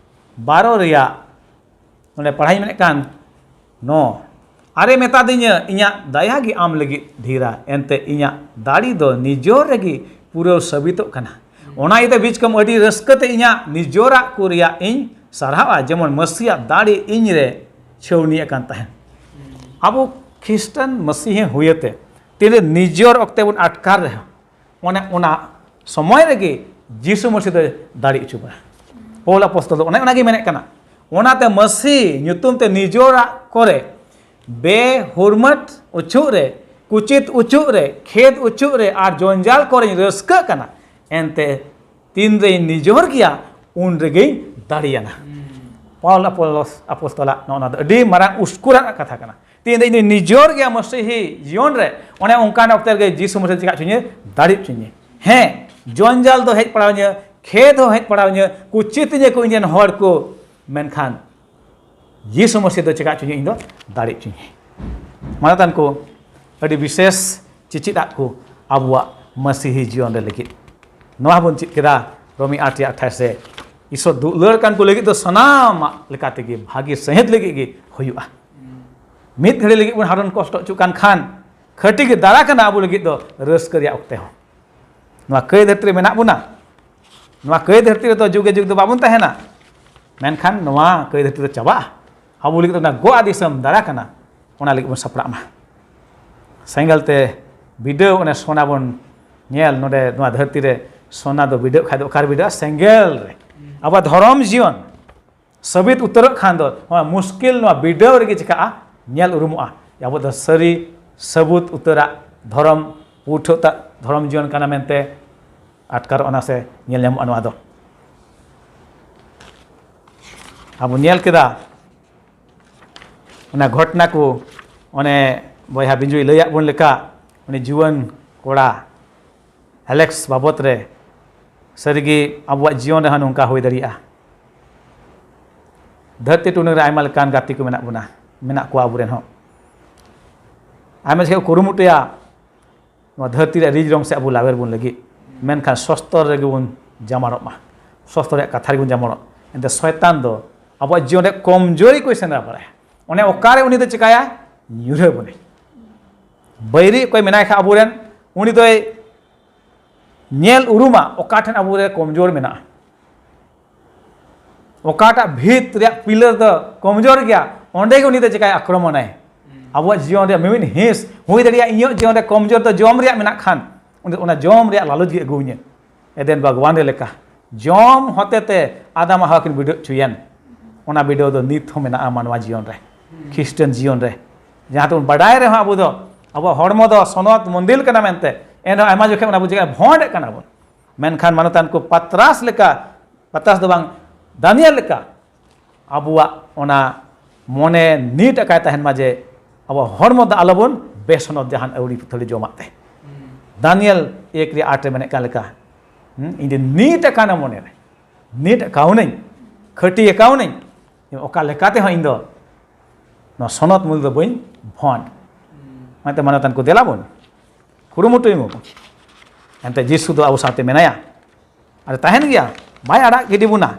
ᱵᱟᱨᱚ ᱨᱮᱭᱟᱜ ᱱᱚᱰᱮ ᱯᱟᱲᱦᱟᱣ ᱢᱮᱱᱮᱫ ᱠᱟᱱ ᱱᱚ, ᱟᱨᱮ ᱢᱮᱛᱟ ᱫᱤᱧᱟ, ᱤᱧᱟᱹᱜ ᱫᱟᱭᱟ ᱜᱮ ᱟᱢ ᱞᱟᱹᱜᱤᱫ ᱰᱷᱮᱨᱟ, ᱮᱱᱛᱮ ᱤᱧᱟᱹᱜ ᱫᱟᱲᱮ ᱫᱚ ᱱᱤᱡᱚᱨ ᱨᱮᱜᱮ ᱯᱩᱨᱟᱹᱣ ᱥᱟᱹᱵᱤᱛᱚᱜ ᱠᱟᱱᱟ᱾ ᱚᱱᱟ ᱤᱭᱟᱹᱛᱮ ᱵᱤᱪᱠᱚᱢ ᱟᱹᱰᱤ ᱨᱟᱹᱥᱠᱟᱹ ᱛᱮ ᱤᱧᱟᱹᱜ ᱱᱤᱡᱚᱨᱟᱜ ᱠᱚ ᱨᱮᱭᱟᱜ ᱤᱧ ᱥᱟᱨᱦᱟᱣᱟ, ᱡᱮᱢᱚᱱ ᱢᱟᱹᱥᱤᱭᱟᱜ ᱫᱟᱲᱮ ᱤᱧ ᱨᱮ ᱪᱷᱟᱹᱣᱱᱤ ᱟᱠᱟᱱ ᱛᱟᱦᱮᱱ᱾ ᱟᱵᱚ ᱠᱷᱨᱤᱥᱴᱟᱱ ᱢᱟᱹᱥᱤᱦᱤ ᱦᱩᱭᱟᱛᱮ ᱛᱤᱱᱨᱮ ᱱᱤᱡᱚᱨ ᱚᱠᱛᱮ ᱵᱚᱱ ᱟᱴᱠᱟᱨ ᱨᱮᱦᱚᱸ, ᱚᱱᱮ ᱚᱱᱟ ᱥᱚᱢᱚᱭ ᱨᱮᱜᱮ ᱡᱤᱥᱩ ᱢᱟᱹᱥᱤ ᱫᱚᱭ ᱫᱟᱲᱮ ᱦᱚᱪᱚ ᱵᱚᱱᱟ᱾ ᱯᱚᱞ ᱟᱯᱚᱥᱛᱚᱞ ᱫᱚ ᱚᱱᱮ ᱚᱱᱟᱜᱮ ᱢᱮᱱᱮᱫ ᱠᱟᱱᱟ, ᱚᱱᱟᱛᱮ ᱢᱟᱹᱥᱤ ᱧᱩᱛᱩᱢ ᱛᱮ ᱱᱤᱡᱚᱨᱟᱜ ᱠᱚᱨᱮ ᱵᱮᱦᱩᱨᱢᱟᱹᱴ ᱚᱪᱚᱜ ᱨᱮ, ᱠᱩᱪᱤᱛ ᱚᱪᱚᱜ ᱨᱮ, ᱠᱷᱮᱫ ᱚᱪᱚᱜ ᱨᱮ ᱟᱨ ᱡᱚᱧᱡᱟᱞ ᱠᱚᱨᱮᱧ ᱨᱟᱹᱥᱠᱟᱹᱜ ᱠᱟᱱᱟ, ᱮᱱᱛᱮ ᱛᱤᱱ ᱨᱮᱧ ᱱᱤᱡᱚᱨ ᱜᱮᱭᱟ, ᱩᱱ ᱨᱮᱜᱮᱧ ᱫᱟᱲᱮᱭᱟᱱᱟ᱾ ᱯᱟᱣᱞ ᱟᱯᱚᱞᱚᱥ ᱟᱯᱚᱥᱛᱚᱞᱟᱜ ᱱᱚᱜᱼᱚ ᱱᱚᱣᱟ ᱫᱚ ᱟᱹᱰᱤ ᱢᱟᱨᱟᱝ ᱩᱥᱠᱩᱨᱟᱱᱟᱜ ᱠᱟᱛᱷᱟ ᱠᱟᱱᱟ᱾ ᱛᱤᱱ ᱨᱮᱧ ᱱᱤᱡᱚᱨ ᱜᱮᱭᱟ ᱢᱟᱹᱥᱤᱦᱤ ᱡᱤᱭᱚᱱ ᱨᱮ, ᱚᱱᱮ ᱚᱱᱠᱟᱱ ᱚᱠᱛᱮ ᱨᱮᱜᱮ ᱡᱤᱥᱩ ᱢᱟᱹᱥᱤ ᱪᱮᱠᱟ ᱦᱚᱪᱚᱧᱟ? ᱫᱟᱲᱮ ᱦᱚᱪᱚᱧᱟ᱾ ᱦᱮᱸ, ᱡᱚᱧᱡᱟᱞ ᱫᱚ ᱦᱮᱡ ᱯᱟᱲᱟᱣᱧᱟ, ᱠᱷᱮᱫ ᱦᱚᱸ ᱦᱮᱡ ᱯᱟᱲᱟᱣᱧᱟ, ᱠᱩᱪᱤᱛᱤᱧᱟ ᱠᱚ ᱤᱧ ᱨᱮᱱ ᱦᱚᱲ ᱠᱚ, ᱢᱮᱱᱠᱷᱟᱱ ᱡᱤᱥᱩ ᱢᱟᱹᱥᱤ ᱫᱚ ᱪᱮᱠᱟ ᱦᱚᱪᱚᱧᱟ? ᱤᱧ ᱫᱚ ᱫᱟᱲᱮ ᱦᱚᱪᱚᱧᱟ᱾ ᱢᱟᱱᱚᱛᱟᱱ ᱠᱚ, ᱟᱹᱰᱤ ᱵᱤᱥᱮᱥ ᱪᱮᱪᱮᱫ ᱟᱫ ᱠᱚ ᱟᱵᱚᱣᱟᱜ ᱢᱟᱹᱥᱤᱦᱤ ᱡᱤᱭᱚᱱ ᱨᱮ ᱞᱟᱹᱜᱤᱫ᱾ ᱱᱚᱣᱟ ᱵᱚᱱ ᱪᱮᱫ ᱠᱮᱫᱟ ᱨᱳᱢᱤ ᱟᱴ ᱨᱮᱭᱟᱜ ᱟᱴᱷᱟᱥ ᱨᱮ, ᱤᱥᱚᱨ ᱫᱩᱞᱟᱹᱲ ᱠᱟᱱ ᱠᱚ ᱞᱟᱹᱜᱤᱫ ᱫᱚ ᱥᱟᱱᱟᱢᱟᱜ ᱞᱮᱠᱟ ᱛᱮᱜᱮ ᱵᱷᱟᱹᱜᱤ ᱥᱟᱹᱦᱤᱫ ᱞᱟᱹᱜᱤᱫ ᱜᱮ ᱦᱩᱭᱩᱜᱼᱟ᱾ ᱢᱤᱫ ᱜᱷᱟᱹᱲᱤ ᱞᱟᱹᱜᱤᱫ ᱵᱚᱱ ᱦᱟᱨᱚᱱ ᱠᱚᱥᱴᱚ ᱦᱚᱪᱚᱜ ᱠᱟᱱ ᱠᱷᱟᱱ, ᱠᱷᱟᱹᱴᱤ ᱜᱮ ᱫᱟᱨᱟ ᱠᱟᱱᱟ ᱟᱵᱚ ᱞᱟᱹᱜᱤᱫ ᱫᱚ ᱨᱟᱹᱥᱠᱟᱹ ᱨᱮᱭᱟᱜ ᱚᱠᱛᱮ ᱦᱚᱸ᱾ ᱱᱚᱣᱟ ᱠᱟᱹᱭ ᱫᱷᱟᱹᱨᱛᱤ ᱨᱮ ᱢᱮᱱᱟᱜ ᱵᱚᱱᱟ᱾ ᱱᱚᱣᱟ ᱠᱟᱹᱭ ᱫᱷᱟᱹᱨᱛᱤ ᱨᱮᱫᱚ ᱡᱩᱜᱮ ᱡᱩᱜᱽ ᱫᱚ ᱵᱟᱵᱚᱱ ᱛᱟᱦᱮᱱᱟ, ᱢᱮᱱᱠᱷᱟᱱ ᱱᱚᱣᱟ ᱠᱟᱹᱭ ᱫᱷᱟᱹᱨᱛᱤ ᱫᱚ ᱪᱟᱵᱟᱜᱼᱟ᱾ ᱟᱵᱚ ᱞᱟᱹᱜᱤᱫ ᱫᱚ ᱚᱱᱟ ᱜᱚᱜᱼᱟ ᱫᱤᱥᱚᱢ ᱫᱟᱨᱟ ᱠᱟᱱᱟ, ᱚᱱᱟ ᱞᱟᱹᱜᱤᱫ ᱵᱚᱱ ᱥᱟᱯᱲᱟᱜ ᱢᱟ᱾ ᱥᱮᱸᱜᱮᱞ ᱛᱮ ᱵᱤᱰᱟᱹᱣ, ᱚᱱᱮ ᱥᱚᱱᱟ ᱵᱚᱱ ᱧᱮᱞ ᱱᱚᱰᱮ ᱱᱚᱣᱟ ᱫᱷᱟᱹᱨᱛᱤ ᱨᱮ, ᱥᱚᱱᱟ ᱫᱚ ᱵᱤᱰᱟᱹᱜ ᱠᱷᱟᱡ ᱫᱚ ᱚᱠᱟᱨᱮ ᱵᱤᱰᱟᱹᱜᱼᱟ? ᱥᱮᱸᱜᱮᱞ ᱨᱮ᱾ ᱟᱵᱚᱣᱟᱜ ᱫᱷᱚᱨᱚᱢ ᱡᱤᱭᱚᱱ ᱥᱟᱹᱵᱤᱛ ᱩᱛᱟᱹᱨᱚᱜ ᱠᱷᱟᱱ ᱫᱚ ᱱᱚᱣᱟ ᱢᱩᱥᱠᱤᱞ, ᱱᱚᱣᱟ ᱵᱤᱰᱟᱹᱣ ᱨᱮᱜᱮ ᱪᱤᱠᱟᱹᱜᱼᱟ? ᱧᱮᱞ ᱩᱨᱩᱢᱚᱜᱼᱟ ᱟᱵᱚ ᱫᱚ ᱥᱟᱹᱨᱤ ᱥᱟᱹᱵᱩᱛ ᱩᱛᱟᱹᱨᱟᱜ ᱫᱷᱚᱨᱚᱢ ᱯᱩᱴᱷᱟᱹ ᱛᱟᱜ ᱫᱷᱚᱨᱚᱢ ᱡᱤᱭᱚᱱ ᱠᱟᱱᱟ ᱢᱮᱱᱛᱮ ᱟᱴᱠᱟᱨᱚᱜᱼᱟ ᱱᱟ ᱥᱮ ᱧᱮᱞ ᱧᱟᱢᱚᱜᱼᱟ ᱱᱚᱣᱟ ᱫᱚ᱾ ᱟᱵᱚ ᱧᱮᱞ ᱠᱮᱫᱟ ᱚᱱᱟ ᱜᱷᱚᱴᱱᱟ ᱠᱚ, ᱚᱱᱮ ᱵᱚᱭᱦᱟ ᱵᱤᱸᱡᱩᱭ ᱞᱟᱹᱭᱟᱫ ᱵᱚᱱ ᱞᱮᱠᱟ, ᱩᱱᱤ ᱡᱩᱣᱟᱹᱱ ᱠᱚᱲᱟ ᱟᱞᱮᱠᱥ ᱵᱟᱵᱚᱛ ᱨᱮ᱾ ᱥᱟᱹᱨᱤᱜᱮ ᱟᱵᱚᱣᱟᱜ ᱡᱤᱭᱚᱱ ᱨᱮᱦᱚᱸ ᱱᱚᱝᱠᱟ ᱦᱩᱭ ᱫᱟᱲᱮᱭᱟᱜᱼᱟ᱾ ᱫᱷᱟᱹᱨᱛᱤ ᱴᱩᱱᱩ ᱨᱮ ᱟᱭᱢᱟ ᱞᱮᱠᱟᱱ ᱜᱟᱛᱮ ᱠᱚ ᱢᱮᱱᱟᱜ ᱵᱚᱱᱟ, ᱢᱮᱱᱟᱜ ᱠᱚᱣᱟ ᱟᱵᱚᱨᱮᱱ ᱦᱚᱸ᱾ ᱟᱭᱢᱟ ᱡᱟᱭᱜᱟ ᱠᱚ ᱠᱩᱨᱩᱢᱩᱴᱩᱭᱟ ᱱᱚᱣᱟ ᱫᱷᱟᱹᱨᱛᱤ ᱨᱮᱭᱟᱜ ᱨᱤᱡᱽ ᱨᱚᱝ ᱥᱮᱫ ᱟᱵᱚ ᱞᱟᱣᱮᱨ ᱵᱚᱱ ᱞᱟᱹᱜᱤᱫ, ᱢᱮᱱᱠᱷᱟᱱ ᱥᱚᱥᱛᱚᱨ ᱨᱮᱜᱮ ᱵᱚᱱ ᱡᱟᱢᱟᱲᱚᱜ ᱢᱟ, ᱥᱚᱥᱛᱚᱨ ᱨᱮᱭᱟᱜ ᱠᱟᱛᱷᱟ ᱨᱮᱜᱮ ᱵᱚᱱ ᱡᱟᱢᱟᱲᱚᱜ᱾ ᱮᱱᱛᱮ ᱥᱚᱭᱛᱟᱱ ᱫᱚ ᱟᱵᱚᱣᱟᱜ ᱡᱤᱭᱚᱱ ᱨᱮ ᱠᱚᱢᱡᱳᱨᱤ ᱠᱚᱭ ᱥᱮᱸᱫᱽᱨᱟ ᱵᱟᱲᱟᱭᱟ᱾ ᱚᱱᱮ ᱚᱠᱟᱨᱮ ᱩᱱᱤ ᱫᱚ ᱪᱤᱠᱟᱭᱟ? ᱧᱩᱨᱦᱟᱹ ᱵᱚᱱᱟᱭ᱾ ᱵᱟᱹᱭᱨᱤ ᱚᱠᱚᱭ ᱢᱮᱱᱟᱭ ᱠᱷᱟᱡ ᱟᱵᱚᱨᱮᱱ, ᱩᱱᱤ ᱫᱚᱭ ᱧᱮᱞ ᱩᱨᱩᱢᱟ ᱚᱠᱟ ᱴᱷᱮᱱ ᱟᱵᱚᱨᱮ ᱠᱚᱢᱡᱳᱨ ᱢᱮᱱᱟᱜᱼᱟ, ᱚᱠᱟᱴᱟᱜ ᱵᱷᱤᱛ ᱨᱮᱭᱟᱜ ᱯᱤᱞᱟᱨ ᱫᱚ ᱠᱚᱢᱡᱳᱨ ᱜᱮᱭᱟ, ᱚᱸᱰᱮ ᱜᱮ ᱩᱱᱤ ᱫᱚ ᱪᱤᱠᱟᱭ ᱟᱠᱨᱚᱢᱚᱱᱟᱭ᱾ ᱟᱵᱚᱣᱟᱜ ᱡᱤᱭᱚᱱ ᱨᱮᱭᱟᱜ ᱢᱤᱢᱤᱫ ᱦᱤᱸᱥ ᱦᱩᱭ ᱫᱟᱲᱮᱭᱟᱜᱼᱟ, ᱤᱧᱟᱹᱜ ᱡᱤᱭᱚᱱ ᱨᱮ ᱠᱚᱢᱡᱳᱨ ᱫᱚ ᱡᱚᱢ ᱨᱮᱭᱟᱜ ᱢᱮᱱᱟᱜ ᱠᱷᱟᱱ, ᱩᱱᱤ ᱫᱚ ᱚᱱᱟ ᱡᱚᱢ ᱨᱮᱭᱟᱜ ᱞᱟᱞᱚᱪ ᱜᱮ ᱟᱹᱜᱩᱣᱟᱹᱧᱟᱹ᱾ ᱮᱫᱮᱱ ᱵᱟᱜᱽᱣᱟᱱ ᱨᱮ ᱞᱮᱠᱟ ᱡᱚᱢ ᱦᱚᱛᱮᱛᱮ ᱟᱫᱟᱢ ᱟᱨ ᱦᱟᱣᱟ ᱠᱤᱱ ᱵᱤᱰᱟᱹᱣ ᱦᱚᱪᱚᱭᱮᱱ᱾ ᱚᱱᱟ ᱵᱤᱰᱟᱹᱣ ᱫᱚ ᱱᱤᱛ ᱦᱚᱸ ᱢᱮᱱᱟᱜᱼᱟ ᱢᱟᱱᱣᱟ ᱡᱤᱭᱚᱱ ᱨᱮ, ᱠᱷᱨᱤᱥᱴᱟᱱ ᱡᱤᱭᱚᱱ ᱨᱮ᱾ ᱡᱟᱦᱟᱸ ᱛᱮᱵᱚᱱ ᱵᱟᱰᱟᱭ ᱨᱮᱦᱚᱸ ᱟᱵᱚ ᱫᱚ ᱟᱵᱚᱣᱟᱜ ᱦᱚᱲᱢᱚ ᱫᱚ ᱥᱚᱱᱚᱛ ᱢᱚᱱᱫᱤᱨ ᱠᱟᱱᱟ ᱢᱮᱱᱛᱮ, ᱮᱱᱨᱮᱦᱚᱸ ᱟᱭᱢᱟ ᱡᱚᱠᱷᱮᱡ ᱚᱱᱟ ᱵᱚᱱ ᱪᱤᱠᱟᱹᱭᱟ, ᱵᱷᱚᱸᱰᱮᱫ ᱠᱟᱱᱟ ᱵᱚᱱ᱾ ᱢᱮᱱᱠᱷᱟᱱ ᱢᱟᱱᱚᱛᱟᱱ ᱠᱚ ᱯᱟᱛᱨᱟᱥ ᱞᱮᱠᱟ, ᱯᱟᱛᱨᱟᱥ ᱫᱚ ᱵᱟᱝ, ᱫᱟᱱᱤᱭᱮᱞ ᱞᱮᱠᱟ ᱟᱵᱚᱣᱟᱜ ᱚᱱᱟ ᱢᱚᱱᱮ ᱱᱤᱴ ᱟᱠᱟᱭ ᱛᱟᱦᱮᱱ ᱢᱟ ᱡᱮ ᱟᱵᱚ ᱦᱚᱲᱢᱚ ᱫᱚ ᱟᱞᱚᱵᱚᱱ ᱵᱮᱥᱚᱱᱚᱛ ᱡᱟᱦᱟᱱ ᱟᱹᱣᱲᱤ ᱯᱟᱹᱛᱷᱟᱹᱲᱤ ᱡᱚᱢᱟᱜ ᱛᱮ᱾ ᱫᱟᱱᱤᱭᱮᱞ ᱮᱠ ᱨᱮ ᱟᱴ ᱨᱮ ᱢᱮᱱᱮᱫ ᱠᱟᱱ ᱞᱮᱠᱟ, ᱦᱩᱸ, ᱤᱧ ᱫᱚ ᱱᱤᱴ ᱟᱠᱟᱱᱟ ᱢᱚᱱᱮ ᱨᱮ, ᱱᱤᱴ ᱟᱠᱟᱣᱱᱟᱹᱧ, ᱠᱷᱟᱹᱴᱤ ᱟᱠᱟᱣᱱᱟᱹᱧ, ᱚᱠᱟ ᱞᱮᱠᱟ ᱛᱮᱦᱚᱸ ᱤᱧ ᱫᱚ ᱱᱚᱣᱟ ᱥᱚᱱᱚᱛ ᱢᱩᱞ ᱫᱚ ᱵᱟᱹᱧ ᱵᱷᱚᱸᱰ᱾ ᱚᱱᱟᱛᱮ ᱢᱟᱱᱚᱛᱟᱱ ᱠᱚ ᱫᱮᱞᱟ ᱵᱚᱱ ᱠᱩᱨᱩᱢᱩᱴᱩᱭ ᱢᱟᱵᱚᱱ᱾ ᱮᱱᱛᱮ ᱡᱤᱥᱩ ᱫᱚ ᱟᱵᱚ ᱥᱟᱶᱛᱮ ᱢᱮᱱᱟᱭᱟ ᱟᱨ ᱛᱟᱦᱮᱱ ᱜᱮᱭᱟ, ᱵᱟᱭ ᱟᱲᱟᱜ ᱜᱤᱰᱤ ᱵᱚᱱᱟ᱾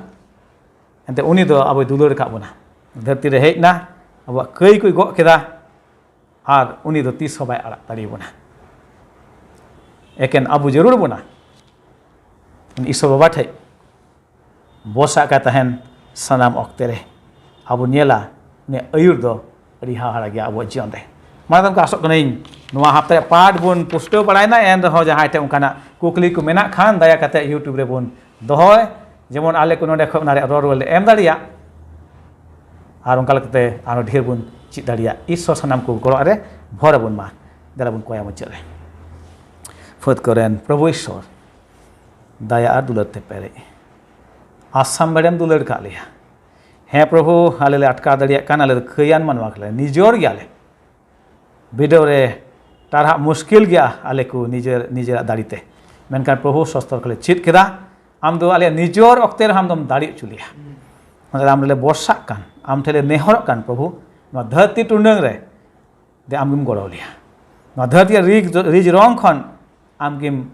ᱮᱱᱛᱮ ᱩᱱᱤ ᱫᱚ ᱟᱵᱚᱭ ᱫᱩᱞᱟᱹᱲ ᱟᱠᱟᱫ ᱵᱚᱱᱟ, ᱫᱷᱟᱹᱨᱛᱤ ᱨᱮ ᱦᱮᱡ ᱮᱱᱟ, ᱟᱵᱚᱣᱟᱜ ᱠᱟᱹᱭ ᱠᱚᱭ ᱜᱚᱜ ᱠᱮᱫᱟ, ᱟᱨ ᱩᱱᱤ ᱫᱚ ᱛᱤᱥ ᱦᱚᱸ ᱵᱟᱭ ᱟᱲᱟᱜ ᱫᱟᱲᱮᱭᱟᱵᱚᱱᱟ᱾ ᱮᱠᱮᱱ ᱟᱵᱚ ᱡᱟᱹᱨᱩᱲ ᱵᱚᱱᱟ ᱩᱱᱤ ᱤᱥᱚᱨ ᱵᱟᱵᱟ ᱴᱷᱮᱡ᱾ ᱵᱚᱨᱥᱟᱜ ᱠᱟᱱ ᱛᱟᱦᱮᱱ ᱥᱟᱱᱟᱢ ᱚᱠᱛᱮ ᱨᱮ ᱟᱵᱚ ᱧᱮᱞᱟ ᱩᱱᱤᱭᱟᱜ ᱟᱹᱭᱩᱨ ᱫᱚ ᱟᱹᱰᱤ ᱦᱟᱦᱟᱲᱟ ᱜᱮᱭᱟ ᱟᱵᱚᱣᱟᱜ ᱡᱤᱭᱚᱱ ᱨᱮ᱾ ᱢᱟ ᱛᱚᱵᱮ ᱟᱥᱚᱜ ᱠᱟᱹᱱᱟᱹᱧ ᱱᱚᱣᱟ ᱦᱟᱯᱛᱟ ᱨᱮᱭᱟᱜ ᱯᱟᱴ ᱵᱚᱱ ᱯᱩᱥᱴᱟᱹᱣ ᱵᱟᱲᱟᱭᱮᱱᱟ, ᱮᱱ ᱨᱮᱦᱚᱸ ᱡᱟᱦᱟᱸᱭ ᱴᱷᱮᱱ ᱚᱱᱠᱟᱱᱟᱜ ᱠᱩᱠᱞᱤ ᱠᱚ ᱢᱮᱱᱟᱜ ᱠᱷᱟᱱ ᱫᱟᱭᱟ ᱠᱟᱛᱮ YouTube ᱨᱮᱵᱚᱱ ᱫᱚᱦᱚᱭ, ᱡᱮᱢᱚᱱ ᱟᱞᱮ ᱠᱚ ᱱᱚᱰᱮ ᱠᱷᱚᱱ ᱚᱱᱟ ᱨᱮᱭᱟᱜ ᱨᱚᱲ ᱨᱩᱣᱟᱹᱲ ᱞᱮ ᱮᱢ ᱫᱟᱲᱮᱭᱟᱜ ᱟᱨ ᱚᱱᱠᱟ ᱞᱮᱠᱟᱛᱮ ᱟᱨᱦᱚᱸ ᱰᱷᱮᱨ ᱵᱚᱱ ᱪᱮᱫ ᱫᱟᱲᱮᱭᱟᱜ᱾ ᱤᱥᱥᱚᱨ ᱥᱟᱱᱟᱢ ᱠᱚ ᱜᱚᱲᱚ ᱨᱮ ᱵᱷᱚᱨ ᱟᱵᱚᱱ ᱢᱟ᱾ ᱫᱮᱞᱟ ᱵᱚᱱ ᱠᱚᱭᱟ ᱢᱩᱪᱟᱹᱫ ᱨᱮ᱾ ᱯᱷᱟᱹᱫ ᱠᱚᱨᱮᱱ ᱯᱨᱚᱵᱷᱩ ᱤᱥᱥᱚᱨ, ᱫᱟᱭᱟ ᱟᱨ ᱫᱩᱞᱟᱹᱲ ᱛᱮ ᱯᱮᱨᱮᱡ, ᱟᱥᱟᱢ ᱵᱮᱲᱮᱢ ᱫᱩᱞᱟᱹᱲ ᱠᱟᱜ ᱞᱮᱭᱟ᱾ ᱦᱮᱸ ᱯᱨᱚᱵᱷᱩ, ᱟᱞᱮ ᱞᱮ ᱟᱴᱠᱟᱨ ᱫᱟᱲᱮᱭᱟᱜ ᱠᱟᱱ, ᱟᱞᱮ ᱫᱚ ᱠᱷᱟᱹᱭᱟᱱ ᱢᱟᱱᱣᱟ ᱠᱟᱱᱟᱞᱮ, ᱱᱤᱡᱚᱨ ᱜᱮᱭᱟᱞᱮ᱾ ᱵᱤᱰᱟᱹᱣ ᱨᱮ ᱴᱟᱨᱦᱟᱜ ᱢᱩᱥᱠᱤᱞ ᱜᱮᱭᱟ ᱟᱞᱮ ᱠᱚ ᱱᱤᱡᱮᱨ, ᱱᱤᱡᱮᱨᱟᱜ ᱫᱟᱲᱮ ᱛᱮ᱾ ᱢᱮᱱᱠᱷᱟᱱ ᱯᱨᱚᱵᱷᱩ, ᱥᱚᱥᱛᱚᱨ ᱠᱷᱚᱱ ᱞᱮ ᱪᱮᱫ ᱠᱮᱫᱟ, ᱟᱢ ᱫᱚ ᱟᱞᱮᱭᱟᱜ ᱱᱤᱡᱚᱨ ᱚᱠᱛᱮ ᱨᱮᱦᱚᱸ ᱟᱢ ᱫᱚᱢ ᱫᱟᱲᱮ ᱦᱚᱪᱚ ᱞᱮᱭᱟ᱾ ᱚᱱᱟᱛᱮ ᱟᱢ ᱞᱮ ᱵᱚᱨᱥᱟᱜ ᱠᱟᱱ, ᱟᱢ ᱴᱷᱮᱱ ᱞᱮ ᱱᱮᱦᱚᱨᱚᱜ ᱠᱟᱱ ᱯᱨᱚᱵᱷᱩ, ᱱᱚᱣᱟ ᱫᱷᱟᱹᱨᱛᱤ ᱴᱩᱰᱟᱹᱝ ᱨᱮ ᱫᱮ ᱟᱢᱜᱮᱢ ᱜᱚᱲᱚ ᱞᱮᱭᱟ᱾ ᱱᱚᱣᱟ ᱫᱷᱟᱹᱨᱛᱤ ᱨᱮᱭᱟᱜ ᱨᱤᱡ, ᱨᱤᱡ ᱨᱚᱝ ᱠᱷᱚᱱ ᱟᱢᱜᱮᱢ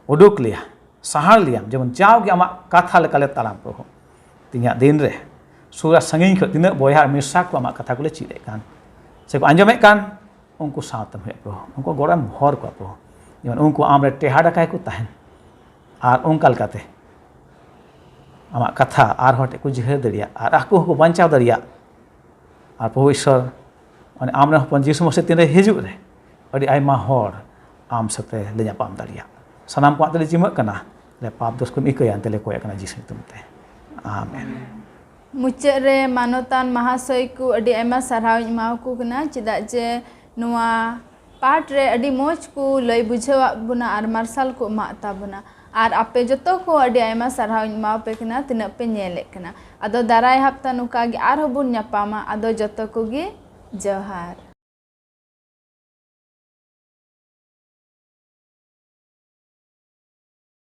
ᱩᱰᱩᱠ ᱞᱮᱭᱟ, ᱥᱟᱦᱟᱲ ᱞᱮᱭᱟᱢ, ᱡᱮᱢᱚᱱ ᱡᱟᱣᱜᱮ ᱟᱢᱟᱜ ᱠᱟᱛᱷᱟ ᱞᱮᱠᱟᱞᱮ ᱛᱟᱲᱟᱢ, ᱯᱨᱚᱵᱷᱩ᱾ ᱛᱮᱦᱮᱧᱟᱜ ᱫᱤᱱ ᱨᱮ ᱥᱩᱨ ᱟᱨ ᱥᱟᱺᱜᱤᱧ ᱠᱷᱚᱱ ᱛᱤᱱᱟᱹᱜ ᱵᱚᱭᱦᱟ ᱟᱨ ᱢᱤᱥᱨᱟ ᱠᱚ ᱟᱢᱟᱜ ᱠᱟᱛᱷᱟ ᱠᱚᱞᱮ ᱪᱮᱫ ᱮᱫ ᱠᱟᱱ ᱥᱮᱠᱚ ᱟᱸᱡᱚᱢᱮᱫ ᱠᱟᱱ, ᱩᱱᱠᱩ ᱥᱟᱶᱛᱮᱢ ᱦᱩᱭᱩᱜ, ᱯᱨᱚᱵᱷᱩ᱾ ᱩᱱᱠᱩ ᱜᱚᱲᱚᱢ ᱦᱚᱨ ᱠᱚᱣᱟ, ᱯᱨᱚᱵᱷᱩ, ᱡᱮᱢᱚᱱ ᱩᱱᱠᱩ ᱟᱢᱨᱮ ᱴᱮᱦᱟᱰ ᱟᱠᱟᱭ ᱠᱚ ᱛᱟᱦᱮᱱ᱾ ᱟᱨ ᱚᱱᱠᱟ ᱞᱮᱠᱟᱛᱮ ᱟᱢᱟᱜ ᱠᱟᱛᱷᱟ ᱟᱨ ᱦᱚᱲ ᱴᱷᱮᱱ ᱠᱚ ᱡᱤᱦᱟᱹᱨ ᱫᱟᱲᱮᱭᱟᱜ ᱟᱨ ᱟᱠᱚ ᱦᱚᱸᱠᱚ ᱵᱟᱧᱪᱟᱣ ᱫᱟᱲᱮᱭᱟᱜ᱾ ᱟᱨ ᱯᱨᱚᱵᱷᱩ ᱤᱥᱥᱚᱨ, ᱚᱱᱮ ᱟᱢᱨᱮᱱ ᱦᱚᱯᱚᱱ ᱡᱤᱥᱩ ᱢᱟᱥᱤ ᱛᱤᱱᱨᱮ ᱦᱤᱡᱩᱜ ᱨᱮ, ᱟᱹᱰᱤ ᱟᱭᱢᱟ ᱦᱚᱲ ᱟᱢ ᱥᱟᱛᱮ ᱞᱮ ᱧᱟᱯᱟᱢ ᱫᱟᱲᱮᱭᱟᱜ᱾ ᱥᱟᱱᱟᱢ ᱠᱚᱣᱟᱜ ᱛᱮᱞᱮ ᱡᱤᱢᱟᱹᱜ ᱠᱟᱱᱟ, ᱞᱮ ᱯᱟᱯ ᱫᱳᱥ ᱠᱚᱢ ᱤᱠᱟᱹᱭᱟ, ᱮᱱᱛᱮ ᱞᱮ ᱠᱚᱭᱚᱜ ᱠᱟᱱᱟ ᱡᱤᱥᱩ ᱧᱩᱛᱩᱢ ᱛᱮ᱾ ᱟᱢᱮᱱ᱾ ᱢᱩᱪᱟᱹᱫ ᱨᱮ ᱢᱟᱱᱚᱛᱟᱱ ᱢᱟᱦᱟᱥᱚᱭ ᱠᱚ ᱟᱹᱰᱤ ᱟᱭᱢᱟ ᱥᱟᱨᱦᱟᱣ ᱤᱧ ᱮᱢᱟ ᱠᱚ ᱠᱟᱱᱟ, ᱪᱮᱫᱟᱜ ᱡᱮ ᱱᱚᱣᱟ ᱯᱟᱴ ᱨᱮ ᱟᱹᱰᱤ ᱢᱚᱡᱽ ᱠᱚ ᱞᱟᱹᱭ ᱵᱩᱡᱷᱟᱹᱣᱟᱫ ᱵᱚᱱᱟ ᱟᱨ ᱢᱟᱨᱥᱟᱞ ᱠᱚ ᱮᱢᱟᱜ ᱛᱟᱵᱚᱱᱟ᱾ ᱟᱨ ᱟᱯᱮ ᱡᱚᱛᱚ ᱠᱚ ᱟᱹᱰᱤ ᱟᱭᱢᱟ ᱥᱟᱨᱦᱟᱣ ᱤᱧ ᱮᱢᱟ ᱯᱮ ᱠᱟᱱᱟ, ᱛᱤᱱᱟᱹᱜ ᱯᱮ ᱧᱮᱞᱮᱫ ᱠᱟᱱᱟ᱾ ᱟᱫᱚ ᱫᱟᱨᱟᱭ ᱦᱟᱯᱛᱟ ᱱᱚᱝᱠᱟ ᱜᱮ ᱟᱨᱦᱚᱸ ᱵᱚᱱ ᱧᱟᱯᱟᱢᱟ᱾ ᱟᱫᱚ ᱡᱚᱛᱚ ᱠᱚᱜᱮ ᱡᱚᱦᱟᱨ᱾